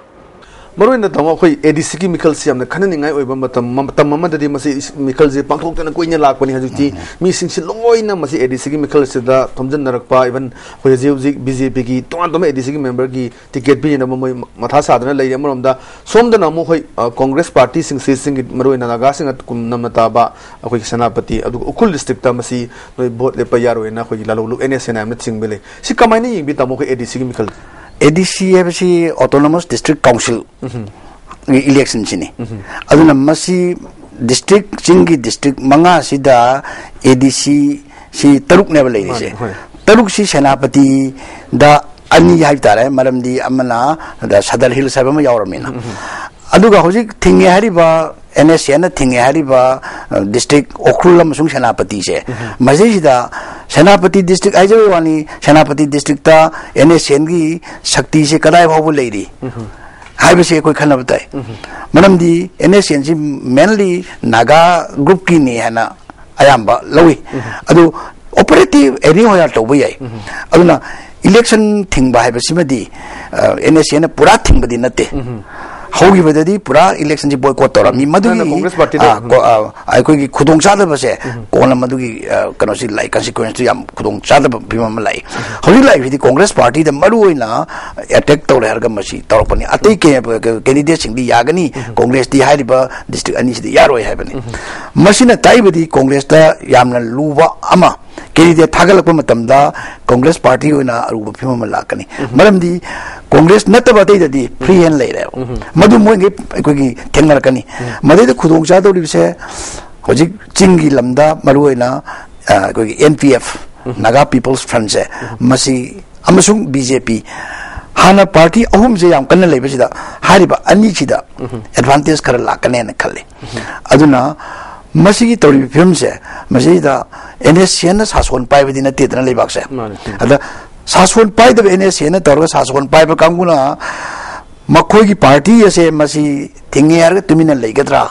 ꯃꯔꯨꯑꯣꯏꯅ ꯇꯥꯃꯣ, ꯑꯩꯈꯣꯏ ꯑꯦ ꯗꯤ ꯁꯤꯒꯤ ꯃꯤꯈꯜꯁꯤ ꯌꯥꯝꯅ ꯈꯟꯅꯅꯤꯡꯉꯥꯏ ꯑꯣꯏꯕ ꯃꯇꯝ, ꯃꯇꯝ ꯑꯃꯗꯗꯤ ꯃꯁꯤ ꯏꯁ-, ꯃꯤꯈꯜꯁꯤ ꯄꯥꯡꯊꯣꯛꯇꯅ ꯀꯨꯏꯅ ꯂꯥꯛꯄꯅꯤ꯫ ꯍꯧꯖꯤꯛꯇꯤ ꯃꯤꯁꯤꯡꯁꯤ ꯂꯣꯏꯅ ꯃꯁꯤ ꯑꯦ ꯗꯤ ꯁꯤꯒꯤ ꯃꯤꯈꯜꯁꯤꯗ ꯊꯣꯝꯖꯤꯟꯅꯔꯛꯄ, even ꯑꯩꯈꯣꯏ ꯍꯧꯖꯤꯛ ꯍꯧꯖꯤꯛ ꯕꯤ ꯖꯦ ꯄꯤꯒꯤ ꯇꯣꯉꯥꯟ ꯇꯣꯉꯥꯟꯕ ꯑꯦ ꯗꯤ ꯁꯤꯒꯤ ꯃꯦꯝꯕꯔꯒꯤ ꯇꯤꯀꯦꯠ ꯄꯤꯅꯕ ꯃꯣꯏ ꯃꯊꯥ ꯁꯥꯗꯅ ꯂꯩꯔꯤ꯫ ꯑꯃꯔꯣꯝꯗ ꯁꯣꯝꯗꯅ ꯑꯃꯨꯛ ꯑꯩꯈꯣꯏ, ꯑ, ꯀꯣꯡꯒ꯭ꯔꯦꯁ ꯄꯥꯔꯇꯤꯁꯤꯡ ꯁꯤꯁꯤꯡꯒꯤ ꯃꯔꯨꯑꯣꯏꯅ ꯅꯥꯒꯥꯁꯤꯡꯅ ꯀꯨꯝ ꯅꯝꯅ ꯇꯥꯕ ꯑꯩꯈꯣꯏꯒꯤ ꯁꯦꯅꯥꯄꯇꯤ, ꯑꯗꯨꯒ ꯎꯈ꯭ꯔꯨꯜ ꯗꯤꯁꯇ꯭ꯔꯤꯛꯇ ꯃꯁꯤ ꯅꯣꯏ ꯚꯣꯠ ꯂꯦꯞꯄ ꯌꯥꯔꯣꯏꯅ ꯑꯩꯈꯣꯏꯒꯤ ꯂꯥꯂꯣꯡ ꯂꯨꯞ ꯑꯦꯟ ꯑꯦꯁ ꯑꯦꯟ ꯑꯥꯏ ꯑꯦꯝꯅ ꯆꯤꯡꯕ ꯂꯩ꯫ ꯁꯤ ꯀꯃꯥꯏꯅ ꯌꯦꯡꯕꯤ ꯇꯥꯃꯣ, ꯑꯩꯈꯣꯏ ꯑꯦ ꯗꯤ ꯁꯤꯒꯤ ꯃꯤꯈꯜ? ꯑꯦ ꯗꯤ ꯁꯤ ꯍꯥꯏꯕꯁꯤ Autonomous District Council election ꯁꯤꯅꯤ꯫ ꯑꯗꯨꯅ ꯃꯁꯤ district, ꯆꯤꯡꯒꯤ district ꯃꯉꯥꯁꯤꯗ ꯑꯦ ꯗꯤ ꯁꯤ ꯁꯤ ꯇꯔꯨꯛꯅꯦꯕ ꯂꯩꯔꯤꯁꯦ꯫ ꯃꯥꯅꯤ, ꯍꯣꯏ꯫ ꯇꯔꯨꯛꯁꯤ ꯁꯦꯅꯥꯄꯇꯤꯗ ꯑꯅꯤ ꯍꯥꯏꯕ ꯇꯥꯔꯦ, ꯃꯔꯝꯗꯤ ꯑꯃꯅ ꯑꯗ Sadar Hills ꯍꯥꯏꯕ ꯑꯃ ꯌꯥꯎꯔꯕꯅꯤꯅ꯫ ꯑꯗꯨꯒ ꯍꯧꯖꯤꯛ ꯊꯤꯡꯉꯦ ꯍꯥꯏꯔꯤꯕ, ꯑꯦꯟ ꯑꯦꯁ ꯑꯦꯟꯅ ꯊꯤꯡꯉꯦ ꯍꯥꯏꯔꯤꯕ, ꯑ, district ꯎꯈ꯭ꯔꯨꯜ ꯑꯃꯁꯨꯡ ꯁꯦꯅꯥꯄꯇꯤꯁꯦ, ꯃꯁꯤꯁꯤꯗ ꯁꯦꯅꯥꯄꯇꯤ district ꯍꯥꯏꯖꯕꯒꯤ ꯋꯥꯅꯤ, ꯁꯦꯅꯥꯄꯇꯤ districtꯇ ꯑꯦꯟ ꯑꯦꯁ ꯑꯦꯟꯒꯤ ꯁꯛꯇꯤꯁꯦ ꯀꯗꯥꯏ ꯐꯥꯎꯕ ꯂꯩꯔꯤ ꯍꯥꯏꯕꯁꯤ ꯑꯩꯈꯣꯏ ꯈꯟꯅꯕ ꯇꯥꯏ꯫ ꯃꯔꯝꯗꯤ ꯑꯦꯟ ꯑꯦꯁ ꯑꯦꯟꯁꯤ mainly ꯅꯥꯒꯥ groupꯀꯤꯅꯤ ꯍꯥꯏꯅ ꯑꯌꯥꯝꯕ ꯂꯧꯏ꯫ ꯑꯗꯨ operative any ꯍꯣꯌꯥ ꯇꯧꯕ ꯌꯥꯏ꯫ ꯑꯗꯨꯅ election ꯊꯤꯡꯕ ꯍꯥꯏꯕꯁꯤꯃꯗꯤ, ꯑ, ꯑꯦꯟ ꯑꯦꯁ ꯑꯦꯟꯅ ꯄꯨꯔꯥ ꯊꯤꯡꯕꯗꯤ ꯅꯠꯇꯦ꯫ ꯍꯧꯈꯤꯕꯗꯗꯤ ꯄꯨꯔꯥ electionꯁꯤ boycott ꯇꯧꯔꯝꯃꯤ꯫ ꯃꯗꯨꯒꯤ, ꯍꯥꯟꯅ Congress Partyꯗ, ꯑ, ꯎꯝ꯫ ꯀꯣ-, ꯑ, ꯑꯩꯈꯣꯏꯒꯤ ꯈꯨꯗꯣꯡꯆꯥꯗꯕꯁꯦ ꯀꯣꯟꯅ ꯃꯗꯨꯒꯤ, ꯑ, ꯀꯩꯅꯣꯁꯤ ꯂꯥꯛꯏ, consequenceꯇꯨ ꯌꯥꯝ ꯈꯨꯗꯣꯡꯆꯥꯗꯕ ꯐꯤꯕꯝ ꯑꯃ ꯂꯥꯛꯏ꯫ ꯍꯧꯖꯤꯛ ꯂꯥꯛꯏꯁꯤꯗꯤ Congress Partyꯗ ꯃꯔꯨ ꯑꯣꯏꯅ attack ꯇꯧꯔꯦ ꯍꯥꯏꯔꯒ ꯃꯁꯤ ꯇꯧꯔꯛꯄꯅꯤ꯫ ꯑꯇꯩ ꯀꯦ-, candidateꯁꯤꯡꯗꯤ ꯌꯥꯒꯅꯤ, Congressꯇꯤ ꯍꯥꯏꯔꯤꯕ district ꯑꯅꯤꯁꯤꯗ ꯌꯥꯔꯣꯏ ꯍꯥꯏꯕꯅꯤ꯫ ꯃꯁꯤꯅ ꯇꯥꯛꯏꯕꯗꯤ Congressꯇ ꯌꯥꯝꯅ ꯂꯨꯕ ꯑꯃ, candidate ꯊꯥꯒꯠꯂꯛꯄ ꯃꯇꯝꯗ Congress Party ꯑꯣꯏꯅ ꯑꯔꯨꯕ ꯐꯤꯕꯝ ꯑꯃ ꯂꯥꯛꯀꯅꯤ꯫ ꯃꯔꯝꯗꯤ Congress ꯅꯠꯇꯕ ꯑꯇꯩꯗꯗꯤ free hand ꯂꯩꯔꯦꯕ꯫ ꯃꯗꯨ ꯃꯣꯏꯒꯤ ꯑꯩꯈꯣꯏꯒꯤ ꯊꯦꯡꯅꯔꯛꯀꯅꯤ꯫ ꯃꯗꯩꯗ ꯈꯨꯗꯣꯡ ꯆꯥꯗꯧꯔꯤꯕꯁꯦ ꯍꯧꯖꯤꯛ ꯆꯤꯡꯒꯤ ꯂꯝꯗ ꯃꯔꯨꯑꯣꯏꯅ, ꯑ, ꯑꯩꯈꯣꯏꯒꯤ N P F, Naga People's Frontꯁꯦ, ꯃꯁꯤ ꯑꯃꯁꯨꯡ B J P, ꯍꯥꯟꯅ party ꯑꯍꯨꯝꯁꯦ ꯌꯥꯝ ꯀꯟꯅ ꯂꯩꯕꯁꯤꯗ ꯍꯥꯏꯔꯤꯕ ꯑꯅꯤꯁꯤꯗ advantage ꯈꯔ ꯂꯥꯛꯀꯅꯦꯅ ꯈꯜꯂꯤ꯫ ꯑꯗꯨꯅ ꯃꯁꯤꯒꯤ ꯇꯧꯔꯤꯕ ꯐꯤꯕꯝꯁꯦ, ꯃꯁꯤꯗ N S C Nꯅ ꯁꯥꯁꯣꯟ ꯄꯥꯏꯕꯗꯤ ꯅꯠꯇꯦꯗꯅ ꯂꯩꯕꯥꯛꯁꯦ꯫ ꯃꯥꯅꯤ, ꯆꯨꯝꯃꯤ꯫ ꯑꯗ ꯁꯥꯁꯣꯟ ꯄꯥꯏꯗꯕ N S C Nꯅ ꯇꯧꯔꯒ ꯁꯥꯁꯣꯟ ꯄꯥꯏꯕ ꯀꯥꯡꯕꯨꯅ ꯃꯈꯣꯏꯒꯤ party ꯑꯁꯦ ꯃꯁꯤ ꯊꯤꯡꯉꯦ ꯍꯥꯏꯔꯒ ꯇꯨꯃꯤꯟꯅ ꯂꯩꯒꯗ꯭ꯔꯥ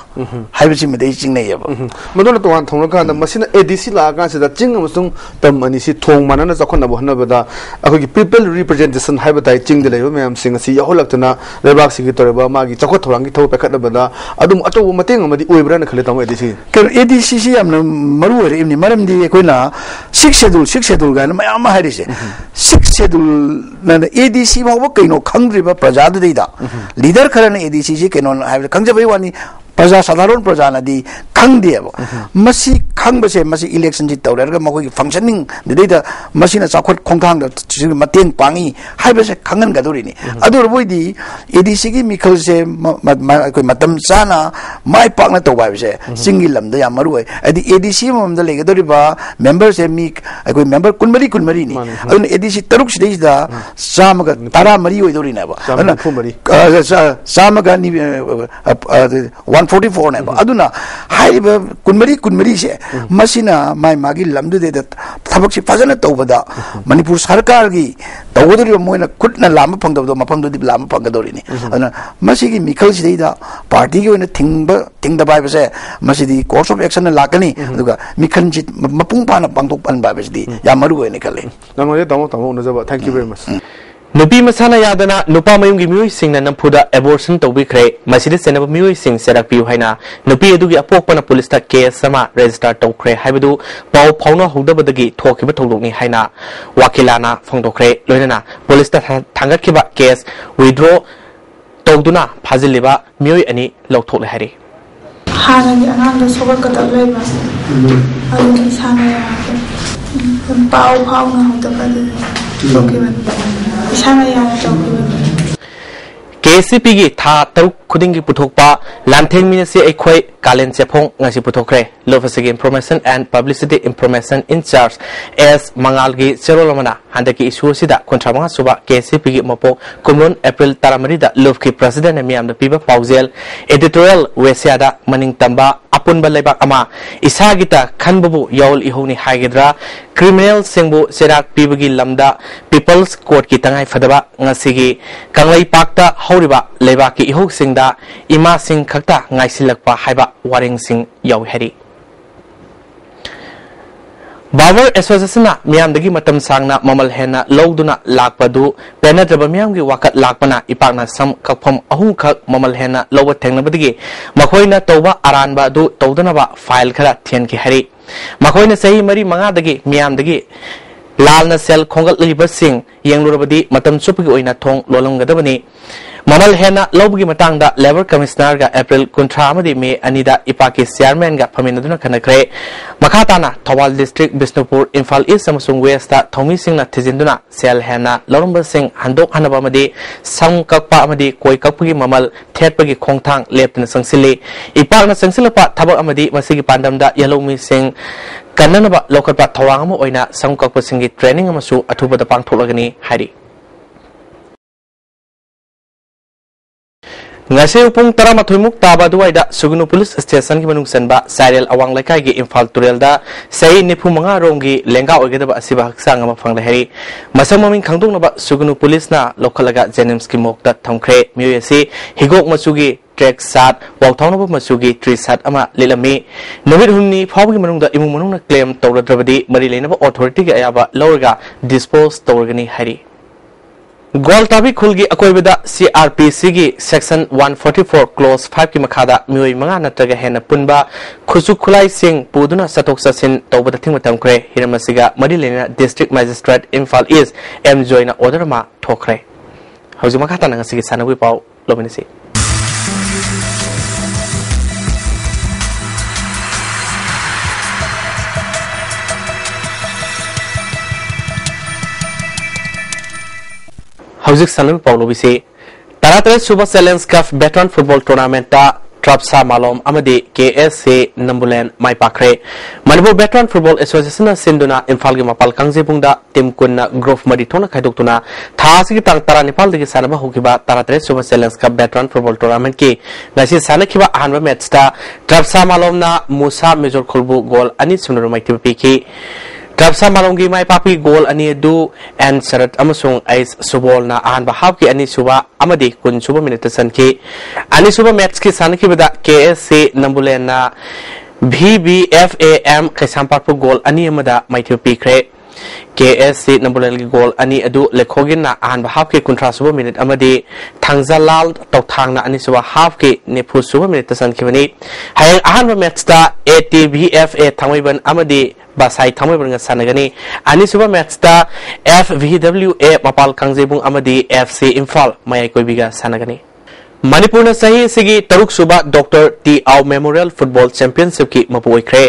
ꯍꯥꯏꯕꯁꯤꯃꯗꯤ ꯑꯩ ꯆꯤꯡꯅꯩꯌꯦꯕ꯫ ꯎꯝ꯫ ꯃꯗꯨꯅ ꯇꯣꯉꯥꯟ ꯊꯝꯈ꯭ꯔꯀꯥꯟꯗ, ꯃꯁꯤꯅ A D C ꯂꯥꯛꯑꯀꯥꯟꯁꯤꯗ ꯆꯤꯡ ꯑꯃꯁꯨꯡ ꯇꯝ ꯑꯅꯤꯁꯤ ꯊꯣꯡ ꯃꯥꯟꯅꯅ ꯆꯥꯎꯈꯠꯅꯕ ꯍꯣꯠꯅꯕꯗ ꯑꯩꯈꯣꯏꯒꯤ people representation ꯍꯥꯏꯕ ꯇꯥꯏ, ꯆꯤꯡꯗ ꯂꯩꯕ ꯃꯌꯥꯝꯁꯤꯡ ꯑꯁꯤ ꯌꯥꯎꯍꯜꯂꯛꯇꯨꯅ ꯂꯩꯕꯥꯛꯁꯤꯒꯤ ꯇꯧꯔꯤꯕ ꯃꯥꯒꯤ ꯆꯥꯎꯈꯠ ꯊꯧꯔꯥꯡꯒꯤ ꯊꯕꯛ ꯄꯥꯏꯈꯠꯅꯕꯗ ꯑꯗꯨꯝ ꯑꯆꯧꯕ ꯃꯇꯦꯡ ꯑꯃꯗꯤ ꯑꯣꯏꯕ꯭ꯔꯥꯅ ꯈꯜꯂꯤ, ꯇꯥꯃꯣ, A D C? ꯀꯩꯅꯣ, A D C ꯁꯤ ꯌꯥꯝꯅ ꯃꯔꯨ ꯑꯣꯏꯔꯛꯏꯕꯅꯤ, ꯃꯔꯝꯗꯤ ꯑꯩꯈꯣꯏꯅ Sixth Schedule, Sixth Schedule ꯀꯥꯏꯅ ꯃꯌꯥꯝ ꯑꯃ ꯍꯥꯏꯔꯤꯁꯦ, Sixth Schedule ꯅ A D C ꯐꯥꯎꯕ ꯀꯩꯅꯣ ꯈꯪꯗ꯭ꯔꯤꯕ ꯄ꯭ꯔꯖꯥꯗꯨꯗꯩꯗ leader ꯈꯔꯅ A D C ꯁꯤ ꯀꯩꯅꯣ ꯍꯥꯏꯕꯗ ꯈꯪꯖꯕꯩ ꯋꯥꯅꯤ, ꯄ꯭ꯔꯖꯥ, ꯁꯥꯙꯥꯔꯣꯟ ꯄ꯭ꯔꯖꯥꯅꯗꯤ ꯈꯪꯗꯦꯕ꯫ ꯃꯁꯤ ꯈꯪꯕꯁꯦ, ꯃꯁꯤ ꯏꯂꯦꯛꯁꯟꯁꯤ ꯇꯧꯔꯦ ꯍꯥꯏꯔꯒ ꯃꯈꯣꯏꯒꯤ ꯐꯪꯁꯟꯅꯤꯡꯗꯨꯗꯩꯗ ꯃꯁꯤꯅ ꯆꯥꯎꯈꯠ ꯈꯣꯡꯊꯥꯡꯗ ꯃꯇꯦꯡ ꯄꯥꯡꯉꯤ ꯍꯥꯏꯕꯁꯦ ꯈꯪꯍꯟꯒꯗꯧꯔꯤꯅꯤ꯫ ꯑꯗꯨ ꯑꯣꯏꯔꯕꯣꯏꯗꯤ ꯑꯦ ꯗꯤ ꯁꯤꯒꯤ ꯃꯤꯈꯜꯁꯦ ꯃ-, ꯃ-, ꯃ-, ꯑꯩꯈꯣꯏ ꯃꯇꯝ ꯆꯥꯅ ꯃꯥꯏ ꯄꯥꯛꯅ ꯇꯧꯕ ꯍꯥꯏꯕꯁꯦ ꯆꯤꯡꯒꯤ ꯂꯝꯗ ꯌꯥꯝ ꯃꯔꯨ ꯑꯣꯏ꯫ ꯍꯥꯏꯗꯤ ꯑꯦ ꯗꯤ ꯁꯤ ꯑꯃꯃꯝꯗ ꯂꯩꯒꯗꯧꯔꯤꯕ ꯃꯦꯝꯕꯔꯁꯦ ꯃꯤ ꯑꯩꯈꯣꯏ ꯃꯦꯝꯕꯔ ꯀꯨꯟꯃꯔꯤ, ꯀꯨꯟꯃꯔꯤꯅꯤ꯫ ꯃꯥꯅꯤ꯫ ꯑꯗꯨꯅ ꯑꯦ ꯗꯤ ꯁꯤ ꯇꯔꯨꯛ ꯁꯤꯗꯩꯁꯤꯗ ꯆꯥꯝꯃꯒ ꯇꯔꯥꯃꯔꯤ ꯑꯣꯏꯗꯧꯔꯤꯅꯦꯕ꯫ ꯆꯥꯝꯃ ꯑꯗꯨꯅ, ꯅꯤꯐꯨ ꯃꯔꯤ꯫ ꯑ, ꯆꯥ-, ꯆꯥꯝꯃꯒ ꯅꯤ-, ꯑ, ꯑ, ꯑ, ꯋꯥꯟ ꯐꯣꯔꯇꯤ ꯐꯣꯔꯅꯦꯕ꯫ ꯑꯗꯨꯅ ꯍꯥꯏꯔꯤꯕ ꯀꯨꯟꯃꯔꯤ, ꯀꯨꯟꯃꯔꯤꯁꯦ ꯃꯁꯤꯅ ꯃꯥꯏ ꯃꯥꯒꯤ ꯂꯝꯗꯨꯗꯩꯗ ꯊꯕꯛꯁꯤ ꯐꯖꯅ ꯇꯧꯕꯗ ꯃꯅꯤꯄꯨꯔ ꯁꯔꯀꯥꯔꯒꯤ ꯇꯧꯒꯗꯧꯔꯤꯕ ꯃꯣꯏꯅ ꯈꯨꯠꯅ ꯂꯥꯝꯕ ꯐꯪꯗꯕꯗꯣ ꯃꯐꯝꯗꯨꯗꯤ ꯂꯥꯝꯕ ꯐꯪꯒꯗꯧꯔꯤꯅꯤ꯫ ꯑꯗꯨꯅ ꯃꯁꯤꯒꯤ ꯃꯤꯈꯜꯁꯤꯗꯩꯗ ꯄꯥꯔꯇꯤꯒꯤ ꯑꯣꯏꯅ ꯊꯤꯡꯕ, ꯊꯤꯡꯗꯕ ꯍꯥꯏꯕꯁꯦ ꯃꯁꯤꯗꯤ course of action ꯂꯥꯛꯀꯅꯤ꯫ ꯑꯗꯨꯒ ꯃꯤꯈꯜꯁꯤ ꯃ-, ꯃꯄꯨꯡ ꯐꯥꯅ ꯄꯥꯡꯊꯣꯛꯍꯟꯕ ꯍꯥꯏꯕꯁꯤꯗꯤ ꯌꯥꯝ ꯃꯔꯨ ꯑꯣꯏꯅ ꯈꯜꯂꯤ꯫ ꯅꯨꯡꯉꯥꯏꯖꯩ ꯇꯥꯃꯣ, ꯇꯥꯃꯣ ꯎꯅꯖꯕ꯫ Thank you very much꯫ ꯅꯨꯄꯤ ꯃꯁꯥꯅ ꯌꯥꯗꯅ ꯅꯨꯄꯥ ꯃꯌꯨꯝꯒꯤ ꯃꯤꯑꯣꯏꯁꯤꯡꯅ ꯅꯝꯐꯨꯗ abortion ꯇꯧꯕꯤꯈ꯭ꯔꯦ꯫ ꯃꯁꯤꯗ ꯆꯦꯟꯅꯕ ꯃꯤꯑꯣꯏꯁꯤꯡ ꯆꯦꯔꯥꯛ ꯄꯤꯌꯨ ꯍꯥꯏꯅ ꯅꯨꯄꯤ ꯑꯗꯨꯒꯤ ꯑꯄꯣꯛꯄꯅ ꯄꯨꯂꯤꯁꯇ case ꯑꯃ register ꯇꯧꯈ꯭ꯔꯦ ꯍꯥꯏꯕꯗꯨ ꯄꯥꯎ ꯐꯥꯎꯅꯍꯧꯗꯕꯗꯒꯤ ꯊꯣꯛꯈꯤꯕ ꯊꯧꯗꯣꯛꯅꯤ ꯍꯥꯏꯅ ꯋꯥꯀꯤꯂꯥꯅ ꯐꯣꯡꯗꯣꯛꯈ꯭ꯔꯦ꯫ ꯂꯣꯏꯅꯅ ꯄꯨꯂꯤꯁꯇ ꯊꯥ-, ꯊꯥꯡꯒꯠꯈꯤꯕ case withdraw ꯇꯧꯗꯨꯅ ꯐꯥꯖꯤꯜꯂꯤꯕ ꯃꯤꯑꯣꯏ ꯑꯅꯤ ꯂꯧꯊꯣꯛꯂꯦ ꯍꯥꯏꯔꯤ꯫ ꯍꯥꯟꯅꯒꯤ ꯑꯉꯥꯡꯗꯣ ꯁꯣꯛꯂꯛꯀꯗꯕ ꯂꯩꯕ, ꯑꯗꯨꯒꯤ ꯏꯁꯥꯅ ꯌꯥꯗꯦ꯫ ꯄꯥꯎ ꯐꯥꯎꯅꯍꯧꯗꯕ ꯑꯗꯨꯒꯤ ꯇꯧꯈꯤꯕꯅꯤ꯫ ꯏꯁꯥꯅ ꯌꯥꯅ ꯇꯧꯈꯤꯕꯅꯤ꯫ ꯀꯦ ꯑꯦꯁ ꯁꯤ ꯄꯤꯒꯤ ꯊꯥ ꯇꯔꯨꯛ ꯈꯨꯗꯤꯡꯒꯤ ꯄꯨꯊꯣꯛꯄ ꯂꯥꯟꯊꯦꯡ ꯃꯤꯅꯁꯤ ꯑꯩꯈꯣꯏ ꯀꯥꯂꯦꯟ ꯆꯦꯐꯣꯡ ꯉꯁꯤ ꯄꯨꯊꯣꯛꯈ꯭ꯔꯦ꯫ ꯂꯨꯞ ꯑꯁꯤꯒꯤ Information and Publicity Information in Charge ꯑꯦꯁ ꯃꯉꯥꯜꯒꯤ ꯆꯦꯔꯣꯜ ꯑꯃꯅ ꯍꯟꯗꯛꯀꯤ issue ꯑꯁꯤꯗ ꯀꯨꯟꯊ꯭ꯔꯥ ꯃꯉꯥ ꯁꯨꯕ ꯀꯦ ꯑꯦꯁ ꯁꯤ ꯄꯤꯒꯤ ꯃꯄꯣꯛ ꯀꯨꯝꯂꯣꯟ April ꯇꯔꯥꯃꯔꯤꯗ ꯂꯨꯞꯀꯤ presidentꯅ ꯃꯤꯌꯥꯝꯗ ꯄꯤꯕ ꯄꯥꯎꯖꯦꯜ, editorial ꯋꯦꯁꯤꯌꯥꯗ ꯃꯅꯤꯡ ꯇꯝꯕ ꯑꯄꯨꯟꯕ ꯂꯩꯕꯥꯛ ꯑꯃ ꯏꯁꯥꯒꯤꯇ ꯈꯟꯕꯕꯨ ꯌꯥꯑꯣꯜ ꯏꯍꯧꯅꯤ ꯍꯥꯏꯒꯗ꯭ꯔꯥ, criminalꯁꯤꯡꯕꯨ ꯆꯩꯔꯥꯛ ꯄꯤꯕꯒꯤ ꯂꯝꯗ People's Courtꯀꯤ ꯇꯉꯥꯏ ꯐꯗꯕ, ꯉꯁꯤꯒꯤ ꯀꯪꯂꯩꯄꯥꯛꯇ ꯍꯧꯔꯤꯕ ꯂꯩꯕꯥꯛꯀꯤ ꯏꯍꯧꯁꯤꯡꯗ ꯏꯃꯥꯁꯤꯡ ꯈꯛꯇ ꯉꯥꯏꯁꯤꯜꯂꯛꯄ ꯍꯥꯏꯕ ꯋꯥꯔꯦꯡꯁꯤꯡ ꯌꯥꯎꯏ ꯍꯥꯏꯔꯤ꯫ Barber Associationꯅ ꯃꯤꯌꯥꯝꯗꯒꯤ ꯃꯇꯝ ꯁꯥꯡꯅ ꯃꯃꯜ ꯍꯦꯟꯅ ꯂꯧꯗꯨꯅ ꯂꯥꯛꯄꯗꯨ ꯄꯦꯟꯅꯗ꯭ꯔꯕ ꯃꯤꯌꯥꯝꯒꯤ ꯋꯥꯀꯠ ꯂꯥꯛꯄꯅ ꯏꯄꯥꯛꯅ ꯁꯝ ꯀꯛꯐꯝ ꯑꯍꯨꯝꯈꯛ ꯃꯃꯜ ꯍꯦꯟꯅ ꯂꯧꯕ ꯊꯦꯡꯅꯕꯗꯒꯤ ꯃꯈꯣꯏꯅ ꯇꯧꯕ ꯑꯔꯥꯟꯕ ꯑꯗꯨ ꯇꯧꯗꯅꯕ fine ꯈꯔ ꯊꯤꯍꯟꯈꯤ ꯍꯥꯏꯔꯤ꯫ ꯃꯈꯣꯏꯅ ꯆꯍꯤ ꯃꯔꯤ ꯃꯉꯥꯗꯒꯤ ꯃꯤꯌꯥꯝꯗꯒꯤ ꯂꯥꯜꯅ ꯁꯦꯜ ꯈꯣꯝꯒꯠꯂꯤꯕꯁꯤꯡ ꯌꯦꯡꯂꯨꯔꯕꯗꯤ ꯃꯇꯝ ꯆꯨꯞꯄꯒꯤ ꯑꯣꯏꯅ ꯊꯣꯡ ꯂꯣꯜꯂꯝꯒꯗꯕꯅꯤ꯫ ꯃꯃꯜ ꯍꯦꯟꯅ ꯂꯧꯕꯒꯤ ꯃꯇꯥꯡꯗ Labour Commissionerꯒ April ꯀꯨꯟꯊ꯭ꯔꯥ ꯑꯃꯗꯤ May ꯑꯅꯤꯗ ꯏꯄꯥꯛꯀꯤ Chairmanꯒ ꯐꯝꯃꯤꯟꯅꯗꯨꯅ ꯈꯟꯅꯈ꯭ꯔꯦ꯫ ꯃꯈꯥ ꯇꯥꯅ ꯊꯧꯕꯥꯜ District, ꯕꯤꯁꯅꯨꯄꯨꯔ, ꯏꯝꯐꯥꯜ East ꯑꯃꯁꯨꯡ Westꯇ ꯊꯧꯃꯤꯁꯤꯡꯅ ꯊꯤꯖꯤꯟꯗꯨꯅ ꯁꯦꯜ ꯍꯦꯟꯅ ꯂꯧꯔꯝꯕꯁꯤꯡ ꯍꯟꯗꯣꯛꯍꯟꯅꯕ ꯑꯃꯗꯤ ꯁꯝ ꯀꯛꯄ ꯑꯃꯗꯤ ꯀꯣꯏ ꯀꯛꯄꯒꯤ ꯃꯃꯜ ꯊꯦꯠꯄꯒꯤ ꯈꯣꯡꯊꯥꯡ ꯂꯦꯞꯇꯅ ꯆꯪꯁꯤꯜꯂꯤ꯫ ꯏꯄꯥꯛꯅ ꯆꯪꯁꯤꯜꯂꯛꯄ ꯊꯕꯛ ꯑꯃꯗꯤ ꯃꯁꯤꯒꯤ ꯄꯥꯟꯗꯝꯗ ꯌꯦꯜꯍꯧꯃꯤꯁꯤꯡ ꯀꯟꯅꯅꯕ ꯂꯧꯈꯠꯄ ꯊꯧꯔꯥꯡ ꯑꯃ ꯑꯣꯏꯅ ꯁꯝ ꯀꯛꯄꯁꯤꯡꯒꯤ training ꯑꯃꯁꯨ ꯑꯊꯨꯕꯗ ꯄꯥꯡꯊꯣꯛꯂꯒꯅꯤ ꯍꯥꯏꯔꯤ꯫ ꯉꯁꯤ ꯄꯨꯡ ꯇꯔꯥꯃꯥꯊꯣꯏ ꯃꯨꯛ ꯇꯥꯕ ꯑꯗꯨꯋꯥꯏꯗ ꯁꯨꯒꯅꯨ Police Stationꯒꯤ ꯃꯅꯨꯡ ꯆꯟꯕ ꯆꯥꯏꯔꯦꯜ ꯑꯋꯥꯡ ꯂꯩꯀꯥꯏꯒꯤ ꯏꯝꯐꯥꯜ ꯇꯨꯔꯦꯜꯗ ꯆꯍꯤ ꯅꯤꯐꯨ ꯃꯉꯥ ꯔꯣꯝꯒꯤ ꯂꯦꯡꯒꯥ ꯑꯣꯏꯒꯗꯕ ꯑꯁꯤꯕ ꯍꯛꯆꯥꯡ ꯑꯃ ꯐꯪꯂꯦ ꯍꯥꯏꯔꯤ꯫ ꯃꯁꯛ ꯃꯃꯤꯡ ꯈꯪꯗꯣꯛꯅꯕ ꯁꯨꯒꯅꯨ Policeꯅ ꯂꯧꯈꯠꯂꯒ JNIMSꯀꯤ morgueꯗ ꯊꯝꯈ꯭ꯔꯦ꯫ ꯃꯤꯑꯣꯏ ꯑꯁꯤ ꯍꯤꯒꯣꯛ ꯃꯆꯨꯒꯤ track shirt, ꯋꯥꯎꯊꯥꯎꯅꯕ ꯃꯆꯨꯒꯤ T-shirt ꯑꯃ ꯂꯤꯠꯂꯝꯃꯤ꯫ ꯅꯨꯃꯤꯠ ꯍꯨꯝꯅꯤ ꯐꯥꯎꯕꯒꯤ ꯃꯅꯨꯡꯗ ꯏꯃꯨꯡ ꯃꯅꯨꯡꯅ claim ꯇꯧꯔꯗ꯭ꯔꯕꯗꯤ ꯃꯔꯤ ꯂꯩꯅꯕ authorityꯒꯤ ꯑꯌꯥꯕ ꯂꯧꯔꯒ dispose ꯇꯧꯔꯒꯅꯤ ꯍꯥꯏꯔꯤ꯫ ꯒ꯭ꯋꯥꯜꯇꯥꯕꯤ ꯈꯨꯜꯒꯤ ꯑꯀꯣꯏꯕꯗ CrPCꯒꯤ Section one forty-four Clause fiveꯀꯤ ꯃꯈꯥꯗ ꯃꯤꯑꯣꯏ ꯃꯉꯥ ꯅꯠꯇ꯭ꯔꯒ ꯍꯦꯟꯅ ꯄꯨꯟꯕ ꯈꯨꯠꯁꯨ ꯈꯨꯠꯂꯥꯏꯁꯤꯡ ꯄꯨꯗꯨꯅ ꯆꯠꯊꯣꯛ ꯆꯠꯁꯤꯟ ꯇꯧꯕꯗ ꯊꯤꯡꯕ ꯊꯝꯈ꯭ꯔꯦ꯫ ꯍꯤꯔꯝ ꯑꯁꯤꯒ ꯃꯔꯤ ꯂꯩꯅꯅ District Magistrate Imphal East M ꯖꯣꯏꯅ order ꯑꯃ ꯊꯣꯛꯈ꯭ꯔꯦ꯫ ꯍꯧꯖꯤꯛ ꯃꯈꯥ ꯇꯥꯅ ꯉꯁꯤꯒꯤ ꯁꯥꯟꯅꯕꯒꯤ ꯄꯥꯎ ꯂꯧꯃꯤꯟꯅꯁꯤ꯫ ꯍꯧꯖꯤꯛ ꯁꯥꯟꯅꯕ ꯄꯥꯎ ꯂꯧꯕꯤꯁꯤ꯫ ꯇꯔꯥꯇꯔꯦꯠ ꯁꯨꯕ Challenge Cup Veteran Football Tournamentꯇ ꯇ꯭ꯔꯞꯁꯥ ꯃꯥꯂꯣꯝ ꯑꯃꯗꯤ KSC ꯅꯝꯕꯨꯂꯦꯟ ꯃꯥꯏ ꯄꯥꯛꯈ꯭ꯔꯦ꯫ ꯃꯅꯤꯄꯨꯔ Veteran Football Associationꯅ ꯁꯤꯟꯗꯨꯅ ꯏꯝꯐꯥꯜꯒꯤ ꯃꯄꯥꯜ ꯀꯥꯡꯖꯩꯕꯨꯡꯗ team ꯀꯨꯟꯅ group ꯃꯔꯤ ꯊꯣꯛꯅ ꯈꯥꯏꯗꯣꯛꯇꯨꯅ ꯊꯥ ꯑꯁꯤꯒꯤ ꯇꯥꯡ ꯇꯔꯥꯅꯤꯄꯥꯜꯗꯒꯤ ꯁꯥꯟꯅꯕ ꯍꯧꯈꯤꯕ ꯇꯔꯥꯇꯔꯦꯠ ꯁꯨꯕ Challenge Cup Veteran Football Tournamentꯀꯤ ꯉꯁꯤ ꯁꯥꯟꯅꯈꯤꯕ ꯑꯍꯥꯟꯕ matchꯇ ꯇ꯭ꯔꯞꯁꯥ ꯃꯥꯂꯣꯝꯅ ꯃꯨꯁꯥ ꯃꯦꯖꯣꯔ ꯈꯨꯜꯕꯨ goal ꯑꯅꯤ ꯁꯨꯞꯅ ꯔꯨ ꯃꯥꯏꯊꯤꯕ ꯄꯤꯈꯤ꯫ ꯇ꯭ꯔꯞꯁꯥ ꯃꯥꯂꯣꯝꯒꯤ ꯃꯥꯏ ꯄꯥꯛꯄꯒꯤ goal ꯑꯅꯤ ꯑꯗꯨ ꯑꯦꯟ ꯁꯔꯠ ꯑꯃꯁꯨꯡ ꯑꯩꯁ ꯁꯨꯕꯣꯜꯅ ꯑꯍꯥꯟꯕ halfꯀꯤ ꯑꯅꯤꯁꯨꯕ ꯑꯃꯗꯤ ꯀꯨꯟꯁꯨꯕ minuteꯇ ꯆꯟꯈꯤ꯫ ꯑꯅꯤꯁꯨꯕ matchꯀꯤ ꯁꯥꯟꯅꯈꯤꯕꯗ KSC ꯅꯝꯕꯨꯂꯦꯟꯅ VBFAM ꯀꯩꯁꯥꯝꯄꯥꯠꯄꯨ goal ꯑꯅꯤ ꯑꯃꯗ ꯃꯥꯏꯊꯤꯕ ꯄꯤꯈ꯭ꯔꯦ꯫ KSC ꯅꯝꯕꯨꯂꯦꯟꯒꯤ goal ꯑꯅꯤ ꯑꯗꯨ ꯂꯦꯈꯣꯒꯤꯟꯅ ꯑꯍꯥꯟꯕ halfꯀꯤ ꯀꯨꯟꯊ꯭ꯔꯥ ꯁꯨꯕ minute ꯑꯃꯗꯤ ꯊꯥꯡꯖꯂꯥꯜ ꯇꯧꯊꯥꯡꯅ ꯑꯅꯤꯁꯨꯕ halfꯀꯤ ꯅꯤꯐꯨ ꯁꯨꯕ minuteꯇ ꯆꯟꯈꯤꯕꯅꯤ꯫ ꯍꯌꯦꯡ ꯑꯍꯥꯟꯕ matchꯇ ATVFA ꯊꯥꯡꯃꯩꯕꯟ ꯑꯃꯗꯤ ꯕꯥꯁꯥꯏ ꯊꯥꯡꯃꯩꯕꯟꯒ ꯁꯥꯟꯅꯒꯅꯤ꯫ ꯑꯅꯤꯁꯨꯕ ꯃꯦꯠꯁꯇ ꯑꯦꯐ ꯚꯤ ꯗꯕ꯭ꯂꯤꯎ ꯑꯦ ꯃꯄꯥꯜ ꯀꯥꯡꯖꯩꯕꯨꯡ ꯑꯃꯗꯤ ꯑꯦꯐ ꯁꯤ ꯏꯝꯐꯥꯜ ꯃꯌꯥꯏ ꯀꯣꯏꯕꯤꯒ ꯁꯥꯟꯅꯒꯅꯤ꯫ ꯃꯅꯤꯄꯨꯔꯅ ꯆꯍꯤ ꯑꯁꯤꯒꯤ ꯇꯔꯨꯛ ꯁꯨꯕ ꯗꯣꯛꯇꯔ ꯇꯤ ꯑꯥꯎ ꯃꯦꯃꯣꯔꯤꯌꯦꯜ ꯐꯨꯠꯕꯣꯜ ꯆꯦꯝꯄꯤꯌꯟꯁꯤꯞꯀꯤ ꯃꯄꯨ ꯑꯣꯏꯈ꯭ꯔꯦ꯫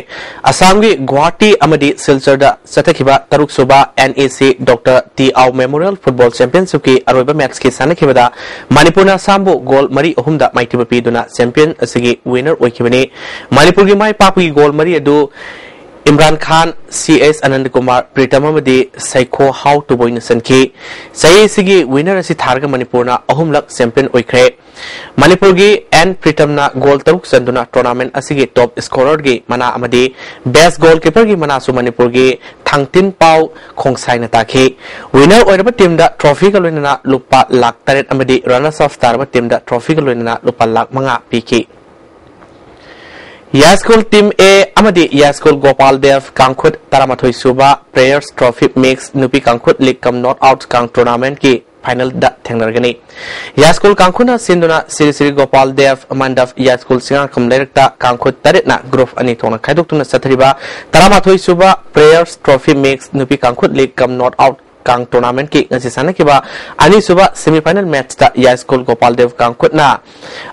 ꯑꯁꯥꯝꯒꯤ ꯒꯨꯋꯥꯍꯥꯇꯤ ꯑꯃꯗꯤ ꯁꯤꯜꯆꯔꯗ ꯆꯠꯊꯈꯤꯕ ꯇꯔꯨꯛ ꯁꯨꯕ ꯑꯦꯟ ꯏ ꯁꯤ ꯗꯣꯛꯇꯔ ꯇꯤ ꯑꯥꯎ ꯃꯦꯃꯣꯔꯤꯌꯦꯜ ꯐꯨꯠꯕꯣꯜ ꯆꯦꯝꯄꯤꯌꯟꯁꯤꯞꯀꯤ ꯑꯔꯣꯏꯕ ꯃꯦꯠꯁꯀꯤ ꯁꯥꯟꯅꯈꯤꯕꯗ ꯃꯅꯤꯄꯨꯔꯅ ꯑꯁꯥꯝꯕꯨ ꯒꯣꯜ ꯃꯔꯤ ꯑꯍꯨꯝꯗ ꯃꯥꯏꯊꯤꯕ ꯄꯤꯗꯨꯅ ꯆꯦꯝꯄꯤꯌꯟ ꯑꯁꯤꯒꯤ ꯋꯤꯅꯔ ꯑꯣꯏꯈꯤꯕꯅꯤ꯫ ꯃꯅꯤꯄꯨꯔꯒꯤ ꯃꯥꯏ ꯄꯥꯛꯄꯒꯤ ꯒꯣꯜ ꯃꯔꯤ ꯑꯗꯨ ꯏꯝꯔꯥꯟ ꯈꯥꯟ, ꯁꯤ ꯑꯦꯁ ꯑꯅꯟꯗꯀꯨꯃꯥꯔ, ꯄ꯭ꯔꯤꯇꯝ ꯑꯃꯗꯤ ꯁꯩꯈꯣ ꯍꯥꯎ ꯇꯨꯕꯣꯏꯅ ꯆꯟꯈꯤ꯫ ꯆꯍꯤ ꯑꯁꯤꯒꯤ ꯋꯤꯅꯔ ꯑꯁꯤ ꯊꯥꯔꯒ ꯃꯅꯤꯄꯨꯔꯅ ꯑꯍꯨꯝꯂꯛ ꯆꯦꯝꯄꯤꯌꯟ ꯑꯣꯏꯈ꯭ꯔꯦ꯫ ꯃꯅꯤꯄꯨꯔꯒꯤ ꯑꯦꯟ ꯄ꯭ꯔꯤꯇꯝꯅ ꯒꯣꯜ ꯇꯔꯨꯛ ꯆꯟꯗꯨꯅ ꯇꯣꯔꯅꯥꯃꯦꯟ ꯑꯁꯤꯒꯤ ꯇꯣꯞ ꯁ꯭ꯀꯣꯔꯔꯒꯤ ꯃꯅꯥ ꯑꯃꯗꯤ ꯕꯦꯁ ꯒꯣꯜ ꯀꯤꯄꯔꯒꯤ ꯃꯅꯥꯁꯨ ꯃꯅꯤꯄꯨꯔꯒꯤ ꯊꯥꯡꯇꯤꯟ ꯄꯥꯎ ꯈꯣꯡꯁꯥꯏꯅ ꯇꯥꯈꯤ꯫ ꯋꯤꯅꯔ ꯑꯣꯏꯔꯕ ꯇꯤꯝꯗ ꯇ꯭ꯔꯣꯐꯤꯒ ꯂꯣꯏꯅꯅ ꯂꯨꯄꯥ ꯂꯥꯈ ꯇꯔꯦꯠ ꯑꯃꯗꯤ ꯔꯅꯔꯁ ꯑꯞ ꯇꯥꯔꯕ ꯇꯤꯝꯗ ꯇ꯭ꯔꯣꯐꯤꯒ ꯂꯣꯏꯅꯅ ꯂꯨꯄꯥ ꯂꯥꯈ ꯃꯉꯥ ꯄꯤꯈꯤ꯫ ꯌꯥꯏꯁ꯭ꯀꯨꯜ ꯇꯤꯝ ꯑꯦ ꯑꯃꯗꯤ ꯌꯥꯏꯁ꯭ꯀꯨꯜ ꯒꯣꯄꯥꯜ ꯗꯦꯕ ꯀꯥꯡꯈꯨꯠ ꯇꯔꯥꯃꯥꯊꯣꯏ ꯁꯨꯕ ꯄ꯭ꯂꯦꯌꯔꯁ ꯇ꯭ꯔꯣꯐꯤ ꯃꯤꯛꯁ ꯅꯨꯄꯤ ꯀꯥꯡꯈꯨꯠ ꯂꯤꯒ ꯀꯝ ꯅꯣꯛ ꯑꯥꯎꯠ ꯀꯥꯡ ꯇꯣꯔꯅꯥꯃꯦꯟꯠꯀꯤ ꯐꯥꯏꯅꯦꯜꯗ ꯊꯦꯡꯅꯔꯒꯅꯤ꯫ ꯌꯥꯏꯁ꯭ꯀꯨꯜ ꯀꯥꯡꯈꯨꯠꯅ ꯁꯤꯟꯗꯨꯅ ꯁ꯭ꯔꯤ ꯁ꯭ꯔꯤ ꯒꯣꯄꯥꯜ ꯗꯦꯕ ꯃꯟꯗꯞ ꯌꯥꯏꯁ꯭ꯀꯨꯜ ꯆꯤꯡꯉꯥꯡꯈꯝ ꯂꯩꯔꯛꯇ ꯀꯥꯡꯈꯨꯠ ꯇꯔꯦꯠꯅ ꯒ꯭ꯔꯨꯞ ꯑꯅꯤ ꯊꯣꯛꯅ ꯈꯥꯏꯗꯣꯛꯇꯨꯅ ꯆꯠꯊꯔꯤꯕ ꯇꯔꯥꯃꯥꯊꯣꯏ ꯁꯨꯕ ꯄ꯭ꯂꯦꯌꯔꯁ ꯇ꯭ꯔꯣꯐꯤ ꯃꯤꯛꯁ ꯅꯨꯄꯤ ꯀꯥꯡꯈꯨꯠ ꯂꯤꯒ ꯀꯝ ꯅꯣꯛ ꯑꯥꯎꯠ ꯀꯥꯡ ꯇꯣꯔꯅꯥꯃꯦꯟꯠꯀꯤ ꯉꯁꯤ ꯁꯥꯟꯅꯈꯤꯕ ꯑꯅꯤꯁꯨꯕ ꯁꯦꯃꯤꯐꯥꯏꯅꯦꯜ ꯃꯦꯠꯆꯇ ꯌꯥꯏꯁ꯭ꯀꯨꯜ ꯒꯣꯄꯥꯜ ꯗꯦꯕ ꯀꯥꯡꯈꯨꯠꯅ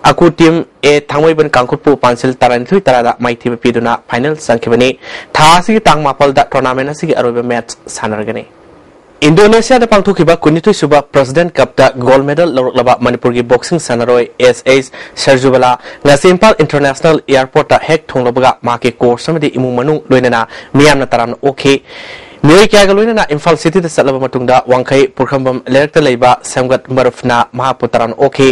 ꯑꯀꯨ ꯇꯤꯝ ꯑꯦ ꯊꯥꯡꯃꯩꯕꯟ ꯀꯥꯡꯈꯨꯠꯄꯨ ꯄꯥꯟꯁꯤꯜ ꯇꯔꯥꯅꯤꯊꯣꯏ ꯇꯔꯥꯗ ꯃꯥꯏꯊꯤꯕ ꯄꯤꯗꯨꯅ ꯐꯥꯏꯅꯦꯜ ꯆꯪꯈꯤꯕꯅꯤ꯫ ꯊꯥ ꯑꯁꯤꯒꯤ ꯇꯥꯡ ꯃꯥꯄꯜꯗ ꯇꯣꯔꯅꯥꯃꯦꯟꯠ ꯑꯁꯤꯒꯤ ꯑꯔꯣꯏꯕ ꯃꯦꯠꯆ ꯁꯥꯟꯅꯔꯒꯅꯤ꯫ ꯏꯟꯗꯣꯅꯦꯁꯤꯌꯥꯗ ꯄꯥꯡꯊꯣꯛꯈꯤꯕ ꯀꯨꯟꯅꯤꯊꯣꯏ ꯁꯨꯕ ꯄ꯭ꯔꯦꯁꯤꯗꯦꯟꯠ ꯀꯞꯇ ꯒꯣꯜꯗ ꯃꯦꯗꯜ ꯂꯧꯔꯛꯂꯕ ꯃꯅꯤꯄꯨꯔꯒꯤ ꯕꯣꯛꯁꯤꯡ ꯁꯥꯟꯅꯔꯣꯏ ꯑꯦꯁ ꯑꯦꯁ ꯁꯔꯖꯨꯕꯂꯥ ꯉꯁꯤ ꯏꯝꯐꯥꯜ ꯏꯟꯇꯔꯅꯦꯁꯅꯦꯜ ꯑꯦꯌꯔꯄꯣꯔꯠꯇ ꯍꯦꯛ ꯊꯨꯡꯂꯕꯒ ꯃꯍꯥꯛꯀꯤ ꯀꯣꯆ ꯑꯃꯗꯤ ꯏꯃꯨꯡ ꯃꯅꯨꯡ ꯂꯣꯏꯅꯅ ꯃꯤꯌꯥꯝꯅ ꯇꯔꯥꯝꯅ ꯑꯣꯛꯈꯤ꯫ ꯃꯤꯑꯣꯏ ꯀꯌꯥꯒ ꯂꯣꯏꯅꯅ ꯏꯝꯐꯥꯜ ꯁꯤꯇꯤꯗ ꯆꯠꯂꯕ ꯃꯇꯨꯡꯗ ꯋꯥꯡꯈꯩ ꯄꯨꯈ꯭ꯔꯝꯕꯝ ꯂꯩꯔꯛꯇ ꯂꯩꯕ ꯁꯦꯝꯒꯠ ꯃꯔꯨꯞꯅ ꯃꯍꯥꯛꯄꯨ ꯇꯔꯥꯝꯅ ꯑꯣꯛꯈꯤ꯫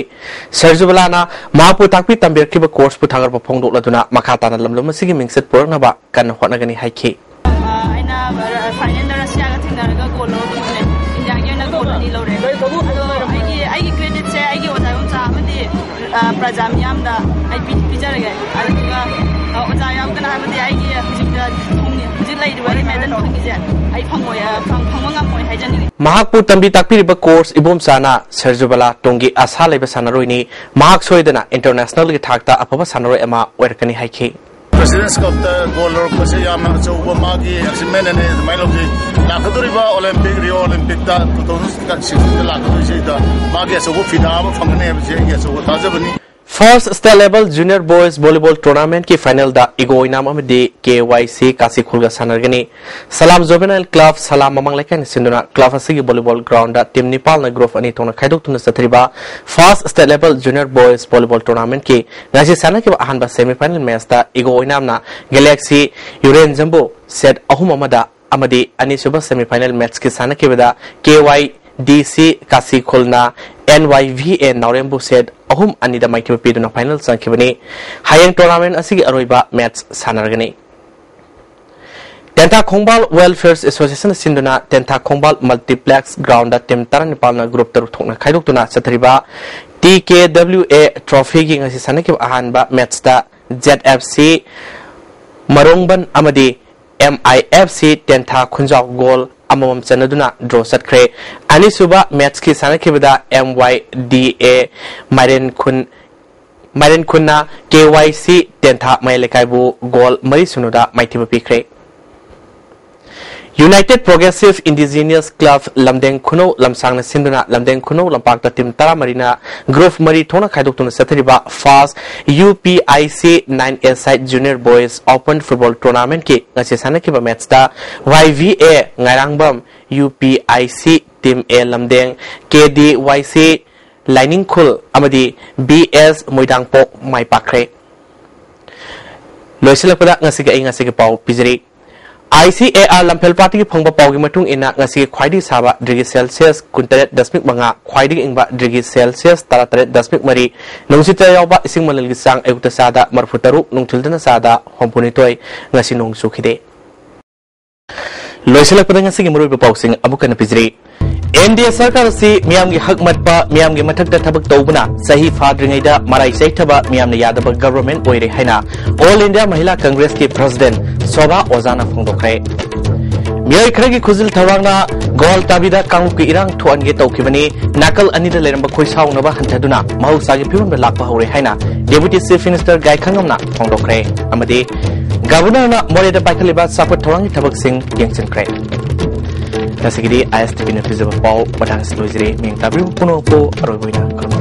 ꯁꯔꯖꯨꯕꯂꯥꯅ ꯃꯍꯥꯛꯄꯨ ꯇꯥꯛꯄꯤ ꯇꯝꯕꯤꯔꯛꯈꯤꯕ ꯀꯣꯆꯄꯨ ꯊꯥꯒꯠꯄ ꯐꯣꯡꯗꯣꯛꯂꯗꯨꯅ ꯃꯈꯥ ꯇꯥꯅ ꯂꯝꯗꯝ ꯑꯁꯤꯒꯤ ꯃꯤꯡꯆꯠ ꯄꯨꯔꯛꯅꯕ ꯀꯟꯅ ꯍꯣꯠꯅꯒꯅꯤ ꯍꯥꯏꯈꯤ꯫ ꯑ, ꯑꯩꯅ ꯔ-, ꯐꯥꯏꯅꯦꯜꯗ ꯔꯁꯤꯌꯥꯒ ꯊꯦꯡꯅꯔꯒ ꯒꯣꯜ ꯂꯧꯔꯛꯈꯤꯕꯅꯦ꯫ ꯏꯟꯗꯤꯌꯥꯒꯤ ꯑꯣꯏꯅ ꯒꯣꯜ ꯑꯅꯤ ꯂꯧꯔꯦ꯫ ꯑꯗꯣ ꯑꯩꯒꯤ, ꯑꯩꯒꯤ ꯀ꯭ꯔꯦꯗꯤꯠꯁꯦ ꯑꯩꯒꯤ ꯑꯣꯖꯥ ꯏꯗꯣꯝꯆꯥ ꯑꯃꯗꯤ, ꯑ, ꯄ꯭ꯔꯖꯥ ꯃꯤꯌꯥꯝꯗ ꯑꯩ ꯄꯤ-, ꯄꯤꯖꯔꯒꯦ꯫ ꯑꯗꯨꯗꯨꯒ, ꯑ, ꯑꯣꯖꯥ ꯌꯥꯎꯗꯅ ꯍꯥꯏꯕꯗꯤ ꯑꯩꯒꯤ ꯍꯧꯖꯤꯛ, ꯍꯧꯖꯤꯛ ꯂꯩꯔꯤꯕ ꯑꯩꯒꯤ ꯃꯦꯗꯜ ꯐꯪꯉꯤꯁꯦ ꯑꯩ ꯐꯪꯉꯣꯏ, ꯑ, ꯐꯪ-, ꯐꯪꯕ ꯉꯝꯃꯣꯏ ꯍꯥꯏꯖꯅꯤꯡꯉꯤ꯫ ꯃꯍꯥꯛꯄꯨ ꯇꯝꯕꯤ ꯇꯥꯛꯄꯤꯔꯤꯕ ꯀꯣꯆ ꯏꯕꯣꯝꯆꯥꯅ ꯁꯔꯖꯨꯕꯂꯥ ꯇꯨꯡꯒꯤ ꯑꯁꯥ ꯂꯩꯕ ꯁꯥꯟꯅꯔꯣꯏꯅꯤ꯫ ꯃꯍꯥꯛ ꯁꯣꯏꯗꯅ ꯏꯟꯇꯔꯅꯦꯁꯅꯦꯜꯒꯤ ꯊꯥꯛꯇ ꯑꯐꯕ ꯁꯥꯟꯅꯔꯣꯏ ꯑꯃ ꯑꯣꯏꯔꯛꯀꯅꯤ ꯍꯥꯏꯈꯤ꯫ ꯆꯦꯁ ꯀꯞꯇ ꯒꯣꯜ ꯂꯧꯔꯛꯄꯁꯦ ꯌꯥꯝꯅ ꯑꯆꯧꯕ ꯃꯥꯒꯤ ꯑꯦꯆꯤꯞꯃꯦꯟ ꯑꯅꯤ ꯑꯗꯨꯃꯥꯏꯅ ꯂꯧꯖꯩ꯫ ꯂꯥꯛꯀꯗꯧꯔꯤꯕ ꯑꯣꯂꯦꯝꯄꯤꯛ, ꯔꯤꯑꯣ ꯑꯣꯂꯦꯝꯄꯤꯛꯇ ꯇꯨ ꯊꯥꯎꯖꯟ ꯁꯤꯛꯁꯇꯤꯟꯗ ꯂꯥꯛꯀꯗꯣꯏꯁꯤꯗ ꯃꯥꯒꯤ ꯑꯆꯧꯕ ꯐꯤꯗꯥ ꯑꯃ ꯐꯪꯒꯅꯤ ꯍꯥꯏꯕꯁꯤ ꯑꯩꯒꯤ ꯑꯆꯧꯕ ꯊꯥꯖꯕꯅꯤ꯫ First State Level Junior Boys Volleyball Tournamentꯀꯤ finalꯗ ꯏꯒꯣ ꯑꯣꯏꯅꯥꯝ ꯑꯃꯗꯤ ꯀꯦ ꯋꯥꯏ ꯁꯤ ꯀꯥꯁꯤꯈꯨꯜꯒ ꯁꯥꯟꯅꯔꯒꯅꯤ꯫ ꯁꯂꯥꯝ Juvenile Club ꯁꯂꯥꯝ ꯃꯃꯥꯡ ꯂꯩꯀꯥꯏꯅ ꯁꯤꯟꯗꯨꯅ club ꯑꯁꯤꯒꯤ volleyball groundꯗ team ꯅꯤꯄꯥꯜꯅ group ꯑꯅꯤ ꯊꯣꯛꯅ ꯈꯥꯏꯗꯣꯛꯇꯨꯅ ꯆꯠꯊꯔꯤꯕ First State Level Junior Boys Volleyball Tournamentꯀꯤ ꯉꯁꯤ ꯁꯥꯟꯅꯈꯤꯕ ꯑꯍꯥꯟꯕ semifinal matchꯇ ꯏꯒꯣ ꯑꯣꯏꯅꯥꯝꯅ Galaxy ꯌꯨꯔꯦꯟꯖꯝꯕꯨ set ꯑꯍꯨꯝ ꯑꯃꯗ ꯑꯃꯗꯤ ꯑꯅꯤꯁꯨꯕ semifinal matchꯀꯤ ꯁꯥꯟꯅꯈꯤꯕꯗ ꯀꯦ ꯋꯥꯏ ꯗꯤ ꯁꯤ ꯀꯥꯁꯤꯈꯨꯜꯅ ꯑꯦꯟ ꯋꯥꯏ ꯚꯤ ꯑꯦ ꯅꯥꯎꯔꯦꯝꯕꯨ set ꯑꯍꯨꯝ ꯑꯅꯤꯗ ꯃꯥꯏꯊꯤꯕ ꯄꯤꯗꯨꯅ final ꯆꯪꯈꯤꯕꯅꯤ꯫ ꯍꯌꯦꯡ tournament ꯑꯁꯤꯒꯤ ꯑꯔꯣꯏꯕ match ꯁꯥꯟꯅꯔꯒꯅꯤ꯫ ꯇꯦꯟꯊꯥ ꯈꯣꯡꯕꯥꯜ Welfare Association ꯁꯤꯟꯗꯨꯅ ꯇꯦꯟꯊꯥ ꯈꯣꯡꯕꯥꯜ multiplex groundꯗ team ꯇꯔꯥꯅꯤꯄꯥꯜꯅ group ꯇꯔꯨꯛ ꯊꯣꯛꯅ ꯈꯥꯏꯗꯣꯛꯇꯨꯅ ꯆꯠꯊꯔꯤꯕ ꯇꯤ ꯀꯦ ꯗꯕ꯭ꯂꯤꯎ ꯑꯦ trophyꯒꯤ ꯉꯁꯤ ꯁꯥꯟꯅꯈꯤꯕ ꯑꯍꯥꯟꯕ matchꯇ ꯖꯦꯠ ꯑꯦꯐ ꯁꯤ ꯃꯔꯣꯡꯕꯟ ꯑꯃꯗꯤ ꯑꯦꯝ ꯑꯥꯏ ꯑꯦꯐ ꯁꯤ ꯇꯦꯟꯊꯥ ꯈꯨꯟꯖꯥꯎ goal ꯑꯃꯃꯝ ꯆꯟꯅꯗꯨꯅ draw ꯆꯠꯈ꯭ꯔꯦ꯫ ꯑꯅꯤꯁꯨꯕ matchꯀꯤ ꯁꯥꯟꯅꯈꯤꯕꯗ ꯑꯦꯝ ꯋꯥꯏ ꯗꯤ ꯑꯦ ꯃꯥꯏꯔꯦꯟ ꯈꯨꯟ, ꯃꯥꯏꯔꯦꯟ ꯈꯨꯟꯅ ꯀꯦ ꯋꯥꯏ ꯁꯤ ꯇꯦꯟꯊꯥ ꯃꯌꯥꯏ ꯂꯩꯀꯥꯏꯕꯨ goal ꯃꯔꯤ ꯁꯨꯅꯨꯗ ꯃꯥꯏꯊꯤꯕ ꯄꯤꯈ꯭ꯔꯦ꯫ United Progressive Indigenous Club ꯂꯝꯗꯦꯡ ꯈꯨꯅꯧ ꯂꯝꯁꯥꯡꯅ ꯁꯤꯟꯗꯨꯅ ꯂꯝꯗꯦꯡ ꯈꯨꯅꯧ ꯂꯝꯄꯥꯛꯇ team ꯇꯔꯥꯃꯔꯤꯅ group ꯃꯔꯤ ꯊꯣꯛꯅ ꯈꯥꯏꯗꯣꯛꯇꯨꯅ ꯆꯠꯊꯔꯤꯕ First U P I C nine A side Junior Boys Open Football Tournamentꯀꯤ ꯉꯁꯤ ꯁꯥꯟꯅꯈꯤꯕ matchꯇ ꯋꯥꯏ V A ꯉꯥꯏꯔꯥꯡꯕꯝ, U P I C Team A ꯂꯝꯗꯦꯡ, ꯀꯦ ꯗꯤ ꯋꯥꯏ ꯁꯤ ꯂꯥꯏꯅꯤꯡꯈꯨꯜ ꯑꯃꯗꯤ ꯕꯤ ꯑꯦꯁ ꯃꯣꯏꯗꯥꯡꯄꯣꯛ ꯃꯥꯏ ꯄꯥꯛꯈ꯭ꯔꯦ꯫ ꯂꯣꯏꯁꯤꯜꯂꯛꯄꯗ ꯉꯁꯤꯒꯤ ꯑꯏꯪ ꯑꯁꯥꯒꯤ ꯄꯥꯎ ꯄꯤꯖꯔꯤ꯫ ꯑꯥꯏ ꯁꯤ ꯑꯦ ꯑꯥꯔ ꯂꯝꯐꯦꯜꯄꯥꯠꯇꯒꯤ ꯐꯪꯕ ꯄꯥꯎꯒꯤ ꯃꯇꯨꯡ ꯏꯟꯅ, ꯉꯁꯤꯒꯤ ꯈ꯭ꯋꯥꯏꯗꯒꯤ ꯁꯥꯕ degree Celsius ꯀꯨꯟꯇꯔꯦꯠ ꯗꯁꯃꯤꯛ ꯃꯉꯥ, ꯈ꯭ꯋꯥꯏꯗꯒꯤ ꯏꯪꯕ degree Celsius ꯇꯔꯥꯇꯔꯦꯠ ꯗꯁꯃꯤꯛ ꯃꯔꯤ, ꯅꯨꯡꯁꯤꯠꯇ ꯌꯥꯎꯕ ꯏꯁꯤꯡ ꯃꯅꯤꯜꯒꯤ ꯆꯥꯡ ꯑꯌꯨꯛꯇ ꯆꯥꯗ ꯃꯔꯤꯐꯨꯇꯔꯨꯛ, ꯅꯨꯡꯊꯤꯜꯗꯅ ꯆꯥꯗ ꯍꯨꯝꯐꯨꯅꯤꯊꯣꯏ꯫ ꯉꯁꯤ ꯅꯣꯡ ꯆꯨꯈꯤꯗꯦ꯫ ꯂꯣꯏꯁꯤꯜꯂꯛꯄꯗ ꯉꯁꯤꯒꯤ ꯃꯔꯨꯑꯣꯏꯕ ꯄꯥꯎꯁꯤꯡ ꯑꯃꯨꯛ ꯍꯟꯅ ꯄꯤꯖꯔꯤ꯫ ꯑꯦꯟ ꯗꯤ ꯑꯦ ꯁꯔꯀꯥꯔ ꯑꯁꯤ ꯃꯤꯌꯥꯝꯒꯤ ꯍꯛ ꯃꯠꯄ, ꯃꯤꯌꯥꯝꯒꯤ ꯃꯊꯛꯇ ꯊꯕꯛ ꯇꯧꯕꯅ ꯆꯍꯤ ꯐꯥꯗ꯭ꯔꯤꯉꯩꯗ ꯃꯔꯥꯏ ꯆꯩꯊꯕ, ꯃꯤꯌꯥꯝꯅ ꯌꯥꯗꯕ government ꯑꯣꯏꯔꯦ ꯍꯥꯏꯅ All India Mahila Congressꯀꯤ president Sobha ꯑꯣꯖꯥꯅ ꯐꯣꯡꯗꯣꯛꯈ꯭ꯔꯦ꯫ ꯃꯤꯑꯣꯏ ꯈꯔꯒꯤ ꯈꯨꯖꯤꯜ ꯊꯧꯔꯥꯡꯅ ꯒꯣꯋꯥꯜꯇꯥꯕꯤꯗ ꯀꯥꯡꯂꯨꯞꯀꯤ ꯏꯔꯥꯡ ꯊꯣꯛꯍꯟꯒꯦ ꯇꯧꯈꯤꯕꯅꯤ꯫ ꯅꯥꯀꯜ ꯑꯅꯤꯗ ꯂꯩꯔꯝꯕ ꯈꯣꯏꯁꯥꯎꯅꯕ ꯍꯟꯊꯗꯨꯅ ꯃꯍꯧꯁꯥꯒꯤ ꯐꯤꯕꯝꯗ ꯂꯥꯛꯄ ꯍꯧꯔꯦ ꯍꯥꯏꯅ Deputy Chief Minister ꯒꯥꯏꯈꯪꯉꯝꯅ ꯐꯣꯡꯗꯣꯛꯈ꯭ꯔꯦ꯫ ꯑꯃꯗꯤ Governorꯅ ꯃꯣꯔꯦꯗ ꯄꯥꯏꯈꯠꯂꯤꯕ ꯑꯆꯥꯄꯣꯠ ꯊꯧꯔꯥꯡꯒꯤ ꯊꯕꯛꯁꯤꯡ ꯌꯦꯡꯁꯤꯟꯈ꯭ꯔꯦ꯫ ꯉꯁꯤꯒꯤꯗꯤ ISTVꯅ ꯄꯤꯖꯕ ꯄꯥꯎ ꯃꯇꯥꯡꯁꯤ ꯂꯣꯏꯖꯔꯦ꯫ ꯃꯤꯡ ꯇꯥꯕꯤꯔꯤꯕ ꯄꯨꯝꯅꯃꯛꯄꯨ ꯑꯔꯣꯏꯕ ꯑꯣꯏꯅ ꯈꯨꯔꯨꯝꯖꯔꯤ꯫